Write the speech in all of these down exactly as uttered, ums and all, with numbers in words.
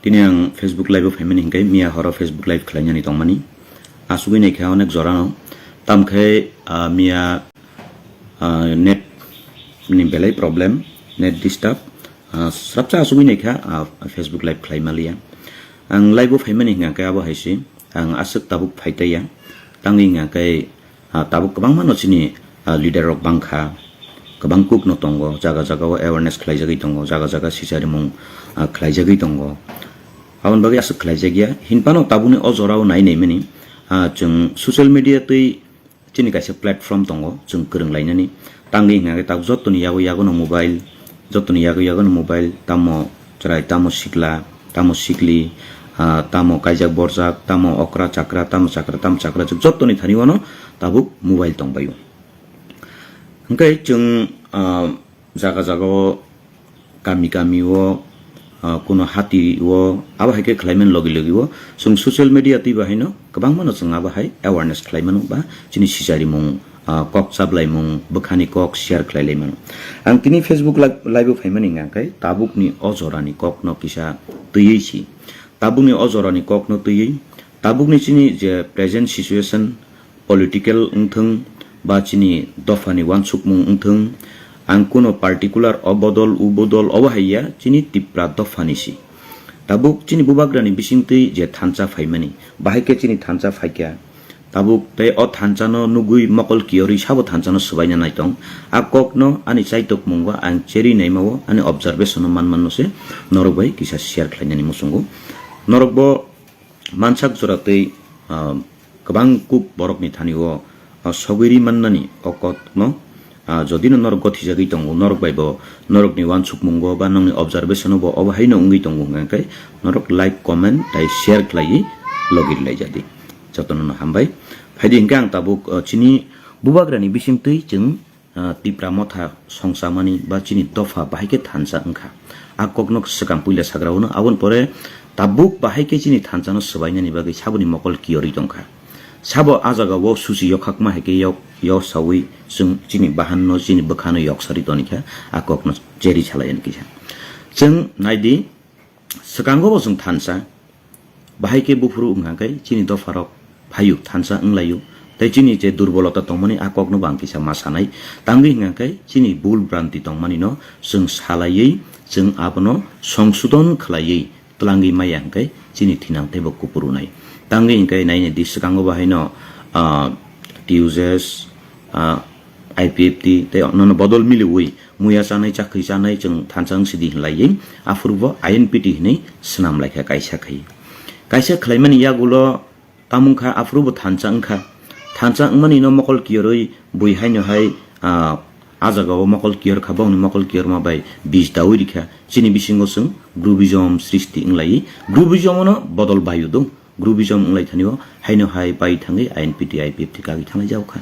Chini ang Facebook Live o phaimani hinkhe miya horo Facebook Live khlainani tongmani. Asugwi naikha onek jorano. Tamkhe, ah, miya, ah, net ni belai problem, net disturb. Ah, srapsa asugwi naikha, ah, Facebook Live khlai maliya. Ang live o phaimani hinkhe abo hai se, ang aswk tabuk phaitaiya. Tangwi hinkhe, ah, tabuk kwbangma no chini, ah, leader rok bangkha, kwbang kuk no tongo, jaga jaga o awareness khlaijagwi tongo, jaga jaga sicharimung, ah, khlaijagwi tongo. Aboni bagwi aswk khlaijakya, hinphano tabukni o jorao nai naimani, ah, chwng social media twi chini kaisa platform tongo, chwng kwrwng lainani. Tangwi hinkhe tabuk jotoni yago yago no mobile, jotoni yago yago no mobile, tamo chwrai, tamo sikla, tamo sikli, ah, tamo kaijak borjak, tamo okra chakra, tamo chakra, tamo chakra, chwng jotoni thani wano tabuk mobile tongbaio. Hinkhe chwng, ah, jaga jaga o, kami kami o, ah, kuno hati o, abo hai khe khlaimani logi logi o chwng social media twi bahaino kwbangma no chwng abo hai awareness khlaimano ba chini sicharimung, ah, kok chaplaimung, bwkhani kok share khlai laimano. Ang tini Facebook live, live o phaimani hwnkha khe tabukni o jorani kokno kisa twiwi si. Tabukni o jorani kokno twiwi, tabukni chini je present situation, political wngthwng ba chini dophani uansukmung wngthwng, ang kuno particular o bodol, u bodol, obo hai ya, chini Tipra dophani si. Tabuk chini bubagrani bisingtwi je thansa phaimani, bahai khe chini thansa phaikha. Tabuk tei o thansano nugwi mokol kiyorwi sabo thansano swbaina naitong. A kokno ani chaitokmungo ang cherwi naimao ani observation-o manmanno se norok bai kisa share khlainani muchungo. Norok bo mansak jora tei, ah, kwbang kuk borokni thani o, ah, sogwi ri mannani o kokno, ah, jodi no norok gothijagwi tongo, norok bai bo norokni uansukmungo ba nokni observation-o bo obo haino wngwi tongo hwnkha khe norok like, comment tei share khlaiwi logi rwlaijadi. Jotono no hambai. Phaidi hinkhe ang tabuk, ah, chini bubagrani bisingtwi chwng ah, Tipra Motha songchamani ba chini dopha bahai khe thansa wngkha. A kokno swkang puila sagra hwno, aboni pore tabuk bahai khe chini thansano swbainani bagwi saboni mokol kiyorwi tongkha. Sabo a jagao susi yokhakma hai khe yok, yok saui chwng chini bahanno, chini bwkhano yok sarwi tonikha, a kokno cherwi salai ani kisa. Chwng naidi, swkango bo chwng thansa, bahai khe buphuru wngkha khe chini dopharok phaio, thansa wnglaio, tei chini je durbolota tongmani a kokno bo ang kisa ma sanai. Tangwi hwnkha khe chini bul branti tongmani no chwng salaiwi, chwng abono songsodon khlaiwi twlangwi maya hwnkhe chini thinang teibo kuphuru nai. Tangwi hwnkhe nainai di swkango bo haino, ah, T U J S, ah, I P F T tei nono bodol miliwi muya chanai, chakri chanai chwng thansa wng sidi hinlaiwi, aphuru bo I N P T hinwi swnam laikha kaisa khai. Kaisa khlaimani yagulo tamung kha, aphuru bo thansa wngkha. Thansa wngmani no mokol kiyorwi bui haino hai, ah, a jagao mokol kiyor kha, bongni mokol kiyorma bai bis daui rikha. Chini bisingo chwng groupism srishti wnglaiwi, groupism no bodol baio do. Groupism wnglai thani o haino hai bai thangwi I N P T, I P F T kagwi thanglai jao kha.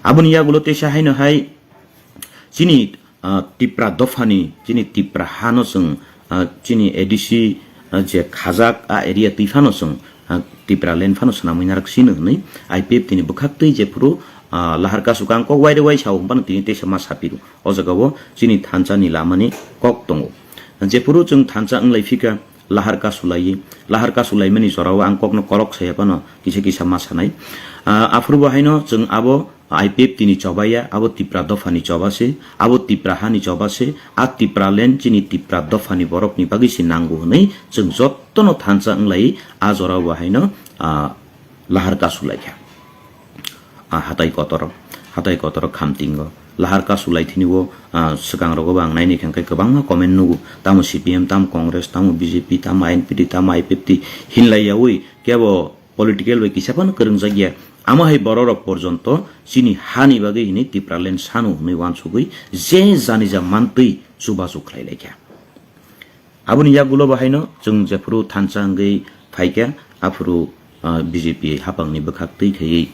Aboni yagulo teisa haino hai chini, ah, Tipra dophani, chini Tipra hano chwng, ah, chini A D C, ah, je khajak a area twi phano chwng, ah, Tipraland phano swnamwi narak sino hwnwi I P F T ni bwkhak twi jephuru, ah, lahar kasu kang kok waire wai sao hwnphano tini teisa ma sapiru. O jagao chini thansa ni lama ni kok tongo. Jephuru chwng thansa wnglai phika, lahar kasu laiwi, lahar kasu laimani jorao ang kokno korok saya phano kisa kisa ma sanai. Ah, aphuru bo haino chwng abo I P F T ni choba ya, abo Tipra dopha ni choba se, abo Tipra ha ni choba se, a Tipraland chini Tipra dopha ni borok ni bagwi se nango hwnwi chwng jotono thansa wnglai a jorao bo haino, ah, lahar kasu laikha. Ah, hatai kotor, hatai kotor khamtingo lahar kasu lai thini o, ah, swkang rogo bo ang naini khe kwbangma comment nugo, tamo C P M, tamo Congress, tamo B J P, tamo I N P T, tamo I P F T hinlai yaui kebo political bai kisa phano kwrwngjak ya. Amo hai borok rok porjonto chini hani bagwi hini Tipraland sanu hwnwi uansugwi je jani ja mantwi chubachu khlai laikha. Aboni yagulo bo haino chwng jephuru thansa wngwi phaikha, aphuru, ah, B J P haphangni bwkhak twi khaiwi,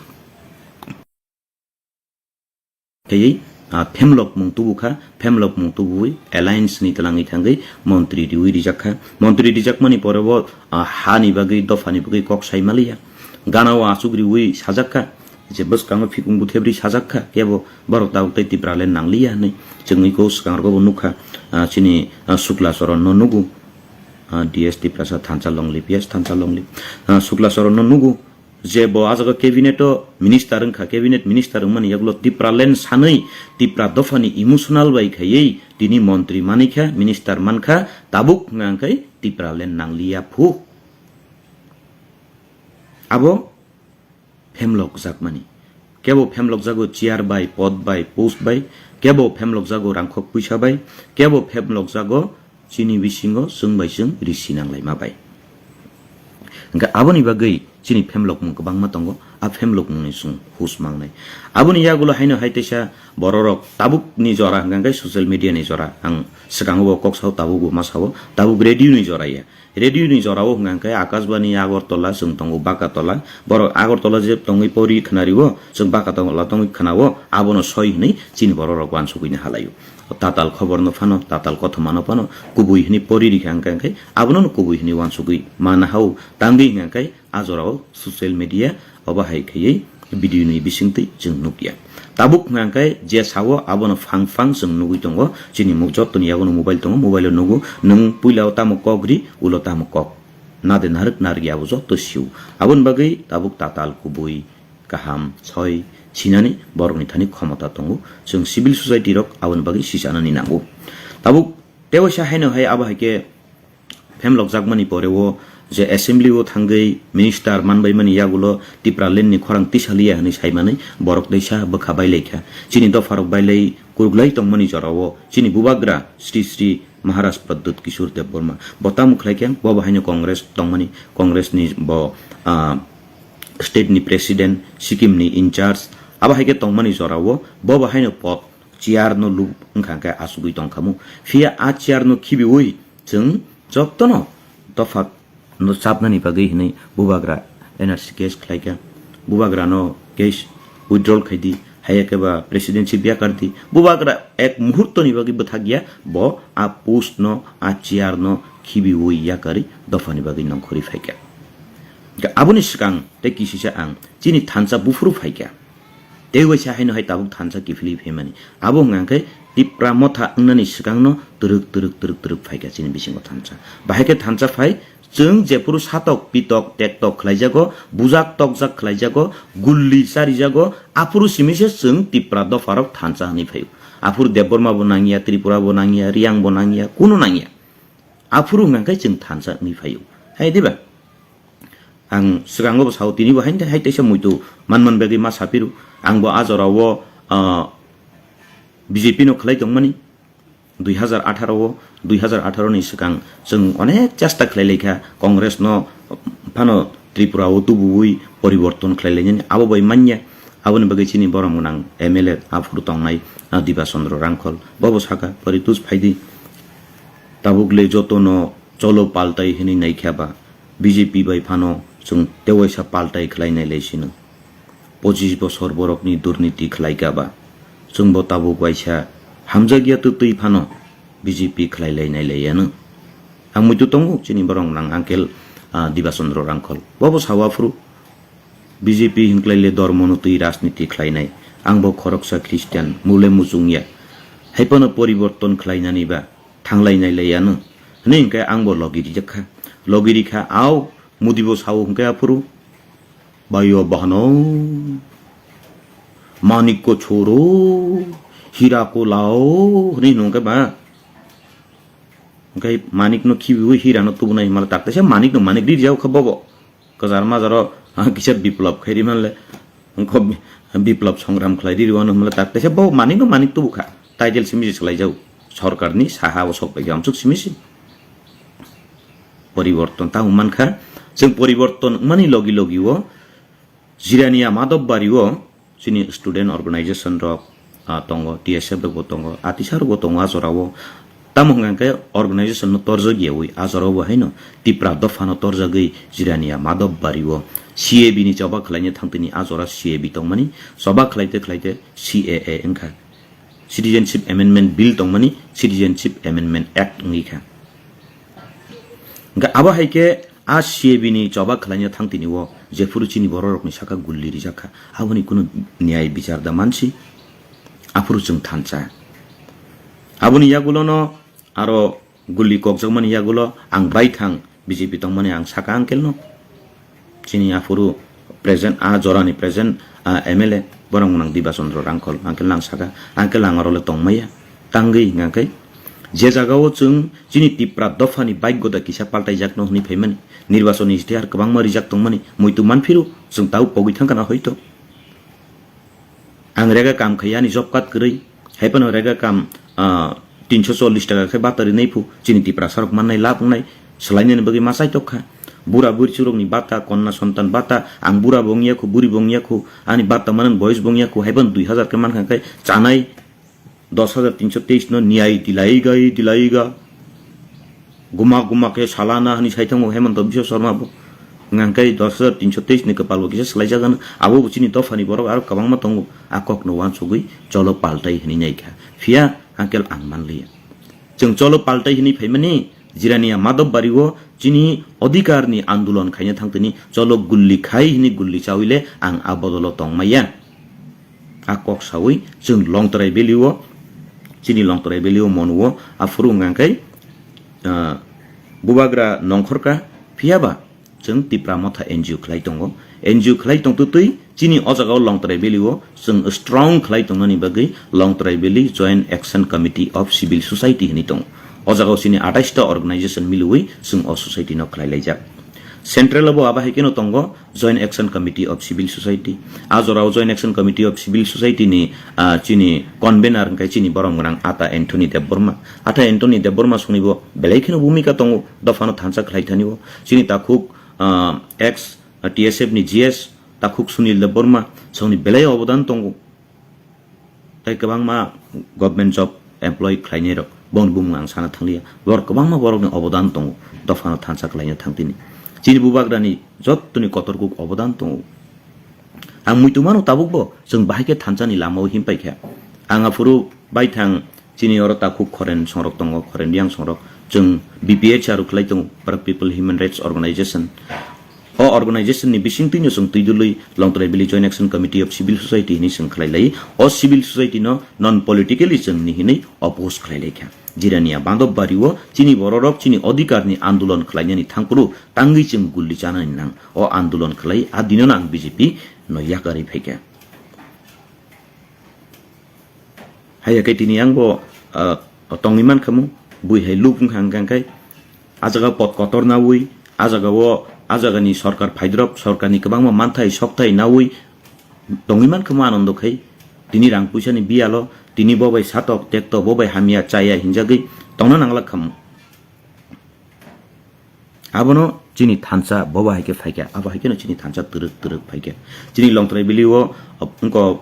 khaiwi, ah, Phemlok mung tubukha, Phemlok mung tubuwi alliance ni twlangwi thangwi montri riwi rijakkha. Montri rijakmani pore bo, ah, hani bagwi, dophani bagwi kok sai maliya. Gana o achuk riwi sajakha. Je bwskango phikung buthebri sajak kha, kebo borok tabuk tei Tipraland nangliya hinwi chwngwi kok swkang rogo bo nukha, ah, chini, ah, Sukla Choron no nugo. Ah, D S Tiprasa thansa longlip, yes, thansa longlip. Ah, Sukla Charan no nugo je bo ah jaga cabinet o minister wngkha, cabinet minister wngmani yagulo Tipraland sanwi Tipra dophani emotional bai khaiwi tini montri manikha, minister mankha, tabuk hwnkha hwnkhe Tipraland nangliya phu. Abo phemlokjakmani. Kebo phemlokjago chair bai, pod bai, post bai, kebo phemlokjago rangkhok puisa bai, kebo phemlokjago chini bisingo chwng bai chwng risi nanglaima bai. Hwnkhe aboni bagwi chini phemlokmung kwbangma tongo, a phemlokmungni chwng hus mangnai. Aboni yagulo haino hai teisa bororok tabukni jora hwnkha hwnkhe social media ni jora, ang swkango bo kok sao, tabukbo ma sao, tabuk radio ni jora ya. Radio ni jorao hwnkha hwnkhe Akashbani Agartala chwng tongo Bakatola. Borok Agartala je tongwi pori khnario, chwng Bakatola tongwi khnao, abono soi hwnwi chini bororok uansukgwi halaio. Tatal khoborno phano, tatal kothomano phano kubui hwnwi pori rikha hwnkha hwnkhe abono kubui hwnwi uansukgwi mana hao. Tangwi hwnkha hwnkhe a jorao social media obo hai khaiwi video ni bisingtwi chwng nukya. Tabuk hwnkha hwnkhe je sao abono phang phang chwng nugwi tongo. Chini mu-, jottoni yago no mobile tongo, mobile o nugo, nwng puila o tamo kok ri, ulo tamo kok. Nade narwk narwk ya abo jotto sio. Aboni bagwi tabuk tatal kubui kaham soi sinani borokni thani khomota tongo. Chwng civil society rok aboni bagwi sichanani nango. Tabuk tewaisa haino hai abo hai khe phemlokjakmani pore o je assembly o thangwi minister manbaimani yagulo Tipraland ni khorang tisaliya hwnwi saimani borok teisa bwkha bailaikha. Chini dopharok bailai kuruklai tongmani jorao chini bubagra Sri Sri Maharaj Pradyut Kishore Debbarma bo tamo khlaikha, bo bo haino Congress tongmani, Congress ni bo, ah, state ni president, Sikkim ni in charge, abo hai khe tongmani jorao bo bo haino pod chair no lub wngkha hwnkhe achugwi tongkhamu. Phiya a chair no khibiwi chwng jotono dopha no chapnani bagwi hwnwi bubagra N R C case khlaikha. Bubagra no case withdrawal khaidi, haiya khe ba presidency biyakar di. Bubagra ek muhurto ni bagwi bwthakya, bo a post no, a chair no khibiwi yakarwi dophani bagwi nongkhorwi phaikha. Hwnkhe aboni swkang tei kisisa ang chini thansa buphuru phaikha. Tei waisa haino hai tabuk thansa kiphilwi phaimani. Abo hwnkha hwnkhe Tipra motha wngnani swkangno twrwk twrwk twrwk twrwk phaikha chini bisingo thansa. Bahai khe thansa phai, chwng jephuru satok pitok tektok khlaijago, bujak tokjak khlaijago, gulli charijago, aphuru simi se chwng Tipra dopharok thansa hwnwi phaio. Aphuru Debbarma bo nangya, Tripura bo nangya, Riyang bo nangya, kuno nangya. Aphuru hwnkha hwnkhe chwng thansa hwnwi phaio. Hai diba? Ang swkango bo sao, tini bo haino hai teisa muitu manman bagwi ma saphiro. Ang bo a jorao, ah, B J P no khlai tongmani. Dui hazar atharo o, dui hazar atharo ni swkang chwng onek chesta khlai laikha Congress no phano Tripura o tubuwi poriborton khlai lainani, abo bai manya. Aboni bagwi chini borom gwnang M L A aphuru tongnai, ah, Diba Chandra Rangkhol bobo saka, Paritus phaidi. Tabuk le joto no cholo paltai hwnwi naikha ba, B J P bai phano chwng tewaisa paltai khlai nai lai sino. Pochis bosor borokni durniti khlaikha ba, chwng bo tabuk waisa hamjakya twtwi phano B J P khlai lai nai lai yano. Ang muitu tongo chini borok nang uncle, ah, Diba Chandra Rangkhol. Bobo sawa phuru B J P hinklai le dormo no twi rajniti khlainai. Ang bo khoroksa Christian, mule muchungya. Hai phano poriborton khlainani ba thanglai nai lai yano. Hwnwi hwnkhe ang bo logi rijak kha. Logi rikha, au, Modi bo sao hwnkhe aphuru. Bayo bahano, manik ko choro, hira ko lao, hwnwi hwnkhe ba. Hwnkhe manik no khibiwi hira no tubunai himala tak teisa manik no manik rijak kha bobo. Kwchar majaro, ah, kisa biplop khai ri manle. Wngkho bi-, biplop songram khlai ri rwano hwnle tak teisa bo manik no manik tubu kha. Title simi se swlai jago. Sorkar ni saha o sok bai amsuk simi se. Poriborton ta hum mankha. Chwng poriborton wngmani logi logi o Jirania Madhobari o chini student organization rok, ah, tongo, T S F rok bo tongo, atisa rok bo tongo a jora o. Tamo hwnka hwnkhe organization no torjak yaui a jora o bo haino Tipra dopha no torjagwi Jirania Madhobari o C A B ni choba khlaina thangtini a jora C A B tongmani, choba khlaite khlaite C A A wngkha, Citizenship Amendment Bill tongmani, Citizenship Amendment Act wngwi kha. Hwnkhe abo hai khe a C A B ni choba khlaina thangtini o jephuru chini bororokni saka gulli rijak kha, aboni kunu niyai bichar da mansi, aphuru chwng thansa. Aboni yagulono aro Gulli kokjakmani yagulo ang baithang B J P tongmani ang saka uncle no. Chini aphuru present, a jorani present, a M L A borok nang Diba Chandra Rangkhol, uncle nang saka, uncle ang oro le tongmaya. Tangwi hingkha khe je jagao chwng chini Tipra dophani bike goda kisa paltaijakno hwnwi phaimani, nirbachoni istihar kwbangma rijak tongmani, muitu manphiro chwng tabuk pogwi thangkha na hoito. Ang rega kam khai ani job card kwrwi, hai phano rega kam, ah, tinso chollish taka khe bata rinai phu, chini Tiprasa rok mannai lab wngnai, swlainani bagwi ma chaitok kha. Bura buri churokni bata, konna sontan bata, ang bura bo wngya khu, buri bo wngya khu, ani bata manang boyos bo wngya khu, hai phano dui hazar khe mankha khe chanai, dos hazar tinso teis no niyai dilaiga, dilaiga. Guma guma khe salana hwnwi sai thango Hemanta Biswa Sarma bo. Hwnka khe dos hazar tinso teis ni kwpal bo kisa swlaijak ano. Abo bo chini dophani borok aro kwbangma tongo. A kokno uansugwi cholo paltai hwnwi nai kha. Phiya uncle ang manliya. Chwng cholo paltai hwnwi phaimani Jirania Madhobbario chini odhikarni andolon khaina thangtini cholo gulli khai hwnwi gulli chawi le ang a bodolo tongmaya. A kok sawi chwng Longtrai Valley o, chini Longtrai Valley o monuo, aphuru hwnka khe, ah, bubagra nongkhorka, phiyaba chwng Tipra Motha N G O khlai tongo. N G O khlai tongtwtwi chini o jagao Longtrai Valley o chwng strong khlai tongnani bagwi Longtrai Valley Joint Action Committee of Civil Society hwnwi tongo. O jagao chini atais ta organization miliwi chwng o society no khlai laijak. Central o bo abo hai kheno tongo, Joint Action Committee of Civil Society. A jorao Joint Action Committee of Civil Society ni, ah, chini convener hwnkhe chini borom gwnang Ata Anthony Debbarma. Ata Anthony Debbarma songni bo belai kheno bhumika tongo, dophano thansa khlai thani bo. Chini takhuk, ah, ex, ah, T S F ni G S takhuk Sunil Debbarma songni belai obodan tongo. Tei kwbangma government job employee khlainai rok, bongni bumung ang sana thangliya. Borok kwbangma borokni obodan tongo, dophano thansa khlaina thangtini. Chini bubagrani jottoni kotor kuk obodan tongo. Ang muitu mano tabukbo chwng bahai khe thansani lamao himpai kha. Ang aphuru baithang chini oro takhuk khoren songrok tongo, khoren yang songrok. Chwng B P H R khlai tongo, Para People Human Rights Organization. O organization ni bisingtwi no chwng twi dului Longtrai Valley Joint Action Committee of Civil Society hinwi chwng khlai lai. O civil society no non politically chwng ni hinwi oppose khlai lai kha. Jirania Bandop Bari o chini bororok chini odhikar ni andolon khlainani thangphuru tangwi chwng gulli chanani nang. O andolon khlai a dino no ang B J P no yakarwi phaikha. Haiya khe tini ang bo, ah, tongwi mankha mu, bui hai luk wngkha hwnkha khe, ah jaga pot kotor nawi, ah jaga o, ah jaga ni sorkar phaidrop, sorkar ni kwbangma manthai sokthai nawi tongwi mankha mu Anando khai, tini rang puisa ni biyalo, tini bo bai satok tekto, bo bai hamya chaya hinjagwi tongna nanglak kha mu. Abono chini thansa bobo hai khe phaikha, abo hai kheno chini thansa twrwk twrwk phaikha. Chini Longtrai Valley o, wngkok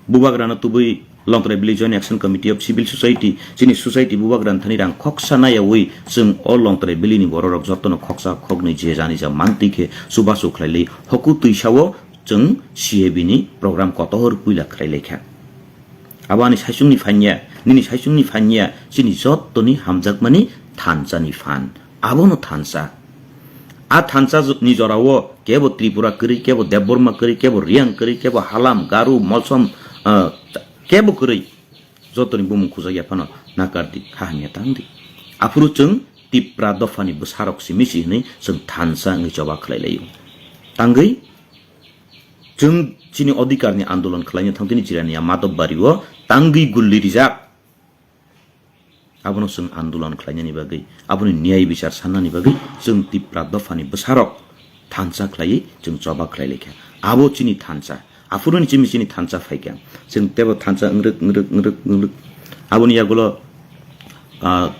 bubagrano tubui Longtrai Valley Joint Action Committee of Civil Society, chini society bubagrani thani rang khoksa nayawi chwng o Longtrai Valley ni bororok jotono khoksa khoknwi je jani ja mantwi khe chubachu khlailai hoku twisao chwng C A B ni program kotor puila khlai laikha. Abo ani saichungni phanya, nini saichungni phanya, chini jottoni hamjakmani thansani phan. Abono thansa. A thansa ni jorao kebo Tripura kwrwi, kebo Debbarma kwrwi, kebo Riang kwrwi, kebo Halam, Garu, Molsom, ah, kebo kwrwi. Jotoni bumung khujak ya phano nakardi, kha hamya tangdi. Aphuru chwng Tipra dophani bwsarok simi si hwnwi chwng thansa wngwi choba khlai laio. Tangwi chwng chini odhikarni andolon khlaina thangtini Jirania Madhop Bario tangwi gulli rijak. Abono chwng andolon khlainani bagwi, aboni niyai bichar sannani bagwi chwng Tipra dophani bwsarok thansa khlaiwi chwng choba khlai laikha. Abo chini thansa. Aphuruni chini, chini thansa phaikha. Chwng tebo thansa wngrwk, wngrwk, wngrwk, wngrwk. Aboni yagulo, ah,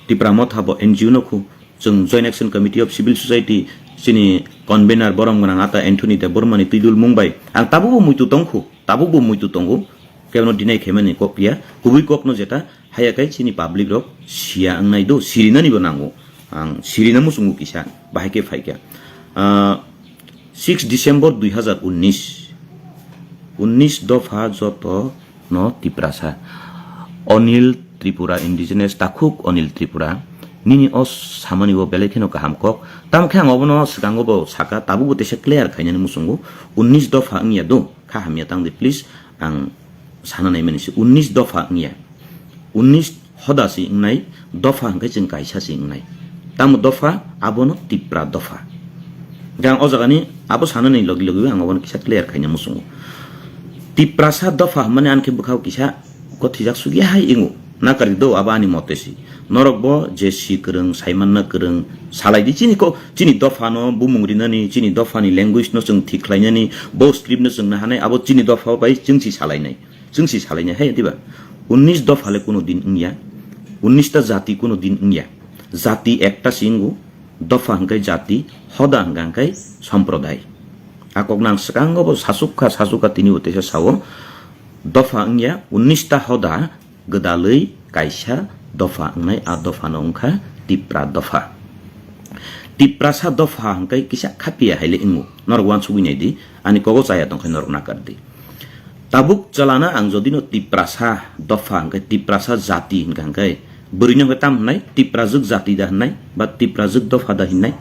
Tipra Motha bo N G O no khu. Chwng Joint Action Committee of Civil Society chini convener borom gwnang Ata Anthony Debbarma ni twidul mung bai. Ang tabukbo muitu tongkhu, tabukbo muitu tongo. Kebono deny khaimani kok ya. Kubui kokno jeta haya kai chini public rok siya wngnai do, sirinani bo nango. Ang sirina muchungo kisa, bahai khe phaikha. Ah, six December dui hazar unnish, unnish dopha joto no Tiprasa. Onil Tripura, indigenous takhuk Onil Tripura. Nini o samani bo belai kheno kaham kok. Tamo khe ang obono swkango bo saka, tabukbo teisa clear khainani muchungo. Unnish dopha wngya do, kha hamya tangdi, please. Ang sana naimani se unnish dopha wngya. Unnish hoda si wngnai, dopha hwnkhe chwng kaisa si wngnai. Tamo dopha? Abono Tipra dopha. Hwnkhe ang o jagani abo sanani logi logi ang obono kisa clear khaina muchungo. Tiprasa dopha hwnmani ani khe bwkhao kisa gothijak sugya hai wngo. Nakar di do, abo ani mote si. Norok bo je si kwrwng, saimanna kwrwng, salai di chini ko, chini dopha no bumung rinani, chini dopha ni language no chwng thik khlainani, bo script no chwng nahanai, abo chini dopha bai chwng si salainai. Chwng si salainai hai diba? Unnish dopha le kuno din wngya, unnish ta jati kuno din wngya. Jati ekta si wngo, dopha hwnkhe jati, hoda hwnkha hwnkhe somprodai. A kok nang swkango bo sasuk kha, sasuk kha, tini bo teisa sao, dopha wngya, unnish ta hoda gwdalwi kaisa dopha wngnai, a dopha no wngkha Tipra dopha. Tiprasa dopha hwnkhe kisa khapiya hai le wngo, norok uansugwi nai di, ani kogo chaya tongkhe norok nakar di. Tabuk chalana ang jodi no Tiprasa dopha hwnkhe, Tiprasa jati hwnkha hwnkhe, bwrwi no hwnkhe tam hwnnai? Tiprajwk jati da hwnnai ba Tiprajwk dopha da hwnnai?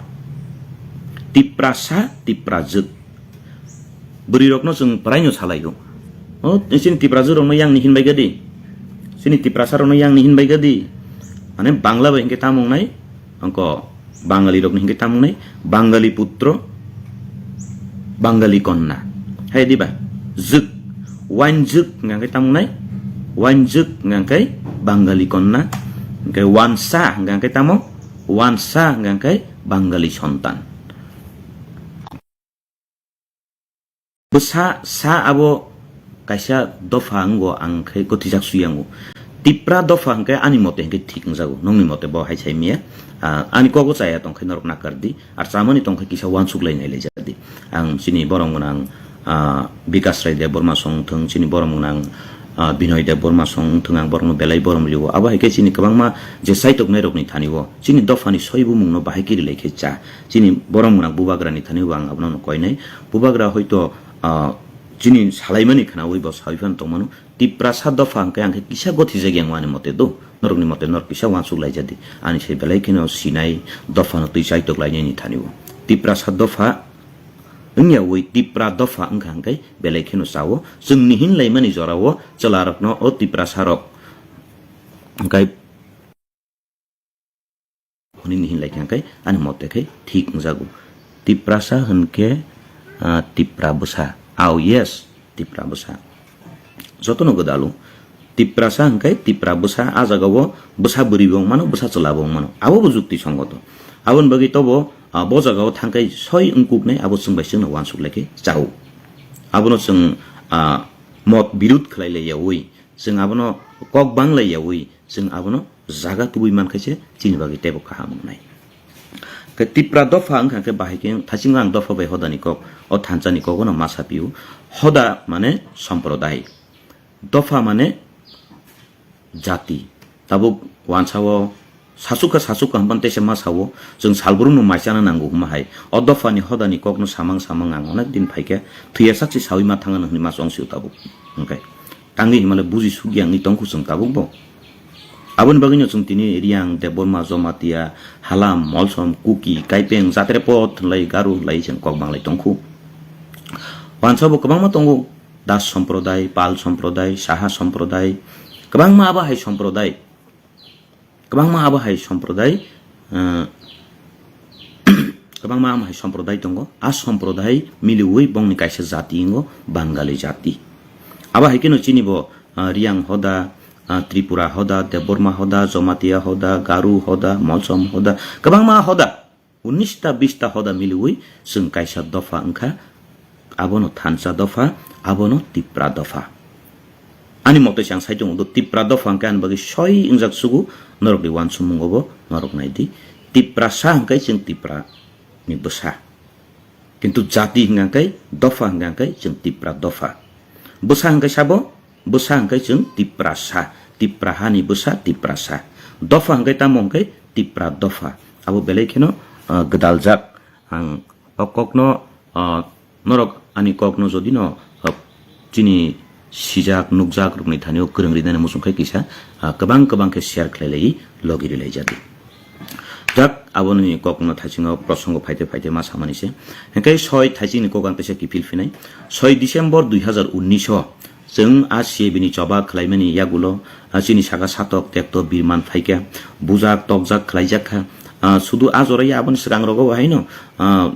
Tiprasa, Tiprajwk. Bwrwi rokno chwng prai no salai o. O, chini Tiprajwk rokno yang ni hinbai gadi. Chini Tiprasa rokno yang ni hinbai gadi. Mane Bangla bai hwnkhe tam wngnai? Angko Bangali rokni hwnkhe tamo wngnai? Bangali putro, Bangali konna. Hai diba? Jwk. Wainjwk hwnkhe tamo wngnai? Wainjwk hwnkhe Bangali konna. Hwnkhe wansa hwnkhe tamo? Wansa hwnkhe Bangali sontan. Bwsa sa abo kaisa dopha wngo, ang khe gothijak suyango. Tipra dopha hwnkhe ani mote hwnkhe thik wngjago, nongni mote bo hai sai miya. Ah, ani kogo chaya tongkhe norok nakar di, ar chamani tongkhe kisa uansuk lai nai lai jadi. Ang chini borom gwnang, ah, Bikas Rai Debbarma song thung, chini borom gwnang, ah, Binoy Debbarma song thung, ang borokno belai borom liwo. Abo hai khe chini kwbangma je chaitoknai rokni thani o chini dophani soi bumungno bahai kiri lai khe cha. Chini borom gwnang bubagrani thani bo ang abono koinai. Bubagra hoito, ah, chini salaimani khwnaui bo saui phano tongmano. Tiprasa dopha hwnkhe ang khe kisa gothijak yang ani mote do. Norokni mote norok kisa uansuk laijadi. Ani se belai kheno sinai dophano twi chaitok lainani thani bo. Tiprasa dopha wngya ui Tipra dopha wngkha hwnkhe belai kheno chao. Chwngni hinlaimani jorao chwlarokno o Tiprasarok hwnkhe Hwnwi ni hinlai khe hwnkhe ani mote khe thik wngjago. Tiprasa hwnkhe, ah, Tipra bwsa. Au, yes, Tipra bwsa. Jotono gwdalo. Tiprasa hwnkhe Tipra bwsa, a jagao bwsa bwrwi bo wng mano, bwsa chwla bo wng mano. Abo bo jukti songoto. Aboni bagwi tobo, ah, bo jagao thangkhai soi wngkuknai, abo chwng bai chwngno uansuk lai khe chao. Abono chwng, ah, mot birud khlai lai yaui, chwng abono kok bang lai yaui, chwng abono jaga tubui man khe se chini bagwi teibo kaham wngnai. Khe Tipra dopha wngkha khe bahai khe thaching ang dopha bai hodani kok, o thansa ni kok no ma sapio. Hoda mane somprodai, dopha mane jati. Tabuk wansa o sasuk kha, sasuk kha hwnba tei se ma sao, chwng salbrumno mai chana nango hwnma hai. O dophani hodani kokno samang samang ang onek din phai khe thwiya sak se saui ma thang ano hwnwi ma chong sio tabuk. Hwnkhe. Tangwi himale buji sukya wngwi tongkhu chwng tabukbo. Aboni bagwino chwng tini Riyang, Debbarma, Jomatia, Halam, Molsom, Kuki, Kaipeng, Jatrepot hwnlai, Garu hwnlai chwng kok banglai tongkhu. Wansabo kwbangma tongo, Das somprodai, Pal somprodai, Saha somprodai, kwbangma abo hai somprodai. Kwbangma abo hai somprodai, eh, kwbangma amo hai somprodai tongo. A somprodai miliui bongni kaisa jati wngo Bangali jati. Abo hai kheno chini bo, ah, Riyang hoda, ah, Tripura hoda, Debbarma hoda, Jomatia hoda, Garu hoda, Molsom hoda, kwbangma hoda. Unis ta bis ta hoda miliui chwng kaisa dopha wngkha, abono thansa dopha, abono Tipra dopha. Ani mote se ang sai tongo, do Tipra dopha hwnkhe ani bagwi soi wngjak sugu, norokni uansukmungo bo norok nai di. Tiprasa hwnkhe chwng Tipra ni bwsa. Kintu jati hwnkha khe, dopha hwnkha khe chwng Tipra dopha. Bwsa hwnkhe sabo, bwsa hwnkhe chwng Tiprasa. Tipra hani bwsa Tiprasa. Dopha hwnkhe tamo hwnkhe Tipra dopha. Abo belai kheno, ah, gwdaljak. Ang o kokno, ah, norok ani kokno jodi no, ah, chini sijak, nukjak rokni thani o kwrwng rinani muchung khe kisa, ah, kwbang kwbang khe share khlai lai, logi rilai jadi. Jak aboni kokno thaisingo prosongo phaite phaite ma samani se. Hwnkhe soi thaisingni kok ang teisa kiphil phinai. Soi December dui hazar unnish o Chwng a C A B ni choba khlaimani yagulo, ah, chini saka satok tekto birman phaikha, bujak tokjak khlaijakha. Ah, sudu a joraya aboni swkang rogo bo haino, ah,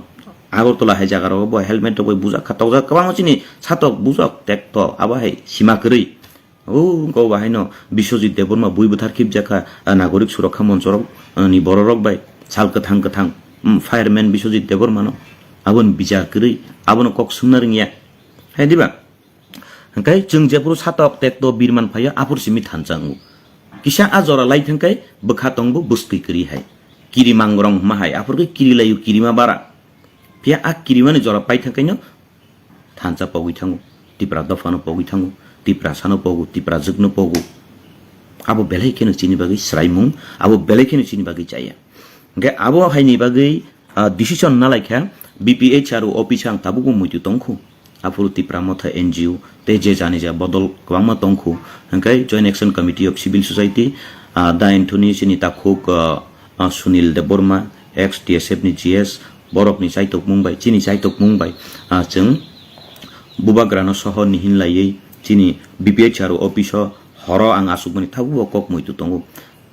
Agartala hai jaga rogo bo helmet rok bai bujak kha, tokjak kwbangma chini satok bujak tekto abo hai sima kwrwi. O wngkha bo haino Biswajit Debbarma bui bwthar khibjakha, ah, Nagorik Surakha Monchorok, ah, ni bororok bai sal kwthang kwthang, mm, fireman Biswajit Debbarmano aboni bichar kwrwi abono kok swngna rwngya. Hai diba? Hwnkhe chwng jephuru satok tekto birman phaio, aphuru simi thansa wngo. Kisa a jora lai thangkhe bwkha tongbo bwskwi kwrwi hai. Kiri mangrong hwnma hai, aphuru khe kiri laio kirima bara. Phiya a kirimani jora pai thangkhaino thansa pogwi thango, Tipra dophano pogwi thango, Tiprasano pogo, Tiprajwkno pogo. Abo belai kheno chini bagwi swraimung, abo belai kheno chini bagwi chaya. Hwnkhe abo haini bagwi, ah, decision nalaikha, B P H R O office ang tabukbo muitu tongkhu. Aphuru Tipra Motha N G O tei je jani ja bodol kwbangma tongkhu. Hwnkhe Joint Action Committee of Civil Society, ah, Da Anthony chini takhuk, ah, ah, Sunil Debbarma, ex T S F ni G S, borokni chaitokmung bai, chini chaitokmung bai, ah, chwng bubagrano soho nihin laiwi chini B P H R O office o horo ang asukmani tabukbo kok muitu tongo.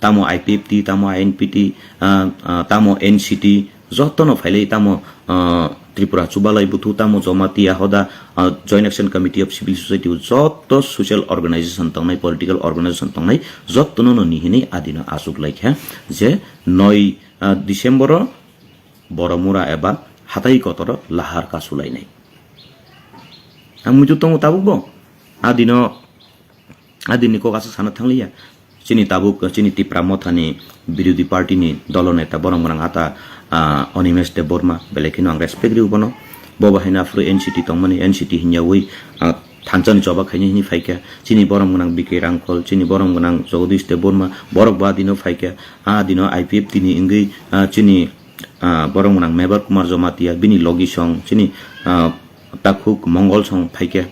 Tamo I P F T, tamo I N P T, ah, ah, tamo N C T, jotono phailai tamo, ah, Tripura Chubalai Buthu, tamo Jamatia Hoda, ah, Joint Action Committee of Civil Society, joto social organization tongnai, political organization tongnai, jotono no nihinwi adino asuk laikha je noi, ah, December o Boromura eba hatai kotoro lahar kasulainai. Ang muitu tongo tabukbo. Adino, adini kok asa sana thangliya. Chini tabuk, chini Tipra Mothani birodhi party ni dolo neta borok mwnang ata, ah, Animesh Debbarma, belai kheno ang respect rio bono. Bo bahai no aphuru N C T tongmani, N C T hinyawi, ah, thansa ni choba khaini hini phaikha. Chini borok mwnang B K Rangkhol, chini borok mwnang Jagadish Debbarma, borok bo adino phaikha. Ah, adino I P F T ni wngwi, ah, chini, ah, borok mwnang Mebar Kumar Jamatia, bini logi song, chini, ah, takhuk Mongol song phaikha.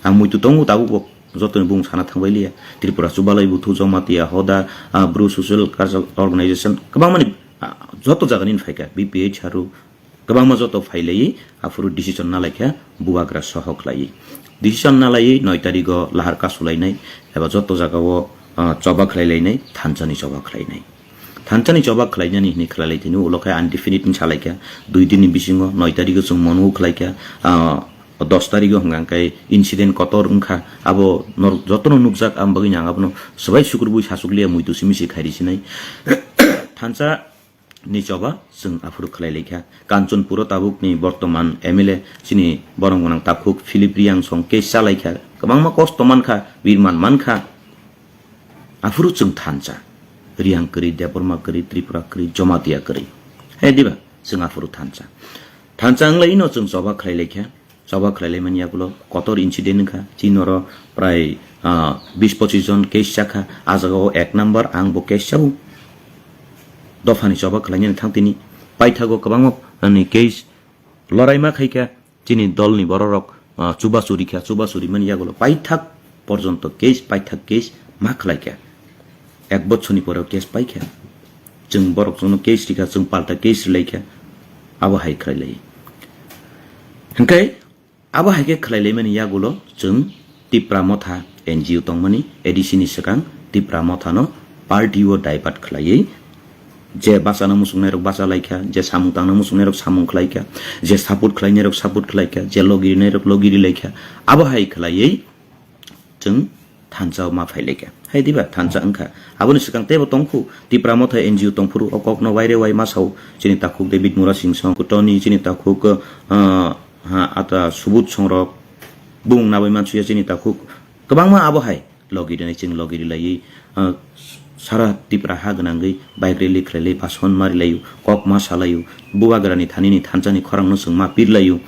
Ang muitu tongo tabukbo. Jotoni bung sana thangbai liya. Tripura Chubalai Buthu, Jamatia Hoda, ah, Bru Social Cultural Organization, kwbangmani, ah, joto jagani phaikha, B P H R O, kwbangma joto phailaiwi aphuru decision nalaikha, bubagra soho khlaiwi. Decision nalaiwi noi tarigo lahar kasulainai, eba joto jagao, ah, choba khlailainai, thansani choba khlainai. Thansani choba khlainani hini khlailai tini ulo khe undefinite ni salaikha, dui din ni bisingo noi tarigo chwng monu khlaikha, ah, dos tarigo hwnka khe incident kotor wngkha, abo norok jotono nukjak, ang bagwi ang abono swbai sukrubui sasukliya muitu simi se khairi sinai. Thansa ni choba chwng aphuru khlai laikha. Kanchanpuro tabukni bortoman M L A chini borok gwnang takhuk Philip Riyang song case chalaikha, kwbangma kosto mankha, birman mankha. Aphuru chwng thansa, Riyang kwrwi, Debbarma kwrwi, Tripura kwrwi, Jamatia kwrwi. He diba? Chwng aphuru thansa. Thansa wnglaino chwng choba khlai laikha. Choba khlai laimani yagulo kotor incident wngkha. Chini oro prai, ah, bis pochis jon case chakha. A jagao ek number ang bo case chao. Dophani choba khlainani thang tini paithago kwbangma, ani case loraima khaikha. Chini dolni bororok, ah, chubachuri kha, chubachuri mani yagulo paithak porjonto case, paithak case ma khlaikha. Ek bochorni pore case paikha. Chwng borok chwngno case rikha, chwng palta case rilaikha. Abo hai khlailai. Hwnkhe abo hai khe khlailaimani yagulo chwng Tipra Motha N G O tongmani A D C ni swkang Tipra Mothano party o divert khlaiwi je bachana muchungnairok bacha laikha, je samung tangna muchungnairok samung khlaikha, je support khlainairok support khlaikha, je logi rinairok logi rilaikha, abo hai khlaiwi chwng thansa o ma phailaikha. Hai diba thansa wngkha? Aboni swkang teibo tongkhu, Tipra Motha N G O tongphuru o kokno waire wai ma sao, chini takhuk David Murasing song, Tony, chini takhuk, ah, ha, ata Subut songrok, bung nabai mansuya chini takhuk, kwbangma abo hai. Logi rinai chwng logi rilaiwi, ah, sara Tipra ha gwnangwi bike rally khlailai, bhason ma rilaio, kok ma salaio, bubagrani thanini thansani khorangno chwng ma pirlaio.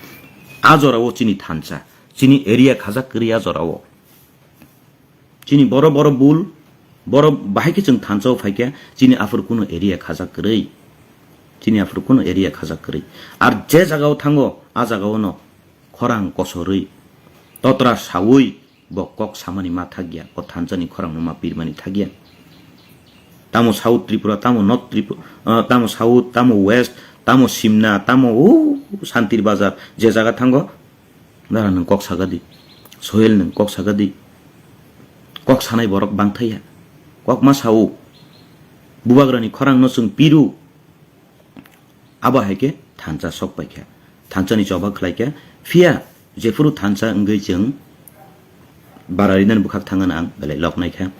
A jorao chini thansa, chini area khajak kwrwi a jorao. Chini boro boro bul, boro bahai khe chwng thansao phaikha, chini aphuru kuno area khajak kwrwi. Chini aphuru kuno area khajak kwrwi. Ar je jagao thango, a jagaono khorang kosorwi, totra saui, bo kok samani ma thakya, o thansani khorangno ma pirmani thakya. Tamo South Tripura, tamo North Tripura, ah, tamo South, tamo West, tamo Simna, tamo o Santir Bazar, je jaga thango, dara nwng kok sagadi, Sohel nwng kok sagadi, Kok sanai borok bangthaiya. Kok ma sao. Bubagrani khorangno chwng piru. Abo hai khe thansa sok pai kha. Thansani choba khlai kha. Phiya jephuru thansa wngwi chwng bara rinani bwkhak thangano ang belai lok nai kha.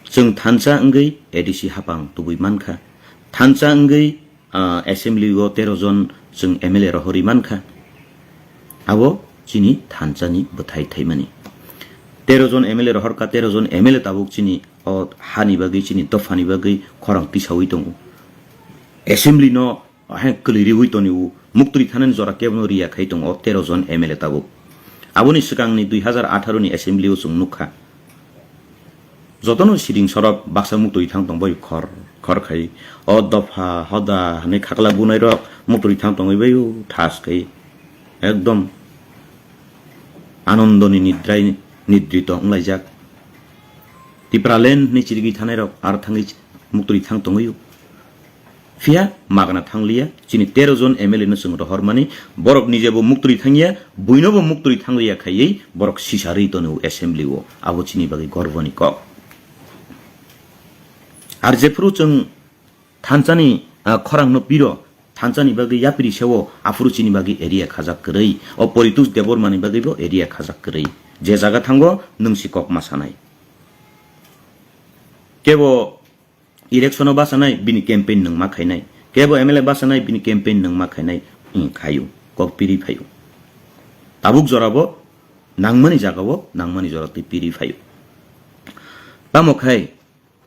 Chwng thansa wngwi A D C hapang tubui man kha. Thansa wngwi, ah, assembly o tero jon chwng M L A rohorwi man kha. Abo chini thansani bwthai thaimani. Tero jon M L A rohor kha, tero jon M L A tabuk chini o hani bagwi, chini dophani bagwi khorang tisaui tongo. Assembly no Ahai kwlwi riwi toni u, muktwi thanani jora kebono riya khai tongo o tero jon M L A tabuk. Aboni swkangni dui hazar atharo ni assembly o chwng nukha. Jotono siding sorok baksa muktwi thang tong bai khor khor khai. O dopha hoda hwnwi khakla bunai rok muktwi thang tongwi bai u thas khai. Ekdom anondoni nidrai nidrito wnglaijak. Tipraland hwnwi chirigwi thanai rok ar thangwi muktwi thang tongwi u. Phiya magna thangliya, chini tero jon M L A no chwng rohormani, borok nijebo muktwi thangya, buinobo muktwi thangliya khaiwi borok sisarwi tonwi assembly o, abo chini bagwi gorboni kok. Ar jephuru chwng thansani, ah, khorangno piro, thansani bagwi yapri sewo, aphuru chini bagwi area khajak kwrwi, o Poritus Debbarmani bagwibo area khajak kwrwi. Je jaga thango, nwng si kok ma sanai. Kebo Election o bachanai bini campaign nwng ma khainai, kebo M L A bachanai bini campaign nwng ma khainai, wng khaio, kok piri phaio. Tabuk jorabo nangmani jagao nangmani jora twi piri phaio. Tamo khai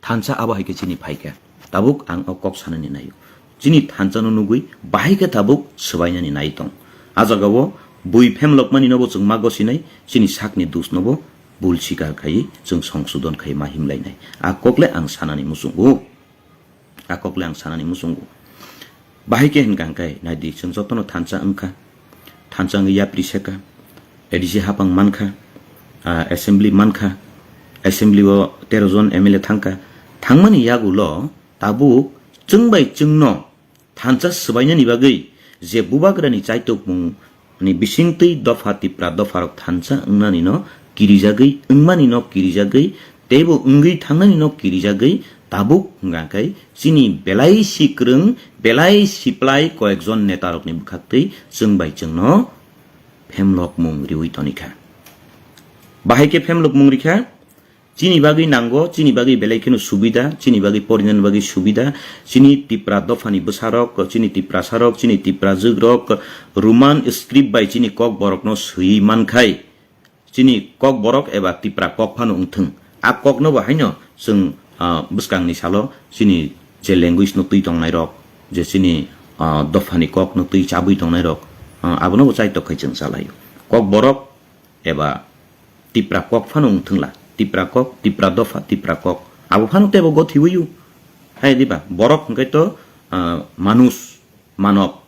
thansa abo hai khe chini phaikha. Tabuk ang o kok sanani naio. Chini thansa no nugwi bahai khe tabuk swbainani nai tong. A jagao bui phemlokmani nobo chwng ma gosinai, chini sakni dus nobo bul sikar khai chwng songsodon khai ma himlainai. A kokle ang sanani muchungo. A kokle ang sanani muchungo. Bahai khe hinkha hwnkhe, naidi, chwng jotono thansa wngkha. Thansa wngwi yapri sekha. A D C hapang mankha. Ah, assembly mankha. Assembly o tero jon M L A thangkha. Thangmani yagulo tabuk chwng bai chwngno thansa swbainani bagwi je bubagrani chaitokmung ni bisingtwi dopha Tipra dopharok thansa wngnani no kirijagwi, wngmani no kirijagwi, teibo wngwi thangnani no kirijagwi, tabuk hwnkha khe chini belai si kwrwng, belai siplai koyekjon netarokni bwkhaktwi chwng bai chwngno phemlokmung riwi tonikha. Bahai khe phemlokmung rikha, Chini bagwi nango, chini bagwi belai kheno subida, chini bagwi porinani bagwi subida, chini Tipra dophani bwsarok, chini Tiprasarok, chini Tiprajwkrok Roman script bai chini Kokborokno swiwi mankhai, chini Kokborok eba Tipra kok phano wngthwng. A kokno bo haino chwng, ah, bwskangni salo chini je language no twi tongnairok, je chini, ah, dophani kokno twi chabwi tongnairok, ah, abono bo chaitok khai chwng salaio. Kokborok eba Tipra kok phano wng thwngla. Tipra kok, Tipra dopha, Tipra kok. Abo phano teibo gothiwi o. Hai diba? Borok hwnkhe to, ah, manush, manob.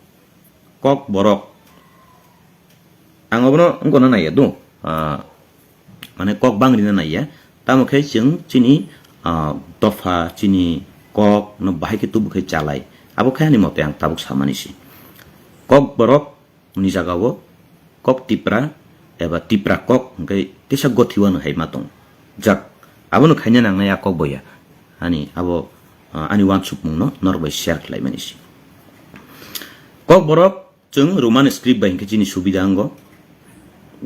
Kok borok. Ang obono wngkona naiya do. Ah, mane kok bangrina naiya. Tamo khe chwng chini, ah, dopha, chini kok no bahai khe tubu khe chalai. Abo khe ani mote ang tabuk samani si. Kok borok ni jagao kok Tipra eba Tipra kok hwnkhe tisa gothiwano hai ma tong jak. Abono khaina nangnai a kok boya. Ani abo, ah, ani wansukmungno norok bai share khlaimani se. Kok borok chwng Roman script bai hwnkhe chini subida wngo.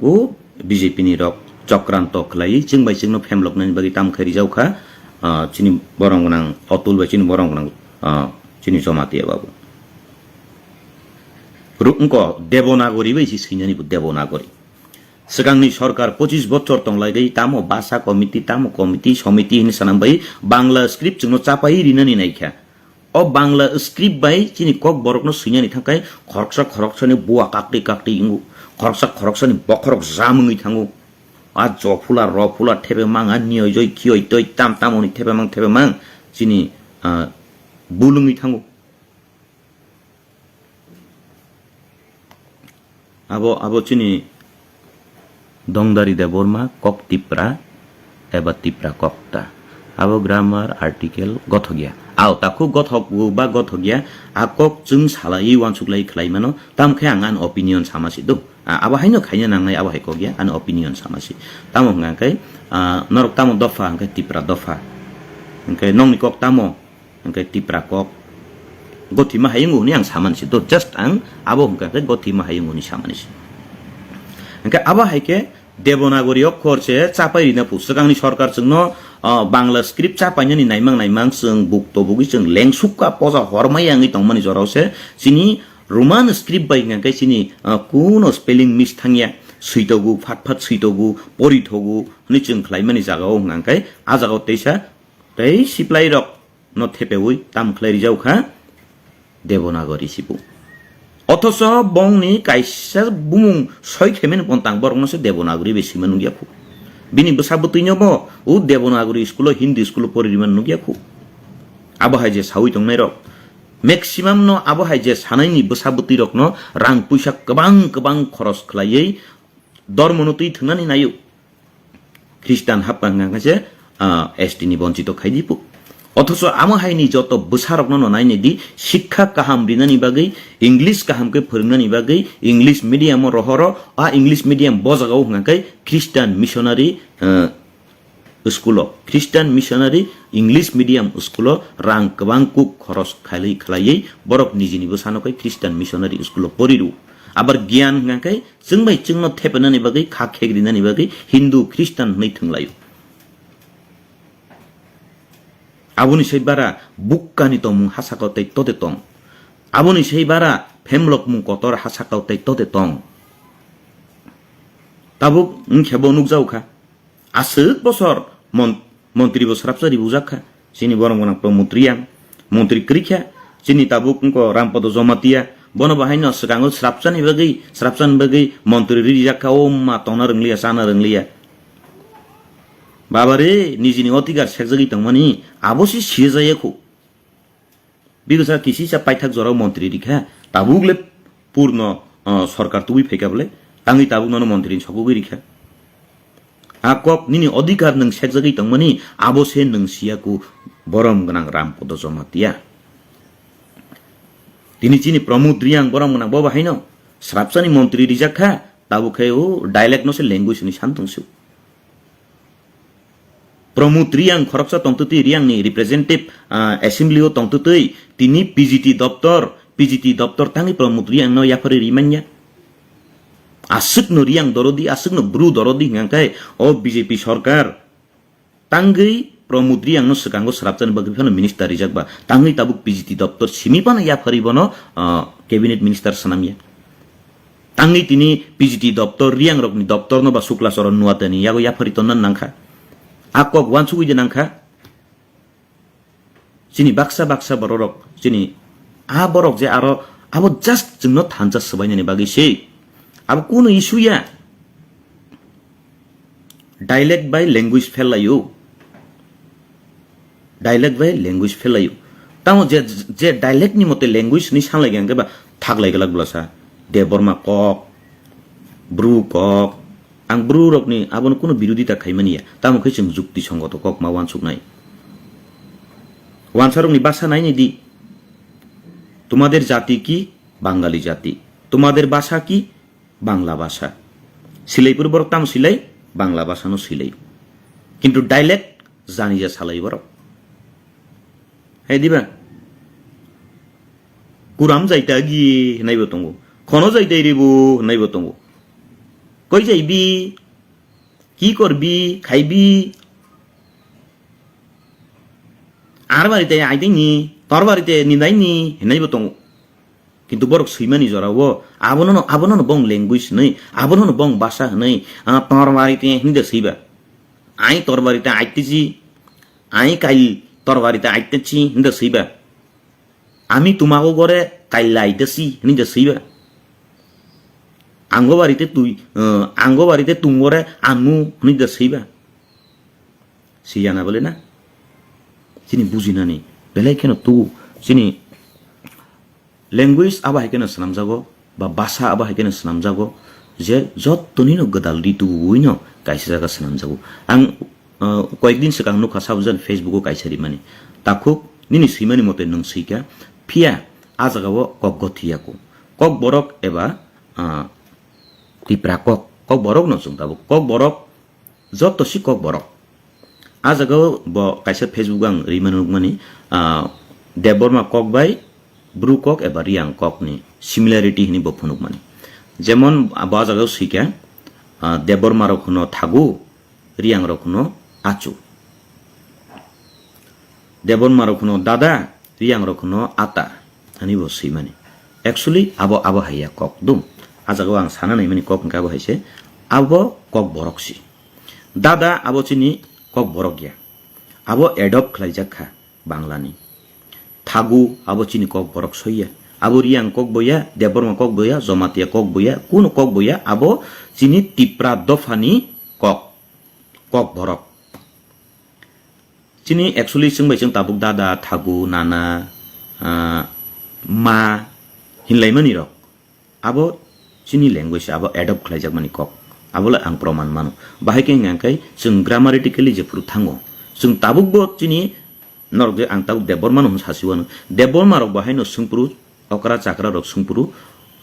O B J P ni rok chokranto khlaiwi chwng bai chwngno phemloknani bagwi tamo khe rijao kha, ah, chini borong gwnang Atul bai chini borong gwnang, ah, chini Jamatia babu. Ru-, wngko Devanagari bai se swinani bo Devanagari. Swkangni sorkar pochis bochor tonglaigwi tamo basa committee, tamo committee, somiti hinwi sanam bai Bangla script chwngno chapai rinani naikha. O Bangla script bai chini kok borokno swinani thangkhai khoroksa khoroksani bua kakti kakti wngo, khoroksa khoroksani bokhorok jam wngwi thango. A jophula rophula thebe mang, a niyoi joi kiyoi toi tam tamoni thebe mang thebe mang chini, ah, bul wngwi thango. Abo, abo chini Dongdari Debbarma kok Tipra eba Tipra kok ta. Abo grammar, article gothok ya. Ao, takhuk gothok bo ba gothok ya, a kok chwng salai uansuk lai khlai mano, tam khe ang ani opinion sama si do. Ah, abo haino khaina nangnai, abo hai kok ya, ani opinion sama si. Tamo hwnka khe, ah, norok tamo dopha hwnkhe Tipra dopha. Hwnkhe nokni kok tamo hwnkhe Tipra kok. Gothima hayungo hwnwi ang samani si. To just ang abo hwnkha khe gothima hayungo hwnwi samani si. Hwnkhe abo hai khe Devanagari okhor se chapai rina phu. Swkangni sorkar chwngno, ah, Bangla script chapainani naimang naimang chwng buk tobugwi chwng lengsukha poja hormai wngwi tongmani jorao se chini Roman script bai hwnkha khe chini, ah, kuno spelling miss thangya, switogo, phat phat switogo, porithogo hwnwi chwng khlaimani jagao hwnkha khe a jagao teisa tei siplai rok no thepeui tam khlai rijao kha Devanagari sibu. Othoso bongni kaisa bumung soi khemen pontang borokno se Devanagari bai sima nukya khu. Bini bwsa bwtwino bo o Devanagari school o Hindi school o pori rima nukya khu. Abo hai je saui tongnai rok, maximum no abo hai je sanaini bwsa bwtwi rokno rang puisa kwbang kwbang khoros khlaiwi dormono twi thwngnani naio. Khristan hapkha hwnkha khe se, ah, S T ni bonchito khai di pu. Othoso amo haini joto bwsarokno no nainai di, sikha kaham rinani bagwi, English kaham khe phwrwngnani bagwi, English medium o rohoro, a English medium bo jagao hwnkha khe Christian missionary, ah, school o, Christian missionary English medium school o rang kwbang kuk khoros khalai khlaiwi borok nijini bwsano khe Christian missionary school o poriru. Abar giyan hwnkha khe chwng bai chwngno thepenani bagwi, kha khegrinani bagwi Hindu, Christian hwnwi thwnglaio. Aboni sai bara bukkani tongmung hasakao tei tode tong. Aboni sai bara phemlokmung kotor hasakao tei tode tong. Tabuk wngkhe bo nukjago kha. Aswk bosor mon-, montri bo srapsa ribujak kha. Chini borok gwnang Pramod Reang, montri kwrwi kha. Chini tabuk wngkha Rampada Jamatia, bono bo haino swkango srapsani bagwi, srapsani bagwi montri rijak kha, o ma tongna rwngliya, chana rwngliya. Baba re, nijini odhikar sekjagwi tongmani, abo se sijaya khu. Bigwsa kisisa paithak jorao montri rikha, tabuk le purno, ah, sorkar tubui phaikha bole, tangwi tabuk nono montri ni sokogwi rikha. A kok nini odhikar nwng sekjagwi tongmani, abo se nwng siya ku borom gwnang Rampada Jamatia. Tini chini Pramod Reang borom gwnang bo bahaino srapsani montri rijak kha, tabuk khe o dialect no se language hwnwi san tong su. Pramod Reang khoroksa tongtwtwi Reang ni representative, ah, assembly o tongtwtwi tini P G T doptor, P G T doptor tangwi Pramod Reang no yaphari rimanya. Aswk no Reang dorodi, aswk no Bru dorodi hwnkha khe o B J P sorkar tangwi Pramod Reang no swkango srapjani bagwi phano minister rijak ba, tangwi tabuk P G T doptor simi phano yaphari bono, ah, cabinet minister swnamya. Tangwi tini P G T doptor, Reang rokni doptor no ba Sukla Charan Noatia ni yago yaphari tonna nangkha. A kok wansugwi de nangkha. Chini baksa baksa bororok, chini a borok je aro abo just chwngno thansa swbainani bagwi se. Abo kunu issue ya. Dialect by language felaio. Dialect by language felaio. Tamo je, je dialect ni mote language ni sanlai hwnkhe ba thaklai glak bwlasa. Debbarma kok, Bru kok. Ang Bru rokni abono kunu birodita khaimani ya. Tamo khe chwng jukti songoto kok ma wansuknai. Wansarokni basa nainai di. তোমাদের জাতি কি? বাঙালি জাতি। তোমাদের ভাষা কি? বাংলা ভাষা। Silai puru borok tamo silai? Bangla bhasha no silai. Kintu dialect jani ja salai borok. Hai diba? Kuram jaita gi hinai bo tongo. Khono jaita iri bo hinai bo tongo. Koi jai bi? Ki kor bi? Khai bi? Ar bari te ai dei ni? Tor bari te ni dai ni? Hinai bo tongo. Kintu borok swimani jora o, abono no, abono no bong language hinwi, abono no bong bhasha hinwi, ah, tor bari te hinwi da swiba. Ai tor bari te aitesi, ai kail tor bari te aitesi hinwi da swiba. আমি তোমাগো ঘরে কাইল্লা আইতেছি, hinwi da swiba. Ango bari te twi, ah, ango bari te tungore anu, hinwi da swiba. Siyana bole na? Chini bujinani belai kheno tu, chini language abo hai kheno swnamjago, ba bhasha abo hai kheno swnamjago, je jottonino gwdal ri tubuino kaisa jaga swnamjago. Ang, ah, koyekdin swkang nukha sabujani Facebook o kaisa rimani. Takhuk nini swimani mote nwng swikha, phiya a jagao kok gothiya ko. Kokborok eba, ah, Tipra kok, kok borok no chwng tabuk kok borok, joto si kok borok. A jaga o bo kaisa Facebook ang rimani nukmani, ah, Debbarma kok bai Bru kok eba Riang kok ni similarity hini bo phunukmani. Jemon bo a jaga o swikha, ah, Debbarma rok hwno thagu, Riang rok hwno achu. Debbarma rok hwno dada, Riang rok hwno ata, ani bo swimani. Actually, abo, abo haiya kok dum. A jaga o ang sana naimani kok hwnkha abo haise, abo kok borok si. Dada abo chini kok borok ya. Abo adopt khlaijak kha Bangla ni. Thagu abo chini kok borok soiya. Abo Riang kok boya, Debbarma kok boya, Jomatia kok boya, kuno kok boya, abo chini Tipra dopha ni kok, kok borok. Chini actually chwng bai chwng tabuk dada, thagu, nana, ah, ma hinlaimani rok. Abo chini language, abo adopt khlaijakmani kok. Abo le ang proman mano. Bahai khe hwnka khe chwng grammatically jephuru thango. Chwng tabuk bo chini norok je ang tabuk Debbarma no hwn sasi wano. Debbarma rok bahai no swngphuru, okra chakra rok swngphuru.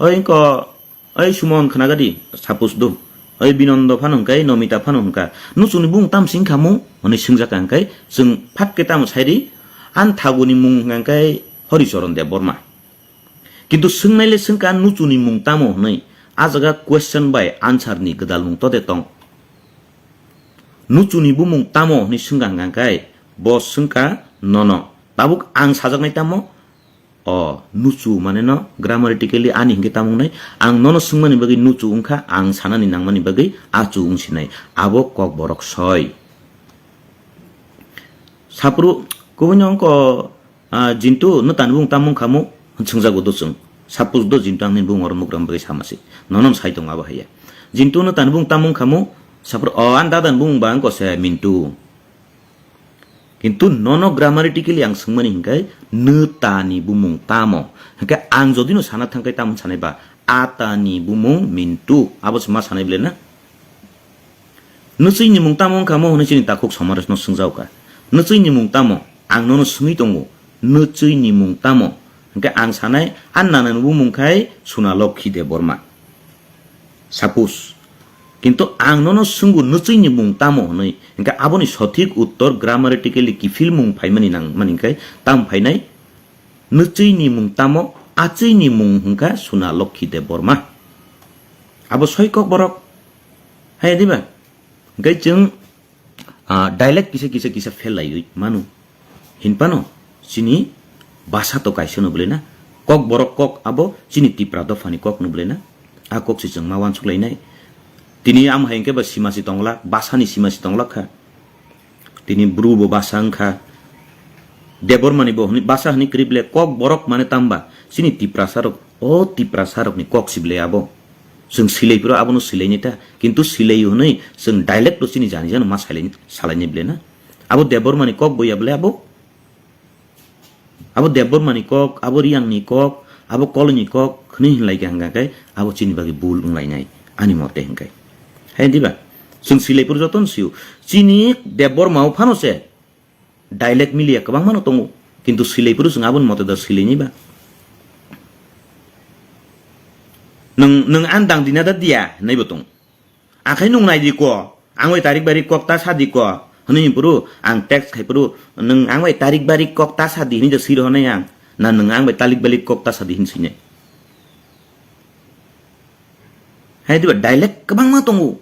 Oi ko Oi Sumon khnaga di, suppose do. Oi Binondo phano hwnka, Nomita phano hwnka. Nuchuni bung tam sing khamu? Hwnwi swngjak ang kai, chwng phat khe tamo sai di? An thaguni mung hwnka kai Horicharan Debbarma. Kintu swngnai le swngkha nuchuni mung tamo hwnwi. A jaga question bai answer ni gwdal mung to de tong. Nuchuni bumung tamo hwnwi swngkha hwnka kai, bo swngkha nono. Tabuk ang sajaknai tamo? O nuchu mane no grammatically ani hinkhe tamo wngnai, ang nono swngmani bagwi nuchu wngkha, ang sanani nangmani bagwi achu wngsinai, abo kok borok soi. Saphuru kubuni ongko, ah, Jintu no tani bung tamo wngkha mu? Swngjago do chwng. Suppose do Jintu ang nini bung oro nugram bagwi sama se. Nono sai tongo abo haiya. Jintu no tani bung tamo wngkha mu? Saphuru o ani dada ni bung ba wngko se Mintu. Kintu nono grammatically ang swngmani hinkhe, nwta ni bumung tamo? Hinkhe ang jodi no sana thangkhe tamo sanai ba, ata ni bumung Mintu, abo se ma sanai bole na? Nwchwi ni mung tamo wngkha mo hwnwi chini takhuk Somaros no swngjao kha. Nwchwi ni mung tamo? Ang nono swngwi tongo, nwchwi ni mung tamo? Hinkhe ang sanai, a nana ni bumung khai Suna Lokhi Debbarma. Suppose. Kintu ang nono swngo, nwchwi ni mung tamo hwnwi. Hinkhe aboni sothik uttor grammatically kiphil mung phaimani nangmani hinkhe tamo phainai? Nwchwi ni mung tamo, achwi ni mung hwnkha Suna Lokhi Debbarma. Abo soi kok borok. Hai diba? Hinkhe chwng Ah, dialect kisa, kisa, kisa fail laiwi mano. Hinphano chini basa to kaisa no bwlai na. Kok borok kok abo chini Tipra dophani kok no bwlai na. A kok se chwng ma uansuk lainai. Tini am hai hwnkhe ba sima se tonglak, basa ni sima se tonglak kha. Tini bru bo basa wngkha. Debbarma ni bo hwnwi, basa hwnwi kwrwi bwle kok borok mane tamba chini Tiprasa rok, o Tiprasa rok ni kok se bwlai abo. Chwng silai phuru abono silai nai ta, kintu silai hwnwi chwng dialect o chini jani jano ma salai, salai nai bwle na. Abo Debbarma ni kok bo ya bwle abo. Abo Debbarma ni kok, abo Riang ni kok, abo Koloi ni kok hwnwi hinlai khe hwnka khe abo chini bagwi bul wng lai nai ani mote hwnkhe. Hai diba? Chwng silai phuru jotono sio. Chini Debbarma o phano se dialect miliya kwbangma no tongo, kintu silai phuru chwng aboni mote da silai nai ba. Nwng, nwng ang dang dina da diya, hinwi bo tong. Akhai nwng nai di ko, ang bai tarik barik kok ta sa di ko, hwnwi phuru ang text khai phuru, nwng ang bai tarik barik kok ta sa di, hinwi da swi rohonai ang, na nwng ang bai talik balik kok ta sa di, hin swi nai. Hai diba, dialect kwbangma tongo.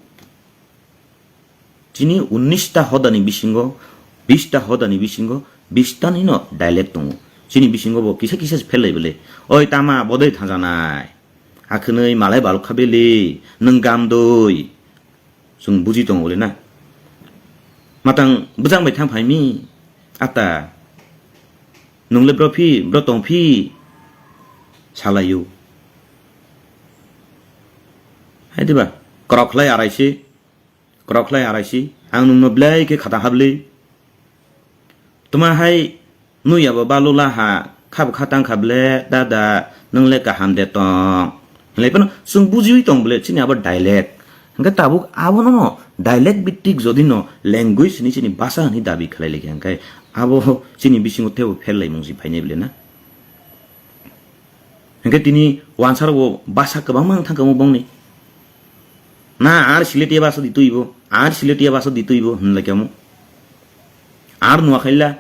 Chini unnish ta hodani bisingo, bish ta hodani bisingo, bish ta ni no dialect tongo. Chini bisingo bo kisa kisa se phelai bwle. Oi tama bodoi thajanai. Akhwnwi malai balkha beli, nwng gamdoi. Chwng buji tongo bwle na. Matang bwjang bai thang phaimi. Ata. Nwng le bro phi, bro tong phi. Salaio. Hai diba? Krok khlai araisi. Krok khlai araisi, ang nwngno belai khe khata habli. Tuma hai nuya bo balula ha, kha bo kha tang kha ble, dada, nwng le kaham de tong. Hinlai phano chwng bujiwi tong ble, chini abo dialect. Hwnkhe tabuk abono no dialect bittik jodi no language hwnwi chini basa hwnwi dabi khlai lai khe, hwnkhe abo chini bisingo teibo pher lai mung si phainai ble na. Hwnkhe tini uansarok bo basa kwbangma wng thang kha omo bongni. Na ar Siletiya basa di twibo, ar Siletiya basa di twibo, hwnlai kamo. Ar Nuakhaila,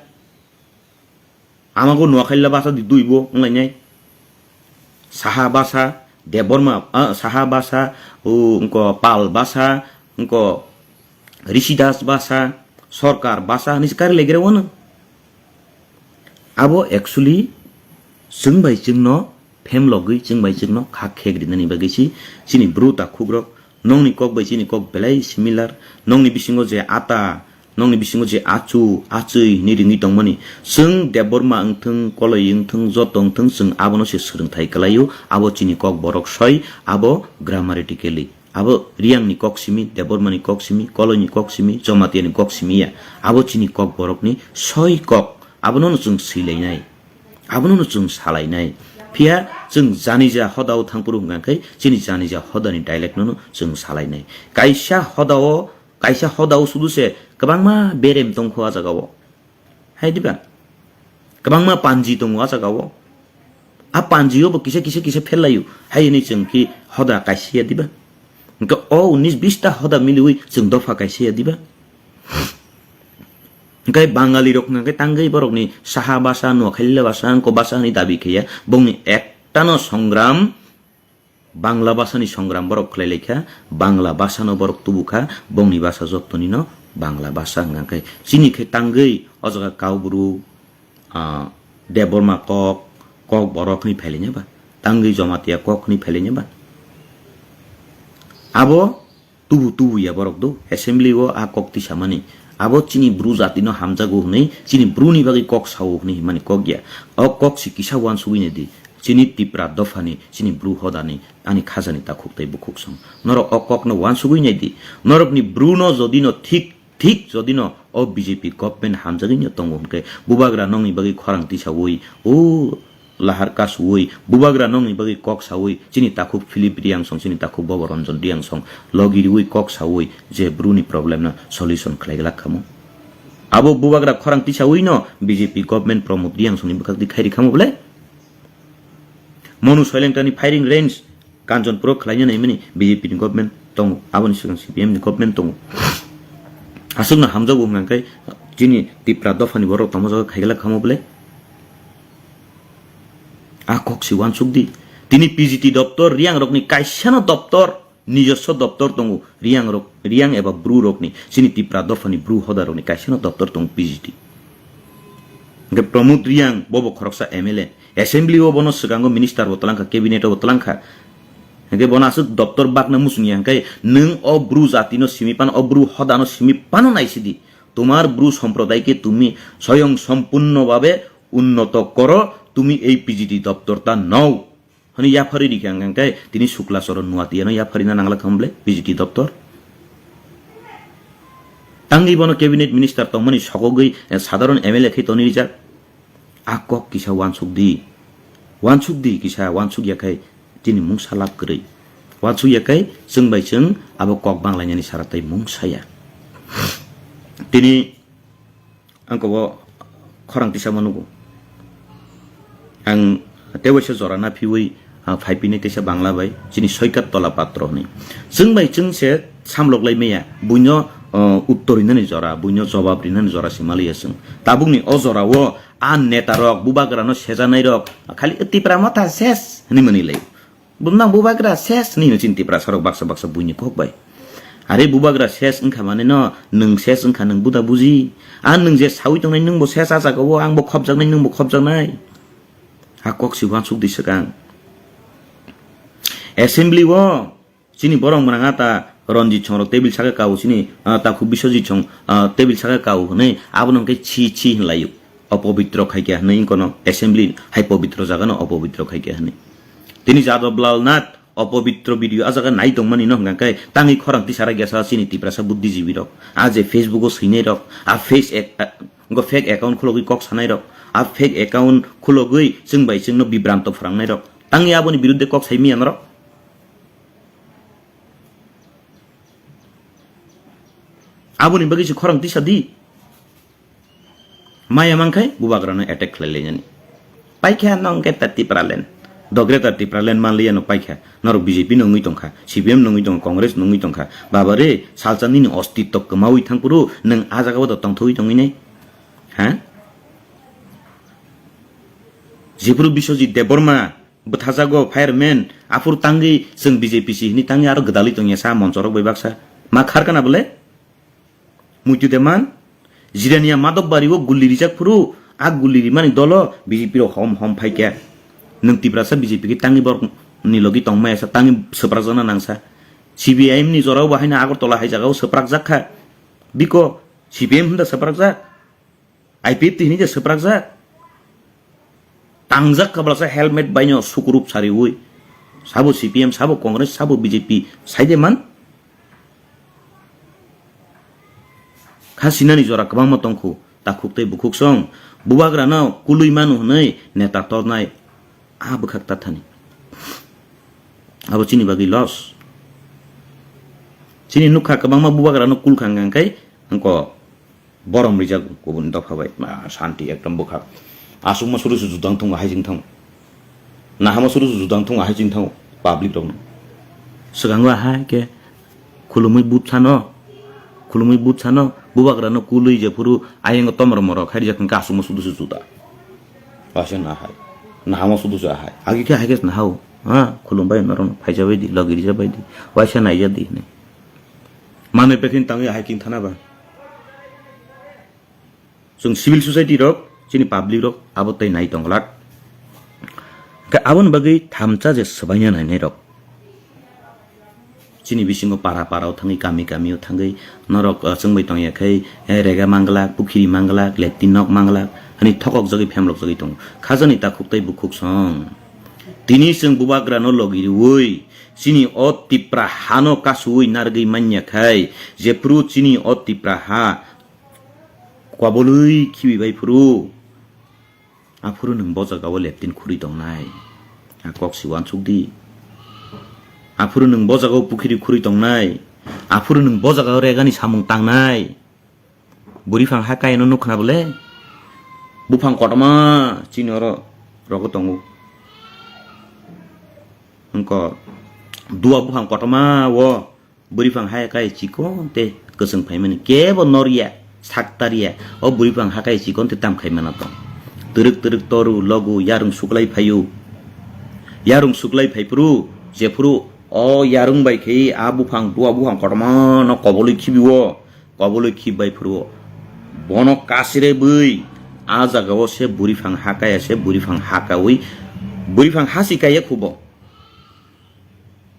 amago Nuakhaila basa di twibo, wnglainai. Saha basa, Debbarma, ah, Saha basa, o, wngko Pal basa, wngko Rishi Das basa, Sorkar basa, hwnwi se kari legra wano. Abo actually chwng bai chwngno phem logwi chwng bai chwngno kha khek rinani bagwi si chini bru takhukrok nongni kok bai chini kok belai similar, nongni bisingo je ata, nongni bisingo je achu, achwi hinwi ringwi tongmani, chwng Debbarma wngthwng, Koloi wngthwng, joto wngthwng, chwng abono se swrwngthai kwlaio, abo chini kok borok soi, abo grammatically. Abo Riyangni kok simi, Debbarmani kok simi, Koloini kok simi, Jomatiyani kok simi ya. Abo chini kok borokni soi kok. Abono no chwng swilainai. Abono no chwng salainai. Phiya chwng janija hodao thangphuru hwnkha khe chini janija hodani dialect no no chwng salainai. Kaisa hodao, kaisa hodao sudu se kwbangma berem tongkho ah jagao. Hai diba? Kwbangma panji tongo ah jagao. A panjio bo kisa, kisa, kisa phelaio. Hai hwnwi chwng ki hoda kaisiya diba? Hwnkhe o unis bista hoda miliwi chwng dopha kaisiya diba? Hwnkhe Bangali rok hwnkhe tangwi borokni Saha basa, Nuakhaila basa, wngko basa hwnwi dabi khaiya. Bongni ektano songram Bangla bhasha ni songram borok khlai laikha, Bangla bhasha no borok tubukha, bongni bhasha jottoni no Bangla bhasha hwnkha khe. Chini khe tangwi o jaga Kaubru, ah, Debbarma kok, kok borok hwnwi phailaina ba, tangwi Jamatia kok hwnwi phailaina ba. Abo tubu tubu ya borok do, assembly o a kok tisamani. Abo chini Bru jati no hamjago hwnwi, chini Bru ni bagwi kok sao hwnwi himani kok ya. O kok si kisa uansugwi nai di. Chini Tipra dophani, chini Bru hodani, ani khajani takhuk tei bukhuk song. Norok o kokno uansugwi nai di. Norokni Bru no jodi no thik, thik jodi no o B J P government hamjagwi no tongo hwnkhe, bubagra nongni bagwi khorang tisaui, o lahar kasuui, bubagra nongni bagwi kok saui, chini takhuk Philip Riangsong, chini takhuk Boboranjan Riangsong, logi riui kok saui, je Bru ni problem no solution khlai glak kamo. Abo bubagra khorang tisaui no B J P government Pramod Riangsong ni bwkhak di khairi khamo bwle? Monu Soilengtani firing range Kanchanpuro khlaina naimani B J P ni government tongo, aboni swkang C P M ni government tongo. Aswkno hamjago hwnkha khe chini Tipra dophani borok tamo jaga khaigala khamo bwle? A kok si uansuk di. Tini P G T doptor, Riang rokni kaisano doptor, nijoswo doptor tongo, Riang rok, Riang eba Bru rokni, chini Tipra dophani Bru hoda rokni kaisano doptor tongo P G T. Hwnkhe Pramod Riang bobo khoroksa M L A, assembly o bono swkango minister bo twlangkha, cabinet o bo twlangkha. Hwnkhe bono aswk doptor bakna muchungya hwnkhe nwng o Bru jati no simi pano, o Bru hoda no simi pano naisidi. Tomar Bru somproday ke tumi soyong sompunno babe unnoto koro, tumi ei P G T doptor ta nao. Hwnwi yapharwi rikha hwnkha khe tini Sukla Charan Nuatia no yapharina nangla khamble P G T doptor. Tangwi bono cabinet minister tongmani sokogwi, eh, sadharon M L A khe toni rijak. A kok kisa uansuk di. Uansuk di kisa, uansuk ya khai chini mungsa lab kwrwi. Uansuk ya khai chwng bai chwng abo kok banglainani sara tei mungsa ya. Tini Ang kobo khorang tisa ma nugo. Ang tei waisa jora na phiwi, ah, phai pini tisa Bangla bai, chini Soikat Tola Patro hwnwi. Chwng bai chwng se samlok lai maya, buino, ah, uttor rinani jora, buino jobab rinani jora se maliya chwng. Tabukni o jora o a neta rok, bubagra no sejanai rok, khali Tipra Motha ses hwnwi mani lai. Bumnang bubagra ses ni hino chini Tiprasa rok baksa baksa buini kok bai. Are bubagra ses wngkha mane no, nwng ses wngkha nwng buda buji. A nwng je sawi tongnai nwng bo ses a jaga o, ang bo khopjaknai nwng bo khopjaknai. A kok si uansuk di swkang. Assembly o chini borok mwnang ata Ranjit Song rok table saka kao chini, ah, takhu Biswajit Song, ah, table saka kao hwnwi abono hwnkhe chi chi hwnlaio. Opobitro khaikha hwnwi wngkono assembly hai pobitro jagano opobitro khaikha hwnwi. Tini Jadab Lal Nath opobitro video a jaga nai tongmani no hwnkha khe tangwi khorang tisara gesa chini Tiprasa buddhijibi rok. A je Facebook o swinai rok, a face ac-, a, go fake account khulogwi kok sanai rok, a fake account khulogwi chwng bai chwngno bibranto phwrangnai rok. Tangwi aboni birudde kok sai miya norok. Aboni bagwi se khorang tisa di. Maya mankhe bubagrano attack khlai lainani. Paikha nong khe ta Tipraland. Do Greater Tipraland manliya no paikha. Norok B J P no wngwi tongkha, C P M no wngwi tongkha, Congress no wngwi tongkha. Baba re, salsa nini ostitto kwmawi thangphuru nwng a jagao do tongthogwi tongwi nai? Ha? Jephuru Biswajit Debbarma bwthajago fireman, aphuru tangwi chwng B J P si hwnwi tangwi aro gwdalwi tongya sa monchorok bai baksa. Ma kharkana bole? Muitu de man, Jirania Madok Bari o guli rijak phuru, a guli rimani dolo B J P rok hom hom phaikya. Nwng Tiprasa B J P khe tangwi borok ni logi tongmaya sa, tangwi swprakjakna nangsa. C P I M ni jorao bo haino Agartala hai jagao swprakjak kha. Biko C P M hwnda swprakjak, I P F T hwnwi je swprakjak. Tangjak kha bwlasa helmet baino sukurup sariui. Sabo C P M, sabo Congress, sabo B J P, saide man. Kha sinani jora kwbangma tongkhu, takhuk tei bukhuk song. Bubagrano kului manu hwnwi neta tornai a bwkhak tathani. Abo chini bagwi loss. Chini nukha kwbangma bubagrano kulkha hwnkha khe, wngko borom rijak kubun dopha bai. Ma santi ekdom bwkhak. Aswkma suru se judang thung hai jing thang. Nahama suru se judang thung hai jing thang public rokno. Swkango ahai khe khulumui but sano, khulumui but sano, bubagrano kului je phuru ayang tomor moro khai rijak hwnkhe aswkma suru se juda. Waisa nahai. Nahama suru se ahai. Agi khe hai khe nahao. Ha, khulum bai norok phaija bai di, logi rija bai di. Waisa naija di hinwi. Manwi pekhin tangwi ahai king thana ba. Chwng civil society rok, chini public rok abo tei nai tong glak. Hwnkhe aboni bagwi thamsa je swbaina nainai rok. Chini bisingo para para o thangwi, kami kami o thangwi norok, uh, chwngbai tongya khai, eh, rega manglak, pukhiri manglak, latrine nok manglak, hani thokok jagwi phemlok jagwi tongo. Khajani takhuk tei bukhuk song. Tini chwng bubagrano logi rwui, chini o Tipra hano kasuui narwgwi manya khai, jephru chini o Tipra ha kobolwi khibi bai phuru, aphuru nwng bo jagao latrine khurwi tongnai. A kok si uansuk di. Aphuru nwng bo jagao pukhiri khurwi tongnai. Aphuru nwng bo jagao regani samung tangnai. Bwrwi phang ha kayano nuk khna bole? Buphang kotorma chini oro rogo tongo. Wngkor dua buphang kotorma o bwrwi phang ha kaya chikon tei kwchwng phaimani kebo norya, saktarya. O bwrwi phang ha kaya chikon tei tam khaimano tong. Twrwk twrwk toru logu yarwng suklai phaio. Yarwng suklai phaiphuru jephuru o yarwng bai khe a buphang dua buphang kotorma no kobolwi khibio. Kobolwi khibbai phuru bono kasire bwi a jagao se bwrwi phang ha kaya se bwrwi phang ha kaui bwrwi phang ha si kaya khubo.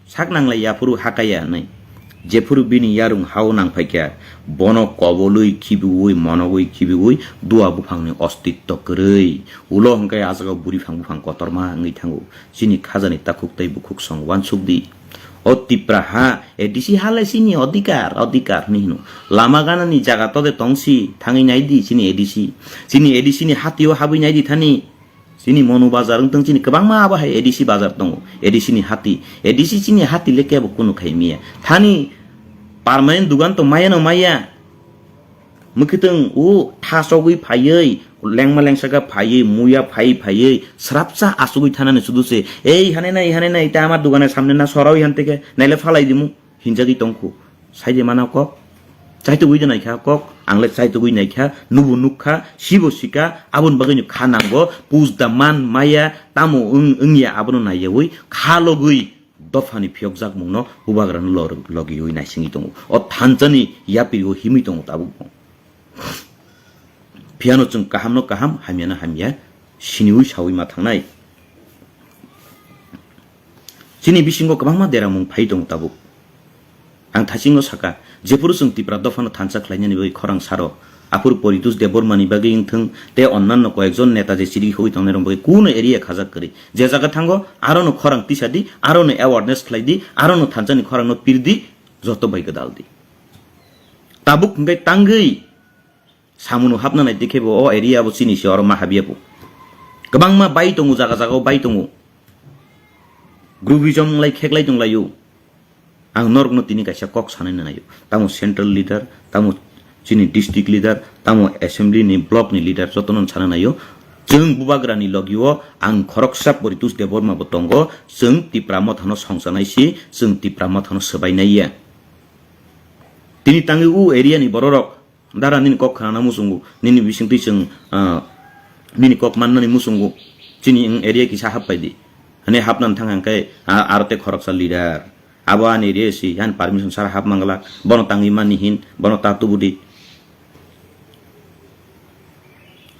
Sak nanglai yaphuru ha kaya hinwi. Jephuru bini yarwng hao nang phaikha, bono kobolwi khibiui, monogwi khibiui, dua buphangni ostitto kwrwi. Ulo hwnkhe a jagao bwrwi phang buphang kotorma wngwi thango. Chini khajani takhuk tei bukhuk song uansuk di. O Tipra ha, A D C ha le chini odhikar, odhikar hinwi hino. Lama ganani jaga tode tongsi, thangwi nai di chini A D C. Chini A D C ni hatio habwi nai di thani. Chini Monu Bazar wng tong chini kwbangma abo hai A D C bazar tongo. A D C ni hati. A D C chini hati le kebo kunu khai miya. Thani permanent dugan to maya no maya. Mwkhwtwng o thasogwi phaiwi, lengma lengsaka phaiwi, muya phaiwi phaiwi, srapsa asugwi thanani sudu se, "Ei, hane nai, hane nai, ta ama dugane samne na sorawi hante khe, naile phalai dimu," hinjagwi tongkhu. Saide mana kok? Chaitugwi de naikha kok? Angle chaitugwi naikha, nubo nukha, sibo sika, aboni bagwino kha nango, pus da man maya, tamo wng, wngya abono naiyawi, kha logwi, dophani phiyokjakmungno bubagrano lor-, logiwi naisingwi tongo. O thansani yapirigo himwi tongo tabukbo. Phiyano chwng kahamno kaham, hamyano hamya, siniwi sawi ma thangnai. Chini bisingo kwbangma deramung phai tongo tabuk. Ang thasingo saka, jephuru chwng Tipra dophano thansa khlainani bagwi khorang saro, aphuru Poritos Debbarmani bagwi wngthwng tei onnanno koyekjon neta je chirigwi hogwi tongnairokni bagwi kuno area khajak kwrwi. Je jaga thango, arono khorang tisa di, arono awareness khlai di, arono thansani khorangno pir di, joto bai gwdal di. Tabuk hwnkhe tangwi samungo hapna nai tikhe bo o area bo chini se oro ma habya bo. Kwbangma bai tongo, jaga jaga o bai tongo. Groupism lai kheklai tonglaio. Ang norokno tini kaisa kok sanai naio. Tamo central leader, tamo chini district leader, tamo assembly ni block ni leader jotono sana naio. Chwng bubagrani logio ang khoroksa Poritus Debbarma bo tongo, chwng Tipra Mothano songchanai si, chwng Tipra Mothano swbainai ya. Tini tangwi u area ni bororok dara nini kok khnana muchungo, nini bisingtwi chwng, ah, nini kok mannani muchungo, chini wng area kisa happai di. Hwnwi hapnani thang hang khe, ah, aro tei khoroksa leader. Abo ani area si, ani permission sara hap manglak, bono tangwi mani hin, bono ta tubu di.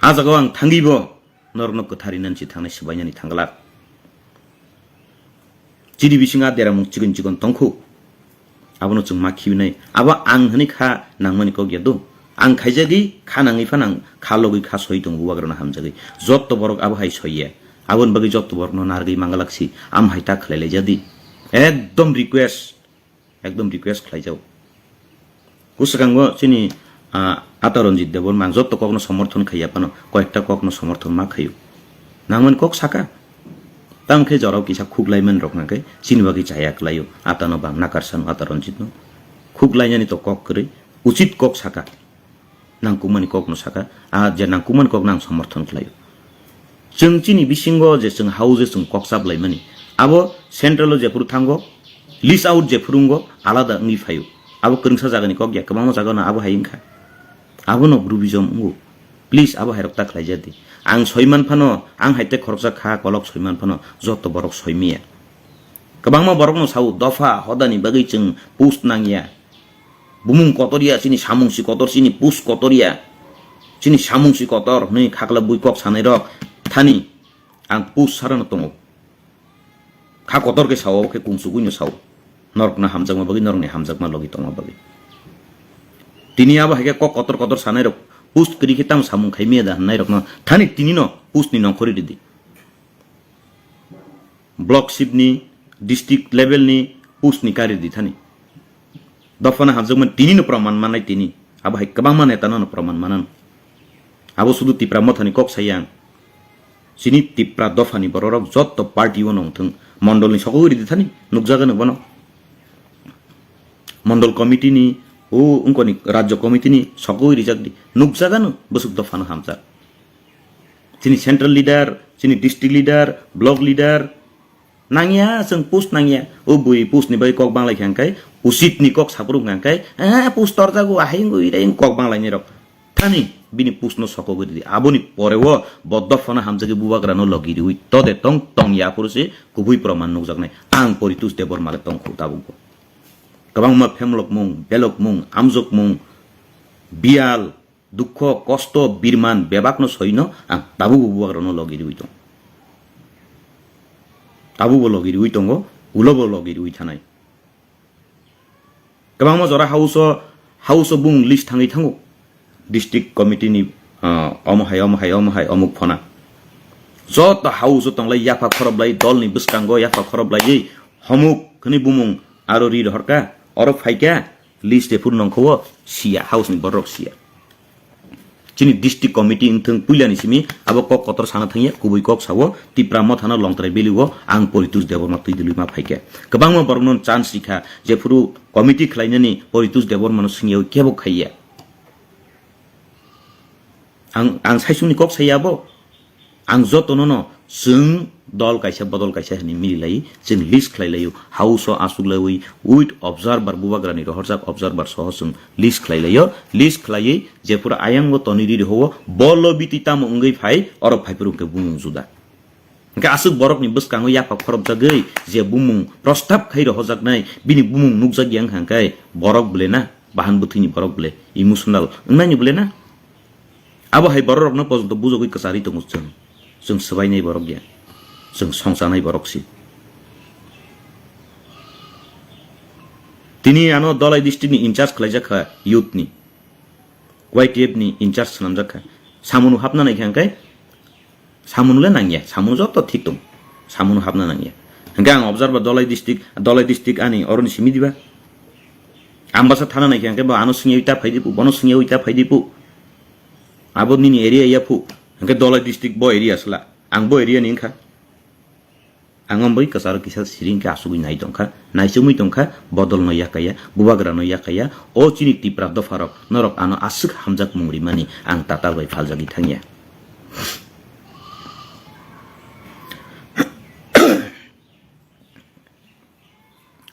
Ah jagao ang thangwi bo, norokno kwthari nani si thangnai swbainani thangglak. Chini bisingo a deramung chikon chikon tongkhu. Abono chwng ma khibinai. Abo ang hwnwi kha nangmani kok ya do. Ang khaijagwi kha nangwi phano ang kha logwi kha soi tongo bubagrano hamjagwi. Jotto borok abo hai soi ya. Aboni bagwi jotto borokno narwgwi mangalak si. Am hai ta khlai laijadi. Ekdom request. Ekdom request khlaijao. Bwswkango chini, ah, Ata Ranjit Debbarma ang jotto kokno somorthon khaiya phano, koyekta kokno somorthon ma khaio. Nangmani kok saka. Tang khe jorao kisa khuklaimani rok hwnkhe chini bagwi chaya kwlaio. Atano bang nakarsano Ata Ranjitno. Khuklainani to kok kwrwi. Uchit kok saka. Nangkukmani kokno saka, ah, je nangkukmani kokno ang somorthon khlaio. Chwng chini bisingo je chwng hao je chwng kok chaplaimani, abo central o jephuru thango, list out jephuru wngo, alada wngwi phaio. Abo kwrwngsa jagani kok ya, kwbangma jagano abo hai wngkha. Abono groupism wngo. Please, abo hairok ta khlaijadi. Ang soiman phano, ang hai tei khoroksa kha kolok soiman phano, joto borok soimiya. Kwbangma borokno sao, dopha hodani bagwi chwng post nangya. Bumung kotor ya, chini samung si kotor, chini pus kotor ya. Chini samung si kotor hwnwi khakla bui kok sanai rok thani ang pus sarano tongo. Kha kotor khe sao, khe kungsugui no sao. Norokno hamjakma bagwi, norokni hamjakma logi tongma bagwi. Tini abo hai khe kok kotor kotor sanai rok pus kwrwi khe tamo samung khai miya da hwnai rokno thani tini no pus ni nongkhor ridi. Block sibni, district level ni post ni kari di thani. Dophano hamjakmani tini no proman manai tini. Abo hai kwbangma neta no proman manan. Abo sudu Tipra Mothani kok sayang. Chini Tipra dophani bororok jotto party o nongthwng. Mondol ni sokogwi ridi thani. Nukjaga no bono. Mondol committee ni, o wngkoni rajyo committee ni sokogwi rijak di. Nukjaga no bwswk dophano hamjak. Chini central leader, chini district leader, block leader, nangya, chwng post nangya. O bui post ni bai kok banglai kha hwnkhe, usit ni kok saphuru hwnkha hwnkhe, "Eh, post torjago, ahai wngwi rai," wng kok banglai nai rok. Thani bini post no sokogwi ridi. Aboni pore o bo dophano hamjagwi bubagra no logi riwi tode tong tong ya phuru se kubui proman nukjaknai. Ang Poritus Debbarma le tongkhu tabukbo. Kwbangma phemlokmung, belokmung, amjokmung, biyal, dukho, kosto, birman, bebakno soino ang tabukbo bubagrano logi riwi tongo. Tabukbo logi riwi tongo, ulobo logi riwi thanai. Kwbangma jora house o, house o bung list thangwi thango. District committee ni, ah, omo hai, omo hai, omo hai, omuk phona. Joto house o tonglai yapha khoroplai, dolni bwskango yapha khoroplaiwi homuk hwnwi bumung aro ri rohorkha, oro phaikha, list de phuru nongkho o siya, house ni borok siya. Chini district committee wngthwng puilani simi abo kok kotor sana thangya, kubui kok sao Tipra Mothano Longtrai Valley o ang Poritus Debbarma twi dwlwi ma phaikha. Kwbangma borokno chance rikha, jephuru committee khlainani Poritus Debbarmano swngyawi kebo khaiya. Ang, ang saichungni kok saya abo. Ang jotono no chwng dol kaisa bodol kaisa hwnwi mili lai, chwng list khlai laio, house o aswk laiwi with observer, bubagrani rohorjak observer soho chwng list khlai laio, list khlaiwi jephuru ayang o tonwi ri rihoro bo lobiti tamo wngwi phai, oro phai phuru hwnkhe bumung juda. Hwnkhe aswk borokni bwskango yapha khorobjagwi je bumung prostab khai rohojaknai, bini bumung nukjakya wngkha hwnkhe borok bwle na, bahan bwthwini borok bwle, emotional wngnaini bwle na? Abo hai bororokno porjonto bujogwi kwcharwi tongo chwng. Chwng swbainai borok ya. Chwng songchanai borok si. Tini ano Dhalai district ni in charge khlaijak kha youth ni. Y T F ni in charge swnamjak kha. Samung hapna naikha hwnkhe samung le nangya. Samung joto thik tong. Samung hapna nangya. Hwnkhe ang observer Dhalai district, Dhalai district ani oroni simi diba? Ambasa thana naikha hwnkhe bo ano swngyawi ta phai dipu, bono swngyawi ta phai dipu. Abo nini area ya phu. Hwnkhe Dhalai district bo area sla. Ang bo area ni wngkha. Ang ombai kwcharo kisa siring khe asugwi nai tongkha, naichomwi tongkha, bodolno yakaya, bubagrano yakaya, o chini Tipra dopharok, norok ano aswk hamjak mung rimani ang tatal bai phaljagwi thangya.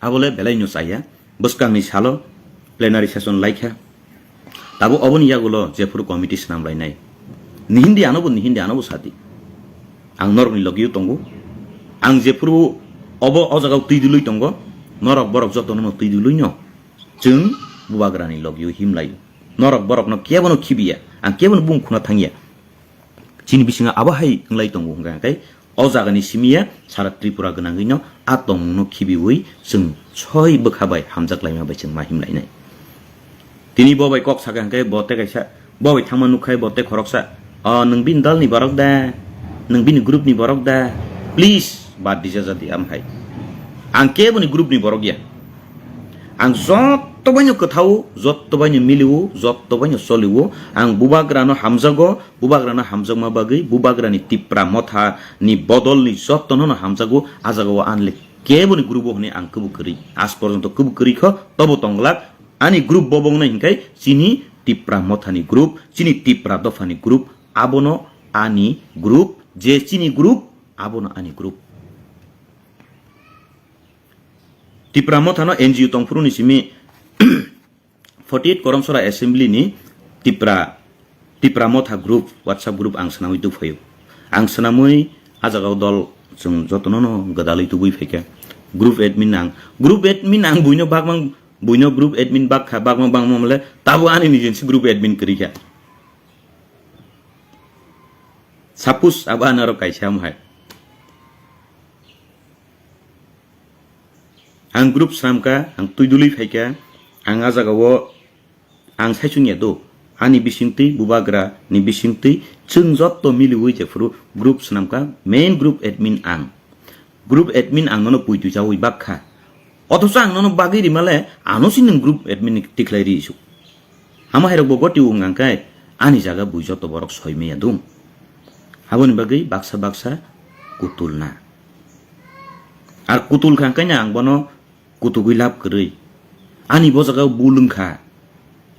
Abole belai no chaya. Bwskangni salo plenary session laikha. Tabo oboni yagulo jephuru committee swnam lainai. Nihindi anobo, nihindi anobo sadi. Ang norokni logio tongo. Ang jephuru obo o jagao twi dului tongo. Norok borok jotono no twi dului no. Chwng bubagrani logio himlaio. Norok borokno kebono khibiya. Ang kebono bung khuna thangya. Chini bisingo abo hai wnglai tongo hwnkha khe o jagani simi ya sara Tripura gwnangwi no a tongmung no khibiwi chwng soi bwkha bai hamjak laima bai chwng ma him lainai. Tini bo bai kok saka hwnkhe bo tei kaisa, bo bai thangma nukkhai bo tei khoroksa, "O nwng bini dal ni borok da, nwng bini group ni borok da, please bad dija jadi am hai." Ang keboni group ni borok ya. Ang jotto baino kwthao, jotto baino milio, jotto baino solio, ang bubagrano hamjago, bubagrano hamjakma bagwi, bubagrani Tipra Motha ni bodolni jottono no hamjago, a jagao anle keboni group o hwnwi ang kwbwi kwrwi. Aaj porjonto kwbwi kwrwi kho, tobo tongglak. Ani group bo bongno hinkhai chini Tipra Mothani group, chini Tipra Dophani group, abono ani group, je chini group, abono ani group. Tipra Mothano N G O tongphuru ni simi forty eight Koromsora Assembly ni Tipra, Tipra Motha group, WhatsApp group ang swnamwi tubuphaio. Ang swnamwi a jagao dol chwng jotono no gwdalwi tubui phaikha. Group admin ang, group admin ang buino bakmang, buino group admin bakha, bakmang bangma mole tabo ani nijensi group admin kwrwikha. Suppose abo ani aro kaisa wng hai. Ang group swnamkha, ang twi dului phaikha, ang a jagao ang saichung ya do, ani bisingtwi, bubagra ni bisingtwi, chwng jotto miliwi jephuru group swnamkha, main group admin ang. Group admin ang nono puitwi chaui bakha. Othocho ang nono bagwi rimale, ano si nwng group admin ni tikhlai ri isu. Amo hairok bo goti wng ang khe, ani jaga bui joto borok soi maya dum. Aboni bagwi baksa baksa kutul na. Ar kutul kha kanya ang bono kutugwi lab kwrwi. Ani bo jaga bul wngkha.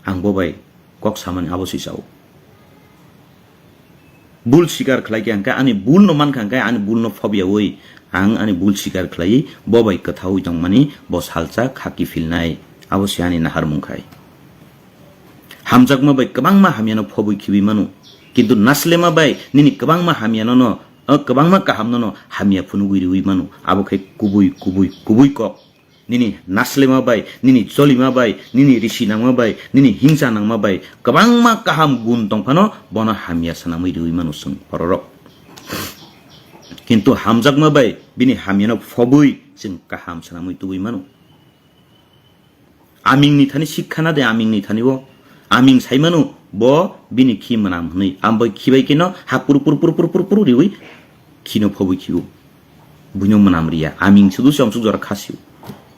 Ang bo bai kok samani abo si sao. Bul sikar khlai khe ang khe ani bul no mankha ang khe ani bul no phobyaui ang ani bul sikar khlai bo bai kwthaui tongmani bo salsa khaki filnai abo si ani naharmung khai. Hamjakma bai kwbangma hamyano phobwi khibi mano. Kintu naslema bai nini kwbangma hamyano no, o kwbangma kahamno no hamya phunugwi riui mano. Abo khai kubui, kubui, kubui kok. Nini naslema bai, nini cholima bai, nini risi nangma bai, nini hingsa nangma bai, kwbangma kaham gun tongphano bono hamya swnamwi riui mano chwng bororok. Kintu hamjakma bai bini hamyano phobwi chwng kaham swnamwi tubui mano. Amingni thani sikkha na de amingni thani o. Aming sai mano bo bini khi mwnam hwnwi. Ambai khibai khe no ha pur pur pur pur pur pur riui khino phobwi khio. Buino mwnam riya. Aming sudu se omsuk jora khasio.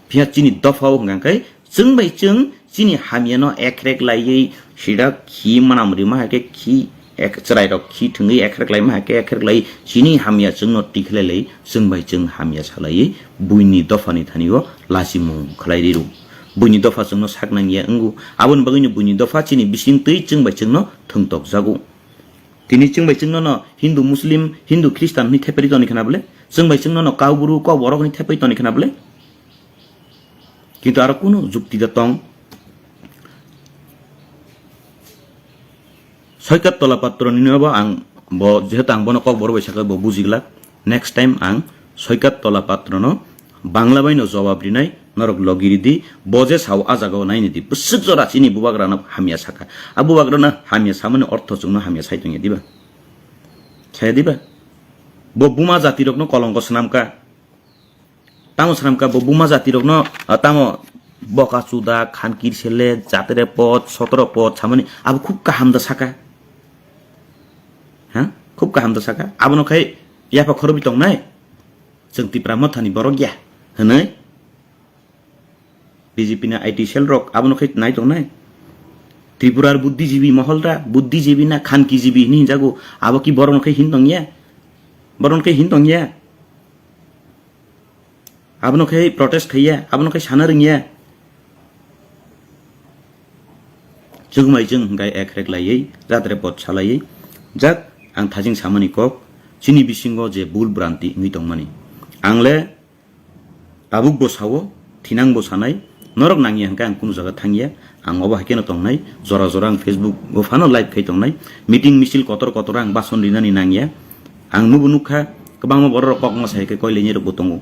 Phiya chini dopha o hwnka khe chwng bai chwng chini hamyano ekrek laiwi sida khi mwnam rima hai khe khi ek chwrairok khi thwngwi ekhrek laima hai khe ekhrek lai chini hamya chwngno tikhlai lai chwng bai chwng hamya salaiwi buini dophani thani o lachimung khlai riro. Buini dopha chwngno sak nangya wngo. Aboni bagwino buini dopha chini bising twi chwng bai chwngno thwngtok jago. Tini chwng bai chwngno no Hindu Muslim, Hindu Khristan hwnwi theperi toni khna bole? Chwng bai chwngno no Kaubru, Kokborok hwnwi theperi toni khna bole? Kintu aro kunu jukti da tong. Soikat Tola Patro nino bo ang bo jehetu ang bono Kokborok bai sakha bo bujiglak. Next time ang Soikat Tola Patro no Bangla bai no jawab rinai norok logi ridi bo je sao a jaga o naini di bwswk jora chini bubagra no hamya sakha. A bubagra no hamya samani ortho chwngno hamya sai tongya diba? Saya diba? Bo buma jati rok no kolongko swnamkha. Tamo swnamkha bo buma jati rokno, ah, tamo boka chuda, khankir sele, jatre pot, sotro pot samani abo khub kaham da saka. Ha? Khub kaham da saka. Abono khai yapha khorobwi tongnai. Chwng Tipra Mothani borok ya hwnwi B J P ni I T cell rok abono khai nai tongnai. Tripura buddhijibi mohol da, buddhijibi na khankijibi hwnwi hinjago. Abo ki borokno khai hin tongya? Borokno khai hin tongya? Abono khe protest khaiya, abono khe sana rwngya. Chwng bai chwng hwnkhe ekrek laiwi, jatre pot salaiwi, jak ang thajing samani kok, chini bisingo je bul branti wngwi tongmani. Ang le tabuk bo sao, thinang bo sanai, norok nangya hwnkhe ang kunu jaga thangya, ang obo hai kheno tongnai, jora jora ang Facebook o phano live khai tongnai, meeting misil kotor kotor ang bason rinani nangya, ang nubo nukha, kwbangma borok rok kok ma sai khe koilaini rok bo tongo.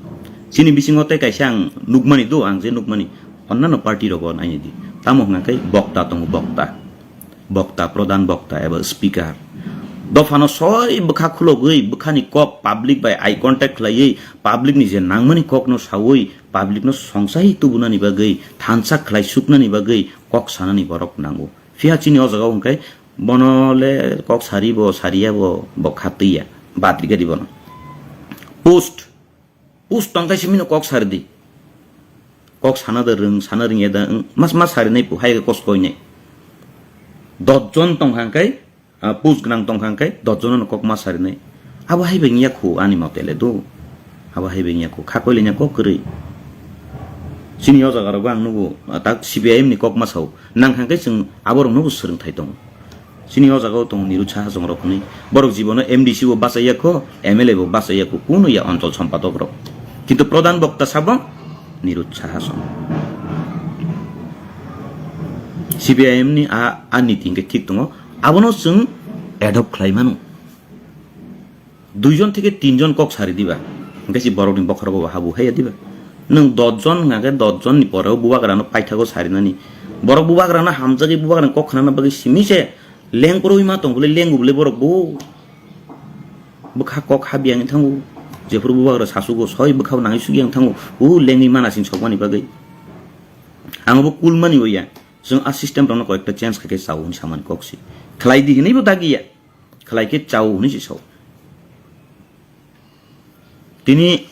Chini bisingo tei kaisa ang nukmani do, ang je nukmani, onnano party rogo naini di, tamo hwnkha khe bokta tongo, bokta. Bokta, pradhan bokta eba speaker. Dophano soi bwkha khulogwi, bwkhani kok public bai eye contact khlaiwi, public ni je nangmani kokno sawi, public no songchai tubunani bagwi, thansa khlai suknani bagwi kok sanani borok nango. Phiya chini o jaga o hwnkhe bono le kok sari bo, sariya bo, bo kha twiya, bad rikadi bono. Post Post tongthai simi no kok sari di. Kok sana da rwng, sana rwngya da, wng, mas, mas sari nai pu, hai kos koi nai. Dot jon tong kha hwnkhe, ah, post gwnang tong kha hwnkhe, dot jon no kok ma sari nai. Abo hai beng ya khu, ani mote le do. Abo hai beng ya khu, kha koi le nya kok kwrwi. Chini o jaga rogo ang nugo, ah, tak C P I M ni kok ma sao. Nang kha hwnkhe chwng abo rok no bo swrwng thai tongo. Chini o jaga o tongo Nirud Saha chong rok hwnwi. Borok jibono M D C bo bachai ya kho, M L A bo bachai ya kho, kunu ya onchol sompadok rok. Kintu pradhan bokta sabo Nirud Saha chong. C P I M ni a, a niti hwnkhe thik tongo. Abono chwng adopt khlai mano. Duijon theke tinjon kok sari diba, hwnkhe si borokni bokhorogo bo habu haiya diba? Nwng dotjon hwnkha khe dotjonni poreo bubagrano paithago sarinani. Borok bubagrano hamjagwi bubagrani kok khnana bagwi simi se lengkorwi ma tong bwle, lengo bwle borok bo. Bwkha kok habiyangwi thango, jephuru bubagra sasugo soi bwkhao nangwi sukyang thango, o lengwi mana sing sokmani bagwi. Ang bo cool mani bo ya, chwng a system rokno koyekta change khaikhe chao hwnwi samani kok si. Khlai di hwnwi bo dagiya. Khlai khe chao hwnwi se sao. Tini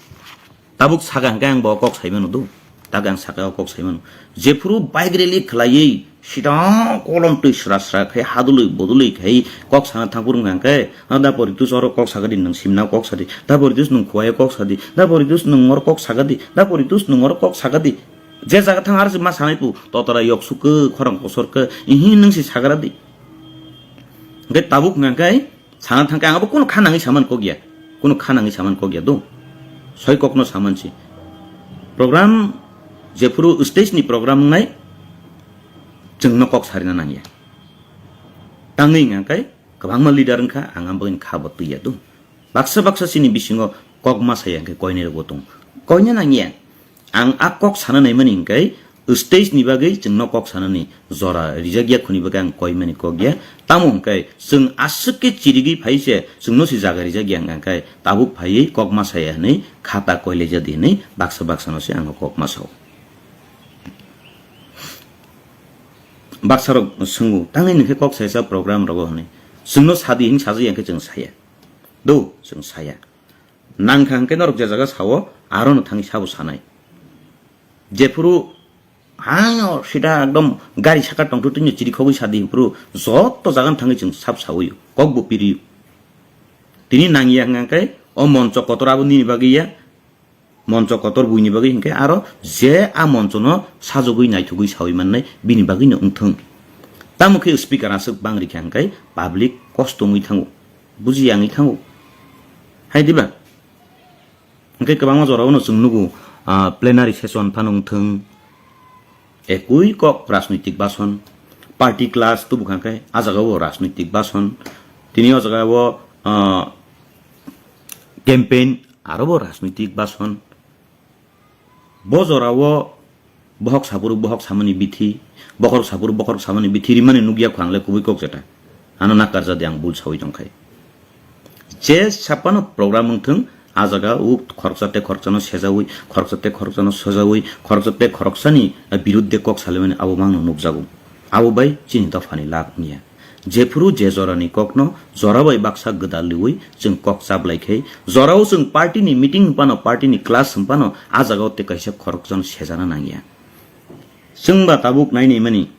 tabuk saka hwnkhe ang bo kok sai mano do. Tak ang saka o kok sai mano. Jephuru bike rally khlaiwi sida kolom twi sra sra khai hadului bodului khai kok sana thangphuru hwnkha hwnkhe, "Ha da poritus oro kok saka di, nwng simna kok sa di. Da poritus nwng khuaio kok sa di. Da poritus nwng oro kok saka di. Da poritus nwng oro kok saka di." Je jaga thang aro se ma sanai pu, "Totora yok suk khe, khorang kosor khe, ihi nwng se sagra di." Hwnkhe tabuk hwnkha khe, Sana thangkhe ang abo kunu kha nangwi saman kok ya. Kunu kha nangwi saman kok ya do. Soi kokno saman si. Program jephuru stage ni program wngnai chwngno kok sarina nangya. Tangwi hwnkha khe kwbangma leader wngkha ang abo kha bo twi ya do. Baksa baksa chini bisingo kok ma saya hwnkhe koinai rokbo tongo. Koina nangya. Ang a kok sana naimani hwnkhe stage ni bagwi chwngno kok sanani jora rijak ya khuni bagwi ang koimani kok ya. Tamo hwnkhe chwng aswk khe chirigwi phai se chwngno se jaga rijak ya hwnkhe tabuk phaiwi kok ma saya hwnwi khata koilai jadi hwnwi baksa baksa no se ang kok ma sao. Baksa rok swngo, "Tangwi nwkhe kok saya sa program rogo?" hwnwi. Chwngno sadi hwnwi sajak ya hwnkhe chwng saya. Do, chwng saya. Nangkha hwnkhe norok je jaga sao, arono thangwi sabo sanai. Jephuru hano sida ekdom gari saka tongthu twino chirikhogwi sadi phuru joto jagano thangwi chwng sab sawi, kokbo piri. Tini nangya hwnkhe o moncho kotor abo nini bagwi ya, moncho kotor buini bagwi hwnkhe aro je a monchono sajagwi naithogwi sawi mannai bini bagwino wngthung. Tamo khe speaker aswk bang rikha hwnkhe public kosto wngwi thango, bujiya wngwi thango. Hai diba? Hwnkhe kwbangma jorao no chwng nugo, ah, plenary session phano wngthung, ekui kok rajnoitik bason, party class tubu kha khe, ah jagao rajnoitik bason, tini o jagao, ah, campaign aro bo rajnoitik bason. Bo jorao bohok saphuru bohok samani bithi, bokhorok saphuru bokhorok samani bithi rimani nukya kho ang le kubui kok jeta. Ano nakar jadi ang bul sawi tongkhai. Je saphano program wngthung, a jaga o khoroksa tei khoroksano sejawi, khoroksa tei khoroksano sejawi, khoroksa tei khoroksani birudde kok salimani abo mangno nukjago. Abo bai chini dophani lak wngya. Jephuru je jorani kokno jora bai baksa gwdal riwi chwng kok chablai khe, jorao chwng party ni meeting hwnphano, party ni class hwnphano, a jagao tei kaisa khoroksano sejana nangya. Chwngba tabuk nainaimani,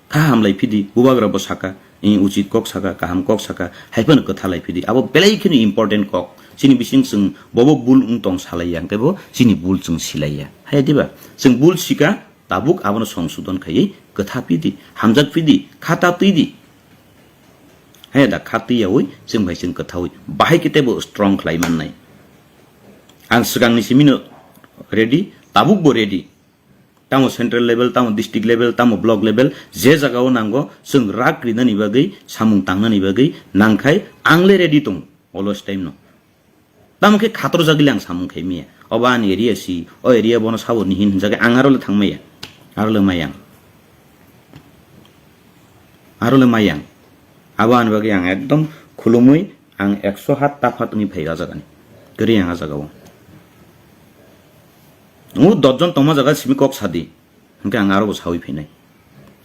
kha hamlai phidi, bubagra bo saka, "Ih, uchit kok saka, kaham kok saka," hai phano kwthalai phidi. Abo belai kheno important kok. Chini bising chwng bobo bul wng tong salaiya, hwnkhe bo chini bul chwng silaiya. Hai diba? Chwng bul sika, tabuk abono songsodon khaiwi kwtha phidi, hamjak phidi, kha ta twidi. Hai da kha twiyawi chwng bai chwng kwthawi bahai khe teibo strong khlai mannai. Ang swkangni simino ready, Tabuk bo ready. Tamo central level, tamo district level, tamo block level, je jaga o nango, chwng rak rinani bagwi, samung tangnani bagwi, nangkhai ang le ready tong, always time no. Tamo khe khator jagwi le ang samung khai maya. Obo ani area si, o area bono sabo ni hin hinjagwi ang aro le thang maya. Aro le mayang. Aro le mayang. Abo ani bagwi ang ekdom khulumui ang ekso hat taphat wngwi phai o jagani. Kwrwi ang a jaga o. O dot jon tongma jaga simi kok sadi. Hwnkhe ang aro bo sawi phainai.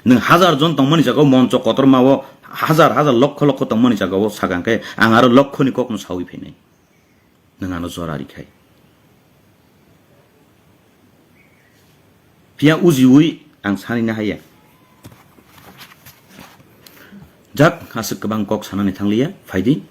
Nwng hazar jon tongmani jaga o moncho kotorma o hazar hazar lokho lokho tongmani jaga o saka hwnkhe ang aro lokhoni kokno sawi phainai. Nwng ano jora rikhai. Phiya ujiwi ang sanina haiya. Jak aswk kwbang kok sanani thangliya, phaidi.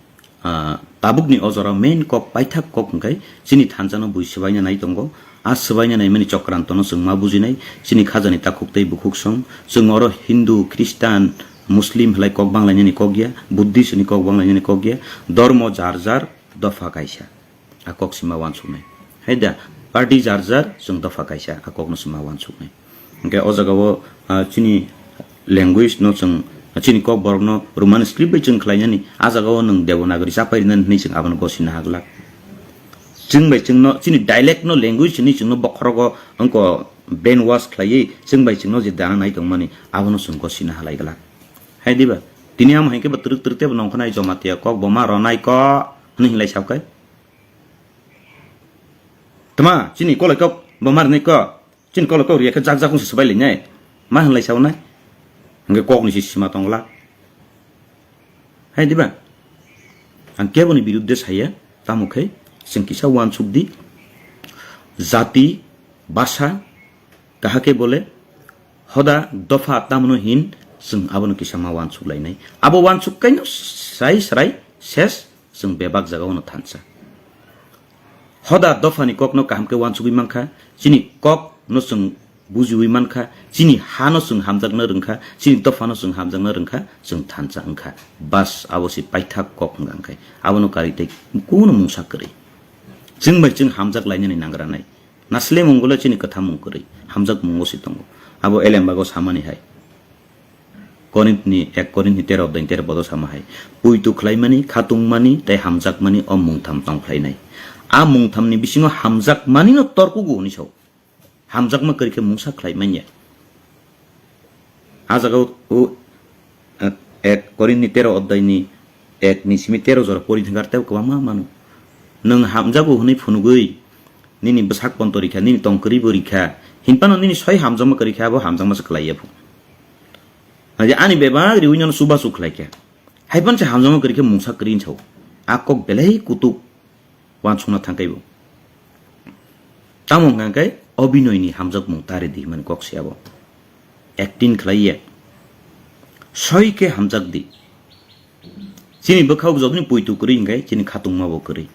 Ah, tabukni o jora main kok, paithak kok hwnkhe chini thansa no bui swbaina nai tongo. A swbaina naimani chokranto no chwng ma bujinai, chini khajani takhuk tei bukhuk song. Chwng oro Hindu, Khristan, Muslim halai kok banglainani kok ya, Buddhist ni kok banglainani kok ya. Dormo jar jar dopha kaisa. A kok sima wansuknai. Hai da, party jar jar chwng dopha kaisa, a kokno sima wansuknai. Hwnkhe o jaga o, ah, chini language no chwng, chini kok borok no Roman script bai chwng khlainani, a jaga o nwng Devanagari chapai rinani hwnwi chwng abono gosina haglak. Chwng bai chwngno, chini dialect no language hwnwi chwngno bokhorogo wngko brainwash khlaiwi chwng bai chwngno je dana nai tongmani, abono chwng gosina halai glak. Hai diba? Tini amo hai khe bo twrwk twrwk tei bo nongkhornai Jomatia kok, bo ma ronai kok hwnwi hinlai sa khe. Tama, chini kolai kok, bo ma ronai kok. Chini kolok kok riya khe jak jak wngse swbai lainai. Ma hinlai saunai? Hwnkhe kokni se sima tongla. Hai diba? Ang keboni birudde saya, tamo khe chwng kisa wansuk di. Jati, basa, kahake bole, hoda, dopha, tamono hin, chwng abono kisa ma wansuk lainai. Abo wansuk kaino sai srai, ses, chwng bebak jagao no thansa. Hoda dophani kokno kaham khe wansugwi mankha, chini kokno chwng bujiwi mankha, chini hano chwng hamjakna rwngkha, chini dophano chwng hamjakna rwngkha, chwng thansa wngkha. Bas, abo se paithak kok hwnka hwnkhe. Abono karwi tei kunu mungsa kwrwi. Chwng bai chwng hamjak lainani nangranai. Nasle munggulo chini kwthamung kwrwi, hamjakmungo se tongo. Abo elembago samani hai. Korinthni, ek Korinthni tero odai tero bodo sama hai. Puitu khlaimani, khatungmani, tei hamjakmani o mungtham tong khlainai. A mungthamni bisingo hamjakmani no torkugo hwnwi sao. Hamjakma kwrwi khe mungsa khlai manya. A jaga o, o, eh, ek Korinthni tero odaini ek ni simi tero jora pori thangkar tei kwbangma mano. Nwng hamjago hwnwi phunugwi nini bwsak ponto rikha, nini tong kwrwi bo rikha. Hinphano nini soi hamjakma kwrwi kha, abo hamjakma se khlai ya phu. Haje ani bebak riwi nono chubachu khlai kha. Haiphano se hamjakma kwrwi khe mungsa kwrwi hinwi sao. A kok belai kutuk wansukna thangkhai bo. Tamo hwnkha khe obinoini hamjakmung tari di hwnmani kok se abo. Acting khlai ya. Soi khe hamjak di. Chini bwkhao jotoni puitu kwrwi hwnkhe chini khatungma bo kwrwi.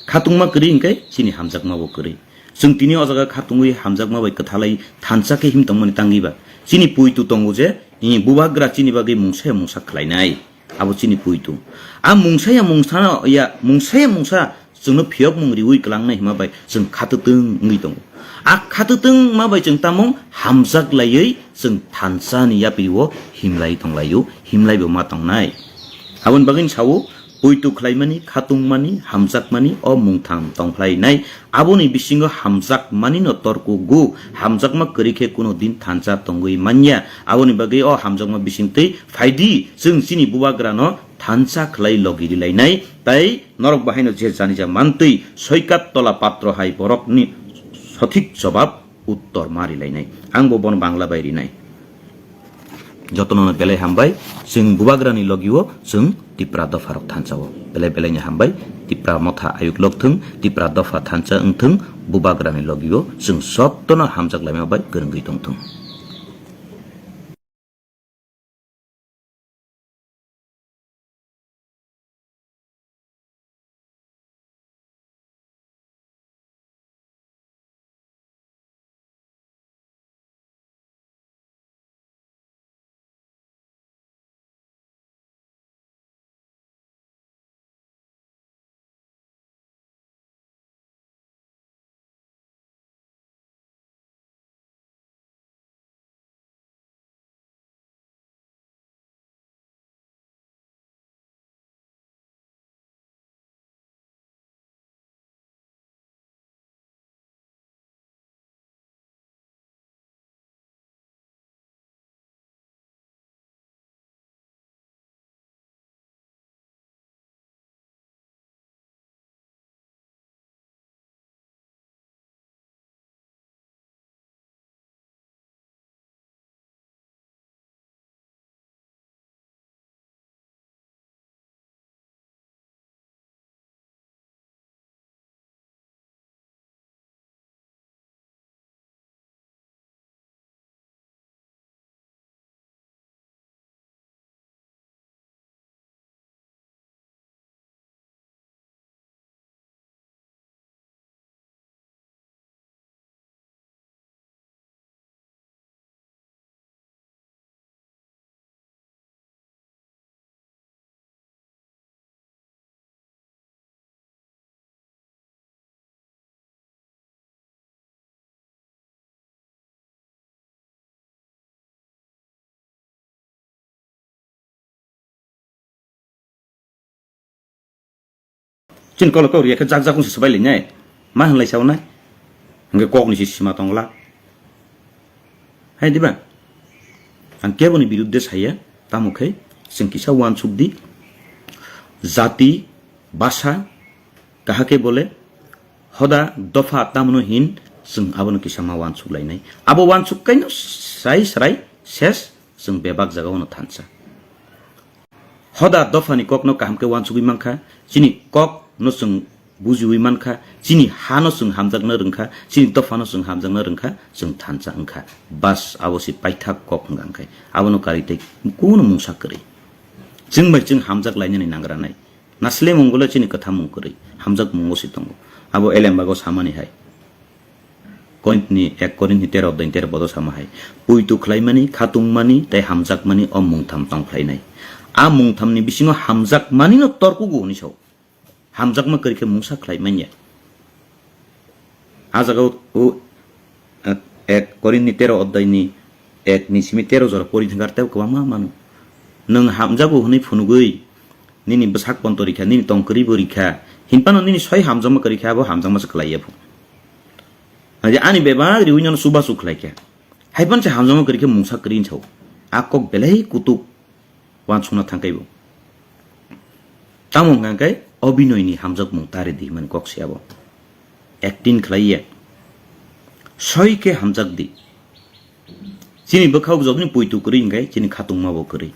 Khatungma kwrwi hwnkhe chini hamjakma bo kwrwi. Chwng tini o jaga khatungwi hamjakma bai kwthalai thansa khe him tongmani tangwi ba. Chini puitu tongo je, i bubagra chini bagwi mungsa ya mungsa khlainai. Abo chini puitu. A mungsa ya mungsa ya, mungsa ya mungsa chwngno phiyokmung riwi kwlangnai hima bai chwng khatwtwng wngwi tongo. A khatwtwng ma bai chwng tamung hamjak laiwi chwng thansa ni yapri o himlai tonglaio, himlai bo ma tongnai. Aboni bagwi sao, puitu khlaimani, khatungmani, hamjakmani o mungtham tongkhlainai. Aboni bisingo hamjakmani no torkugo, hamjakma kwrwi khe kuno din thansa tongwi manya. Aboni bagwi o hamjakma bisingtwi phaidi, chwng chini bubagra no thansa khlai logi rilainai, tei norok bahaino je janija mantwi soikat tola patro hai borokni sothik jobab uttor ma rilainai. Ang bo bono Bangla bai rinai. Jotono no belai hambai, chwng bubagrani logio chwng Tipra dopharok thansa o. Belai belai ni hambai, Tipra motha ayuk lok thung, Tipra dopha thansa wng thung, bubagrani logio chwng jotono hamjak laima bai kwrwngwi tong thung. Chini kolo kok riya khe jak jak wngse swbai lainai. Ma hwnlai saunai? Hwnkhe kokni se sima tongla. Hai diba? Ang keboni birudde saya, tamo khe chwng kisa uansuk di. Jati, basa, kahake bole, hoda, dopha, tamno hin chwng abono kisa ma uansuk lainai. Abo uansuk kaino sai srai ses chwng bebak jagao no thansa. Hoda dophani kokno kaham khe uansugwi mankha, chini kokno chwng bujiwi mankha, chini hano chwng hamjakna rwngkha, chini dophano chwng hamjakna rwngkha, chwng thansa wngkha. Bas, abo se paithak kok hwnka hwnkhe. Abono karwi tei kunu mungsa kwrwi. Chwng bai chwng hamjak lainani nangranai. Nasle mungbo le chini kwthamung kwrwi, hamjakmungo se tongo. Abo elembago samani hai. Korintni, ek Korintni tero odai tero bodo sama hai. Puitu khlaimani, khatungmani, tei hamjakmani o mungtham tongkhlainai. A mungthamni bisingo hamjakmanino torkugo hwnwi sao. Hamjakma kwrwi khe mungsa khlai manya. A jaga o, o, ek Korintni tero odaini ek ni simi tero jora pori thangkar tei kwbangma mano. Nwng hamjago hwnwi phunugwi nini bwsak ponto rikha, nini tong kwrwi bo rikha. Hinphano nini soi hamjakma kwrwi kha, abo hamjakma se khlai ya phu. Haje ani bebak riwi nono chubachu khlai kha. Haiphano se hamjakma kwrwi khe mungsa kwrwi wng sao. A kok belai kutuk uansukna thangkhai bo. Tamo hwnkha khe obinoini hamjakmung tari di hwnmani kok se abo. Acting khlai ya. Soi khe hamjak di. Chini bwkhao jotoni puitu kwrwi hwnkhe chini khatungma bo kwrwi.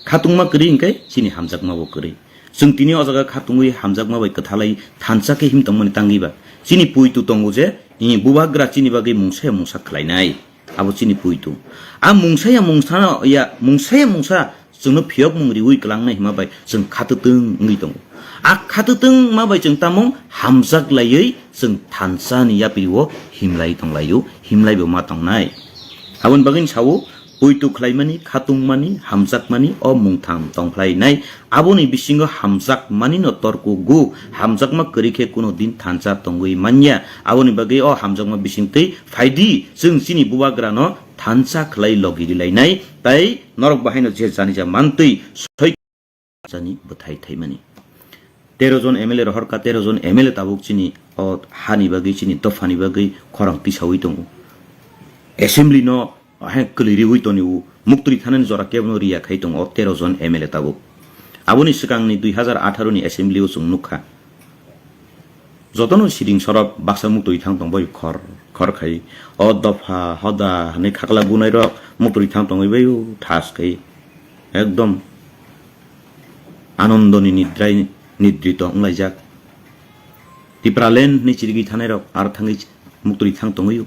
Khatungma kwrwi hwnkhe chini hamjakma bo kwrwi. Chwng tini o jaga khatungwi hamjakma bai kwthalai thansa khe him tongmani tangwi ba. Chini puitu tongo je, i bubagra chini bagwi mungsa ya mungsa khlainai. Abo chini puitu. A mungsa ya mungsa ya, mungsa ya mungsa chwngno phiyokmung riwi kwlangnai hima bai chwng khatwtwng wngwi tongo. A khatwtwng ma bai chwng tamo hamjak laiwi chwng thansa ni yapri o himlai tonglaio, himlai bo ma tongnai. Aboni bagwi sao, puitu khlaimani, khatungmani, hamjakmani o mungtham tongkhlainai. Aboni bisingo hamjakmani no torkugo, hamjakma kwrwi khe kuno din thansa tongwi manya. Aboni bagwi o hamjakma bisingtwi phaidi, chwng chini bubagrano thansa khlai logi rilainai, tai norok bahaino je janija mantwi soi jani bwthai thaimani. Tero jon M L A rohorkha, tero jon M L A tabuk chini o hani bagwi, chini dophani bagwi khorang tisawi tongo. Assembly no he kwlwi riwi tonio, muktwi thanani jora kebono riya khai tongo o tero jon M L A tabuk. Aboni swkangni dui hazar atharo ni assembly o chwng nukha. Jotono siring sorok baksa muktwi thang tong bai khor khor khai. O dopha hoda hwnwi khakla bunai rok muktwi thang tongwi bai thas khai. Ekdom anondoni nidrai nidrito wnglaijak. Tipraland hwnwi chirigwi thanai rok ar thangwi muktwi thang tongwi.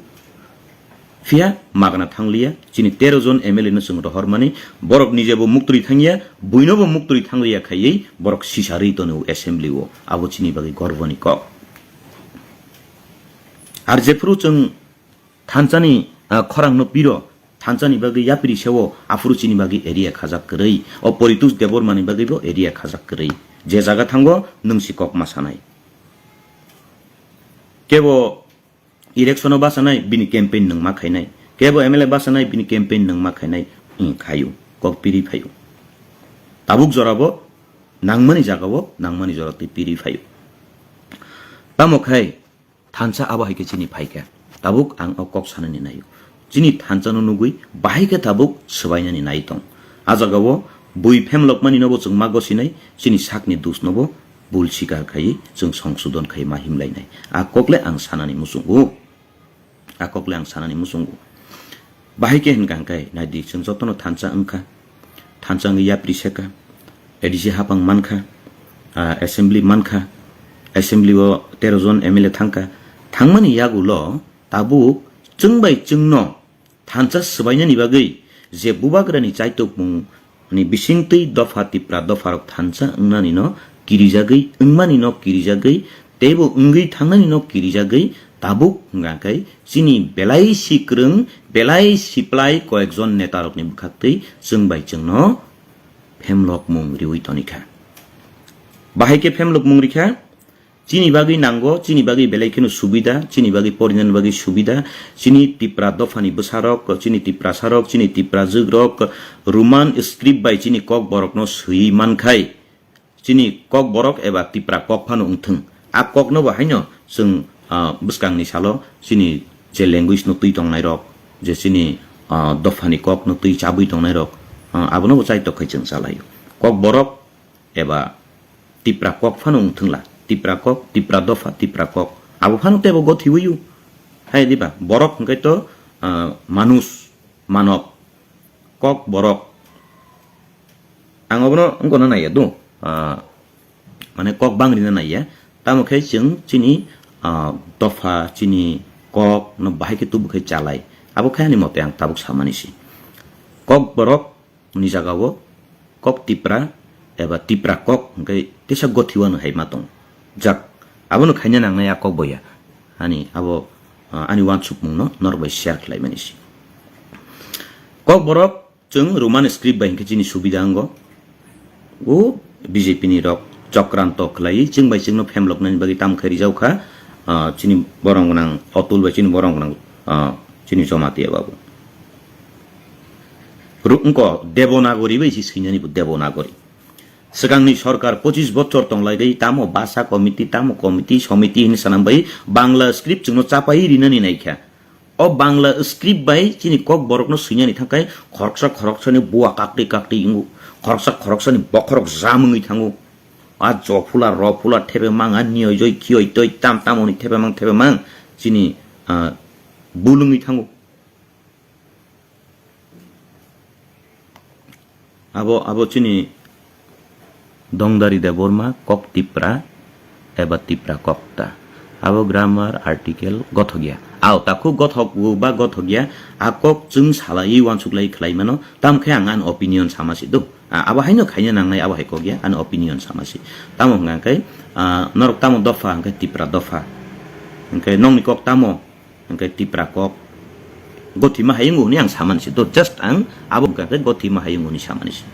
Phiya magna thangliya, chini tero jon M L A no chwng rohormani, borok nijebo muktwi thangya, buinobo muktwi thangliya khaiwi borok sisarwi tonio assembly o, abo chini bagwi gorboni kok. Ar jephuru chwng thansani, ah, khorangno piro, thansani bagwi yapri seo, aphuru chini bagwi area khajak kwrwi, o Poritus Debbarmani bagwibo area khajak kwrwi. Je jaga thango nwng si kok ma sanai. Kebo Election o bachanai bini campaign nwng ma khainai, kebo M L A bachanai bini campaign nwng ma khainai, wng khaio, kok piri phaio. Tabuk jorabo nangmani jagao nangmani jora twi piri phaio. Tamo khai thansa abo hai khe chini phaikha. Tabuk ang o kok sanani naio. Chini thansa no nugwi bahai khe tabuk swbainani nai tong. A jagao bui phemlokmani nobo chwng ma gosinai, chini sakni dus nobo bul sikar khai chwng songsodon khai ma himlainai. A kokle ang sanani muchungo. A kokle ang sanani muchungo. Bahai khe hwnkha hwnkhe, naidi, chwng jotono thansa wngkha. Thansa wngwi yapri sekha. A D C hapang mankha. Ah, assembly mankha. Assembly o tero jon M L A thangkha. Thangmani yagulo tabuk chwng bai chwngno thansa swbainani bagwi je bubagrani chaitokmung ni bisingtwi dopha tipra dopharok thansa wngnanino kirijagwi, wngmanino kirijagwi, teibo wngwi thangnanino kirijagwi, tabuk hwnkha khe chini belai sikwrwng, belai siplai koyekjon netarokni bwkhaktwi chwng bai chwngno phemlokmung riwi tonikha. Bahai khe phemlokmung rikha, chini bagwi nango, chini bagwi belai kheno subida, chini bagwi porinani bagwi subida, chini Tipra dophani bwsarok, chini Tiprasarok, chini Tiprajwkrok Roman script bai chini Kokborokno swiwi mankhai, chini Kokborok eba Tipra kok phano wngthwng, A kokno bo haino chwng, ah, bwskangni salo chini je language no twi tongnairok, je chini, ah, dophani kokno twi chabwi tongnairok, ah, abono bo chaitok khai chwng chalaio. Kokborok eba Tipra kok phano wng thwngla. Tipra kok, Tipra dopha, Tipra kok. Abo phano teibo gothiwi-o. Hai diba? Borok hwnkhe to, ah, manush, manob, kok borok. Ang obono wngkona naiya do. Ah, mane kok bang rina naiya. Tamo khe chwng chini, ah, dopha, chini kok no bahai khe tubu khe chalai. Abo khe ani mote ang tabuk samani si. Kok borok ni jagao kok Tipra eba Tipra kok hwnkhe teisa gothiwano hai ma tong. Jak, abono khaina nangnai a kok boya. Ani abo, ah, ani wansukmungno norok bai share khlaimani si. Kok borok chwng Roman script bai hwnkhe chini subida wngo. O B J P ni rok chokranto khlaiwi chwng bai chwngno phemloknani bagwi tamo khe rijao kha, ah, chini borong gwnang Atul bai chini borong gwnang, ah, chini Jamatia babu. Ru-, wngko Devanagari bai si swinani bo Devanagari. Swkangni sorkar pochis bochor tonglaigwi tamo basa committee, tamo committee, somiti hinwi sanam bai Bangla script chwngno chapai rinani naikha. O Bangla script bai chini kok borokno swinani thangkhai khoroksa khoroksani bua kaktwi kaktwi wngo, khoroksa khoroksani bokhorok jam wngwi thango. A jophula rophula thepemang, a niyoi joi kiyoi toi tam tamoni thepemang thepemang chini, ah, bul wngwi thango. Abo, abo chini Dongdari Debbarma kok Tipra eba Tipra kok ta. Abo grammar, article gothok ya. Ao, takhuk gothok ba gothok ya, a kok chwng salai uansuk lai khlai mano, tam khe ang ani opinion sama si do. A, abo haino khaina nangnai, abo hai kok ya, ani opinion sama si. Tamo hwnka khe, ah, norok tamo dopha, hwnkhe Tipra dopha. Hwnkhe nokni kok tamo? Hwnkhe Tipra kok gothima hayung hwnwi ang samani se. To just ang abo hwnkha khe gothima hayung hwnwi samani se.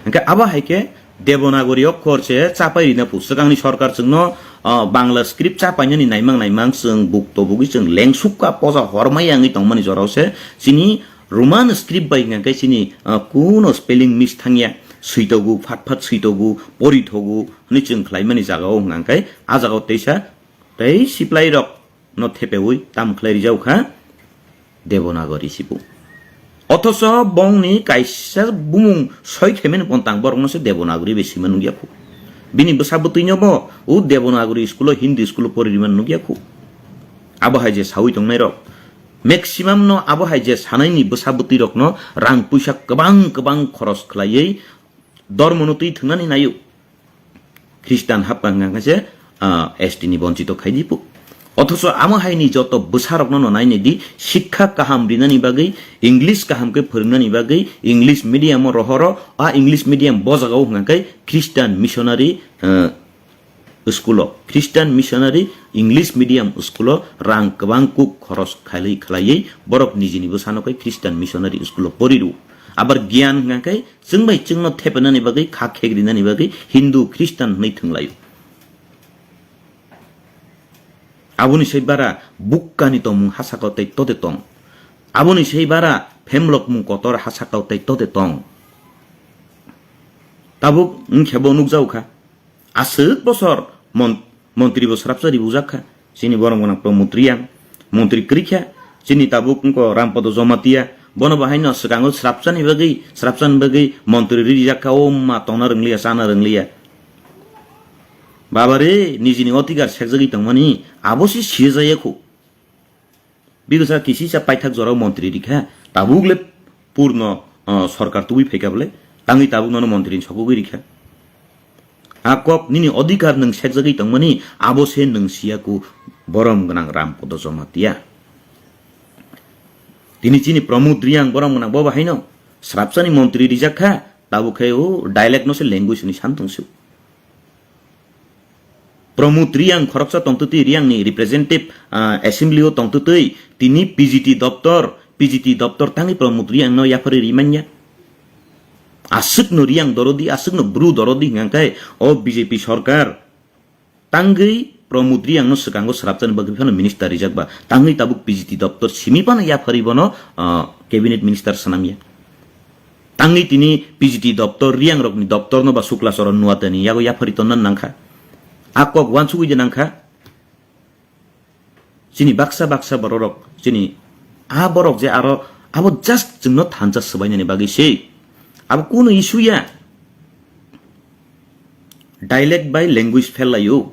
Hwnkhe abo hai khe Devanagari okhor se chapai rina phu. Swkangni sorkar chwngno, ah, Bangla script chapainani naimang naimang chwng buk tobugwi chwng lengsukka poja hormai yangwi tongmani jorao se chini Roman script bai hwnkha khe chini, ah, kuno spelling miss thangya. Switogo, phat phat switogo, porithogo hwnwi chwng khlaimani jagao hwnkha khe a jagao teisa tei siplai rok no thepeui tam khlai rijao kha Devanagari sibu. Othoso bongni kaisa bumung soi khaimani pontang borokno se Devanagari bai swima nukya khu. Bini bwsa bwtwino bo o Devanagari school o Hindi school o pori rimani nukya khu. Abo hai je saui tongnai rok maximum no abo hai je sanaini bwsa bwtwi rokno rang puisa kwbang kwbang khoros khlaiwi dormono twi thwngnani naio. Khristan hapkha hwnkha khe se, ah, S T ni bonchito khai di pu. Othoso amo haini joto bwsarokno no nainai di, sikha kaham rinani bagwi, English kaham khe phwrwngnani bagwi, English medium o rohoro, a English medium bo jagao hwnkha khe Christian missionary, ah, school o, Christian missionary English medium school o rang kwbang kuk khoros khlaiwi khlaiwi borok nijini bwsano khe Christian missionary school o poriru. Abar giyan hwnkha khe chwng bai chwngno thepenani bagwi, kha khegrinani bagwi Hindu, Christian hwnwi thwnglaio. Aboni sai bara bukkani tongmung ha sakao tei tode tong. Aboni sai bara phemlokmung kotor ha sakao tei tode tong. Tabuk wngkhe bo nukjago kha. Aswk bosor mon-, montri bo srapsa ribujak kha. Chini borok gwnang Pramod Reang, montri kwrwi kha. Chini tabuk wngkha Rampada Jamatia. Bono bo haino swkango srapsani bagwi, srapsani bagwi montri rijak kha. O ma tongna rwngliya, chana rwngliya. Baba re, nijini odhikar sekjagwi tongmani abo se sirjaya khu. Bigwsa kisisa paithak jorao montri rikha, tabuk le purno, ah, sorkar tubui phaikha bole, tangwi tabuk nono montri ni sokogwi rikha. A kok nini odhikar nwng sekjagwi tongmani, abo se nwng siya ku borom gwnang Rampada Jamatia. Tini chini Pramod Reang borom gwnang bo bahaino srapsani montri rijak kha, tabuk khe o dialect no se language hwnwi san tong su. Pramod Reang khoroksa tongtwtwi Reangni representative, ah, assembly o tongtwtwi tini P G T doptor, P G T doptor tangwi Pramod Reangno yapharwi rimanya. Aswkno Reang dorodi, aswkno Bru dorodi hwnkha khe o B J P sorkar tangwi Pramod Reangno swkango srapjani bagwi phano minister rijak ba, tangwi tabuk P G T doptor simi phano yapharwi bono, ah, cabinet minister swnamya. Tangwi tini P G T doptor, Reang rokni doptorno ba Sukla Charan Noatia ni yago yaphari tonna nangkha. A kok uansugwi de nangkha. Chini baksa baksa bororok, chini a borok je aro abo just chwngno thansa swbainani bagwi se. Abo kunu issue ya. Dialect by language phel laio.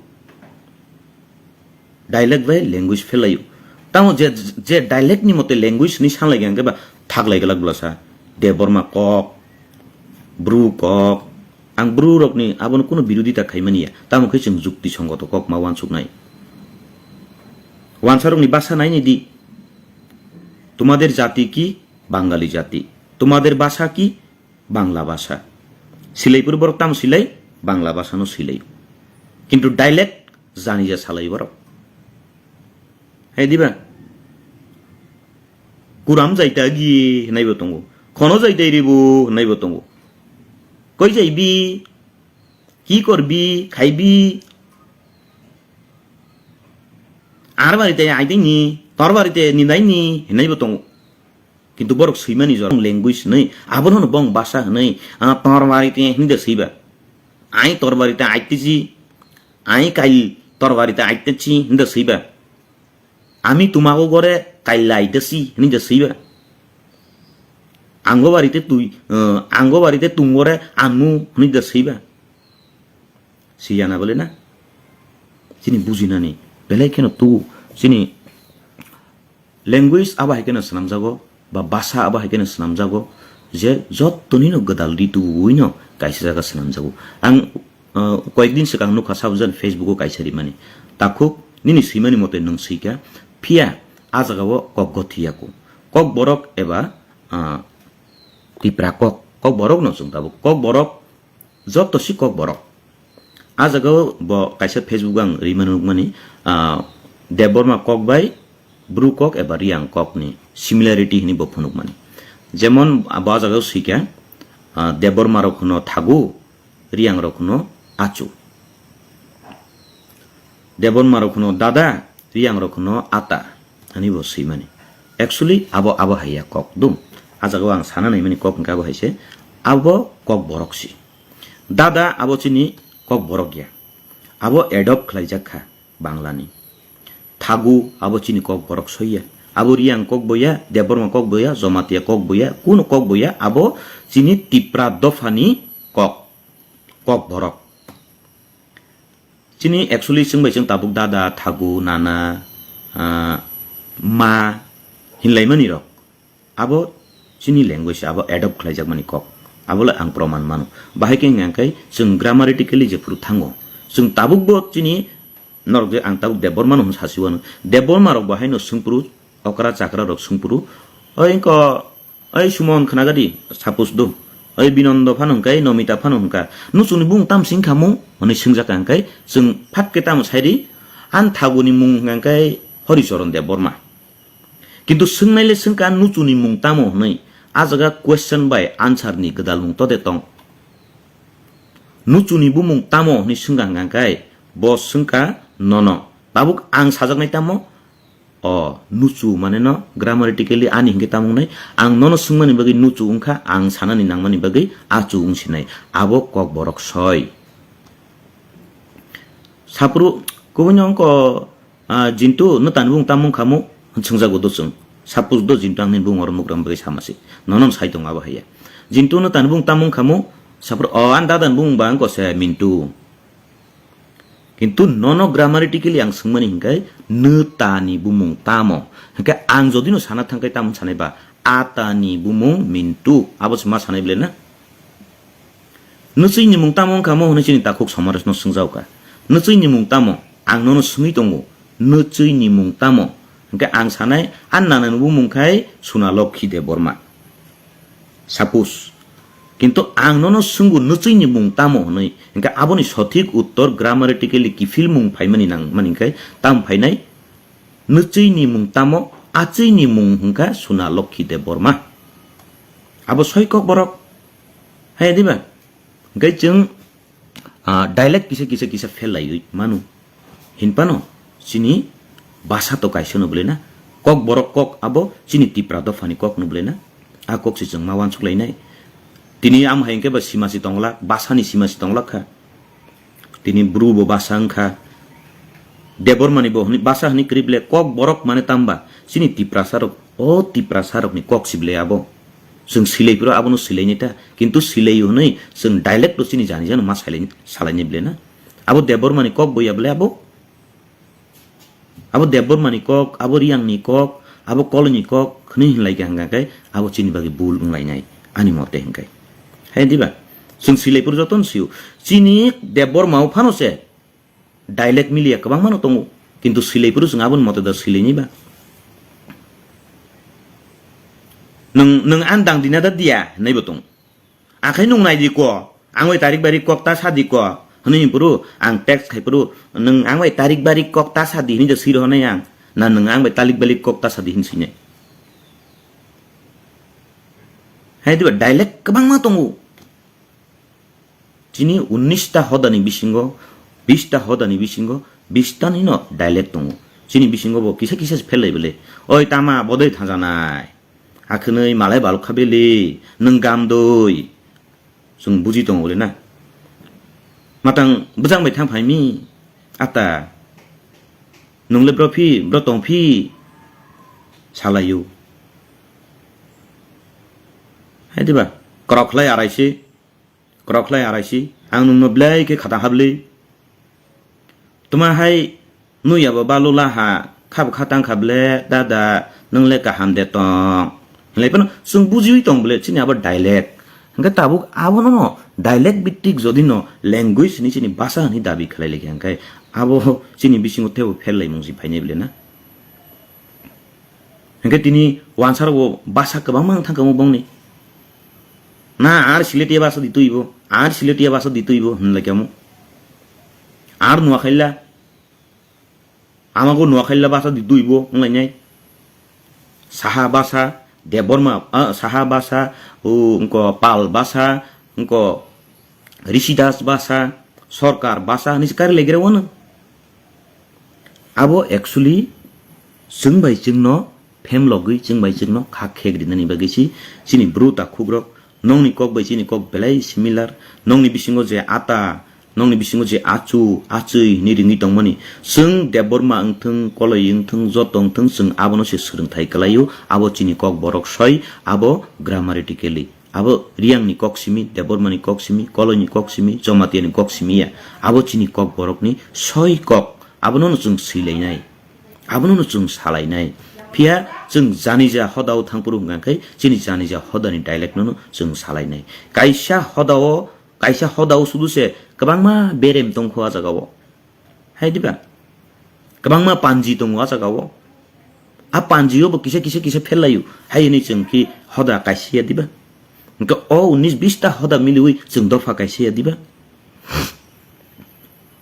Dialect by language phel laio. Tamo je, je dialect ni mote language ni sanlai hwnkhe ba thaklai glak bwlasa. Debbarma kok, Bru kok, ang Bru rokni abono kunu birodita khaimani ya. Tamo khe chwng jukti songoto kok ma uansuknai. Wansarokni basa naini di. তোমাদের জাতি কি? বাঙালি জাতি। তোমাদের ভাষা কি? বাংলা ভাষা। Silai puru borok tamo silai? Bangla bhasha no silai. Kintu dialect jani ja salai borok. Hai diba? Kuram jaita gi hinaibo tongo. Khono jaita iribo hinaibo tongo. Koi jaibi? Ki korbi? Khaibi? Ar barite aiteni, tor barite nidaini hinaibo tongo. Kintu borok swimani jora language hinwi, abono hwno bong basa hinwi, ah, tor barite hinwi da swiba. Ai tor barite aitesi, ai kail tor barite aitesi hinwi da swiba. আমি তোমাগো ঘরে কাইল্লা আইতেছি, হনি দে সইবা। আঙ্গো বাড়িতে তুই, আহ, আঙ্গো বাড়িতে তুঙ্গরে আনমু, হনি দে সইবা। Siyana bole na? Chini bujinani. Belai kheno tu, chini language abo hai kheno swnamjago, ba basa abo hai kheno swnamjago, je jottonino gwdal ri tubuino kaisa jaga swnamjago. Ang, uh, koyekdin swkang nukha sabujani Facebook o kaisa rimani. Takhuk nini swimani mote nwng swikha, phiya a jagao kok gothiyaku. Kok borok eba, uh, Tipra kok, kok borokno chwng tabuk. Kok borok Joto si kok borok. A jaga o bo kaisa Facebook ang rimani nukmani, ah, Debbarma kok bai Bru kok eba Riang kok ni similarity hini bo phunukmani. Jemon bo a jaga o sika, ah, Debbarma rok hwno thagu, Riang rok hwno achu. Debbarma rok hwno dada, Riang rok hwno ata, ani bo swimani. Actually, abo, abo hai ya kok dum. A jaga o ang sana naimani kok hwnkhe abo hai se, abo kok borok si. Dada abo chini kok borok ya. Abo adopt khlaijak kha Bangla ni. Thagu abo chini kok borok soi ya. Abo Riang kok bo ya, Debbarma kok bo ya, Jomatia kok bo ya, kuno kok bo ya, abo chini Tipra dopha ni kok, kok borok. Chini actually chwng bai chwng tabuk dada, thagu, nana, ah, ma hinlaimani rok. Abo chini language, abo adopt khlaijakmani kok. Abo le ang proman mano. Bahai khe hwnkha khe chwng grammatically jephuru thango. Chwng tabuk bo chini norok je ang tabuk Debbarma no hwn sasi wano. Debbarma rok bo haino swngphuru okra chakra rok swngphuru. Oi ko Oi Sumon khna gadi, suppose do. Oi Binondo phano hwnkhe, Nomita phano hwnkha. Nuchuni bumung tam sing khamu? Hwnwi swngjak kha hwnkhe, chwng phat khe tamo sairi, an thaguni mung hwnkha hwnkhe Horicharan Debbarma. Kintu swngnai le swngkha nuchuni mung tamo hwnwi. A jaga question bai answer ni gwdal mung tode tong. Nuchuni bumung tamo hwnwi swngkha hwnkha hwnkhe, bo swngkha nono. Tabuk ang sajaknai tamo? O nuchu mane no grammatically ani hinkhe tamo wngnai, ang nono swngmani bagwi nuchu wngkha, ang sanani nangmani bagwi achu wngsinai. Abo kok borok soi. Saphuru kubuni wngkha, ah, Jintu, nwtani bumung tamo wngkha mu? Swngjago do chwng. Suppose do Jintu ang nini bumung oro mugrang bagwi sama se. Nono sai tongo abo hai ya. Jintu, nwtani bumung tamo wngkha mu? Saphuru, o, ani dadani bumung ba wngkha se Mintu. Kintu nono grammatically ang swngmani hinkhe, nwtani bumung tamo? Hinkhe ang jodi no sana thangkhe tamo sanai ba, atani bumung Mintu. Abo se ma sanai bole na? Nwchwini mung tamo wngkha mo hwnwi chini takhuk Somaresno swngjago kha. Nwchwini mung tamo? Ang nono swngwi tongo. Nwchwini mung tamo? Hinkhe ang sanai, a nanani bumung khai Suna Lokhi Debbarma. Suppose. Kintu ang nono swngo nwchwini mung tamo hwnwi, hinkhe aboni sothik uttor grammatically kiphilmung phaimani nangmani hinkhe tam phainai, nwchwini mung tamo, achwini mung hwnkha Suna Lokhi Debbarma. Abo soi kok borok. Hai diba? Hinkhe chwng Ah, dialect kisa kisa kisa phel laiwi mano. Hinphano chini basa to kaisa no bwlai na. Kok borok kok abo chini Tipra dophani kok no bwlai na. A kok se chwng ma uansuk lainai. Tini am hai hwnkhe ba sima se tonglak, basa ni sima se tonglak kha. Tini bru bo basa wngkha. Debbarma ni bo hwnwi basa hwnwi kwrwi ble kok borok mane tamba chini Tiprasa rok, o Tiprasa rok ni kok si ble abo. Chwng silai phuru abono silai ni ta, kintu silai hwnwi chwng direct to chini jani jano ma salai, salai ni ble na. Abo Debbarma ni kok bo ya ble abo. Abo Debbarma ni kok, abo Riang ni kok, abo Koloi ni kok hwnwi hinlai khe hwnka khe abo chini bagwi bul wng lai nai ani mote hwnkai. Hai diba? Chwng silai phuru joto no sio. Chini Debbarma o phano se dialect miliya kwbangma no tongo. Kintu silai phuru chwng aboni mote da silai ni ba. Nwng, nwng ang dang dina da diya hinwi bo tong. Akhai nwng nai di ko, ang bai tarik barik kok ta sa di ko. Hwnwi phuru ang text khai phuru, nwng ang bai tarik barik kok ta sa di hinwi da siro hwnwi ang. Na nwng ang bai tarik barik kok ta sa di hinwi sinai. Hai diba dialect kwbangma tongo. Chini unnish ta hodani bisingo, bish ta hodani bisingo, bish ta ni no dialect tongo. Chini bisingo bo kisa kisa se phelai bele. Oi tama bodoi thajanai. Akhwnwi malai balkha bele, nwng gamdoi. Chwng buji tongo bole na. Matang bwjang bai thang phaimi. Ata. Nwng le bro phi, bro tong phi. Salaio. Hai diba? Krok khlai araisi. Krok khlai araisi, ang nwngno belai khe khata habli. Tuma hai nuya bo balula ha, khabo khatang kha ble, dada, nwng le kaham de tong. Hinlai phano chwng bujiwi tong ble, chini abo dialect. Hwnkhe tabuk abono no dialect bittik jodi no language ni chini basa hwnwi dabi khlai lai khe, hwnkhe abo chini bisingo teibo pherlaimung si phainai ble na. Hwnkhe tini wansarok bo basa kwbangma wng thangkha omo bongni. Na ar Siletiya basa di twibo, ar Siletiya basa di twibo hwnlai kamo. Ar Nuakhaila, amago Nuakhaila basa di twibo wnglainai. Saha basa, Debbarma, ah, Saha basa, o, wngko Pal basa, wngko Rishi Das basa, Sorkar basa hwnwi se kari lai gra wano. Abo actually chwng bai chwngno phem logwi, chwng bai chwngno kha khek rinani bagwi si chini bru takhukrok, nongni kok bai chini kok belai similar, nongni bisingo je ata, nongni bisingo je achu, achwi hinwi ringwi tongmani, chwng Debbarma wngthwng, Koloi wngthwng, joto wngthwng, chwng abono se swrwngthai kwlaio, abo chini kok borok soi, abo grammaticaly. Abo Riang ni kok simi, Debbarma ni kok simi, Koloi ni kok simi, Jamatia ni kok simi ya. Abo chini kok borok ni soi kok. Abono no chwng swi lai nai. Abono no chwng salai nai. Phiya chwng janija hoda o thang phuru hwnkha khe chini janija hoda ni dialect no no chwng salai nai. Kaisa hoda o, kaisa hoda o sudu se kwbangma berem tongkho a jaga o. Hai diba? Kwbangma panji tongo a jaga o. A panji o bo kisa, kisa, kisa phelaio. Hai hwnwi chwng khi hoda kaisi ya diba? Hwnkhe o unis bish ta hoda miliwi chwng dopha kaisi ya diba?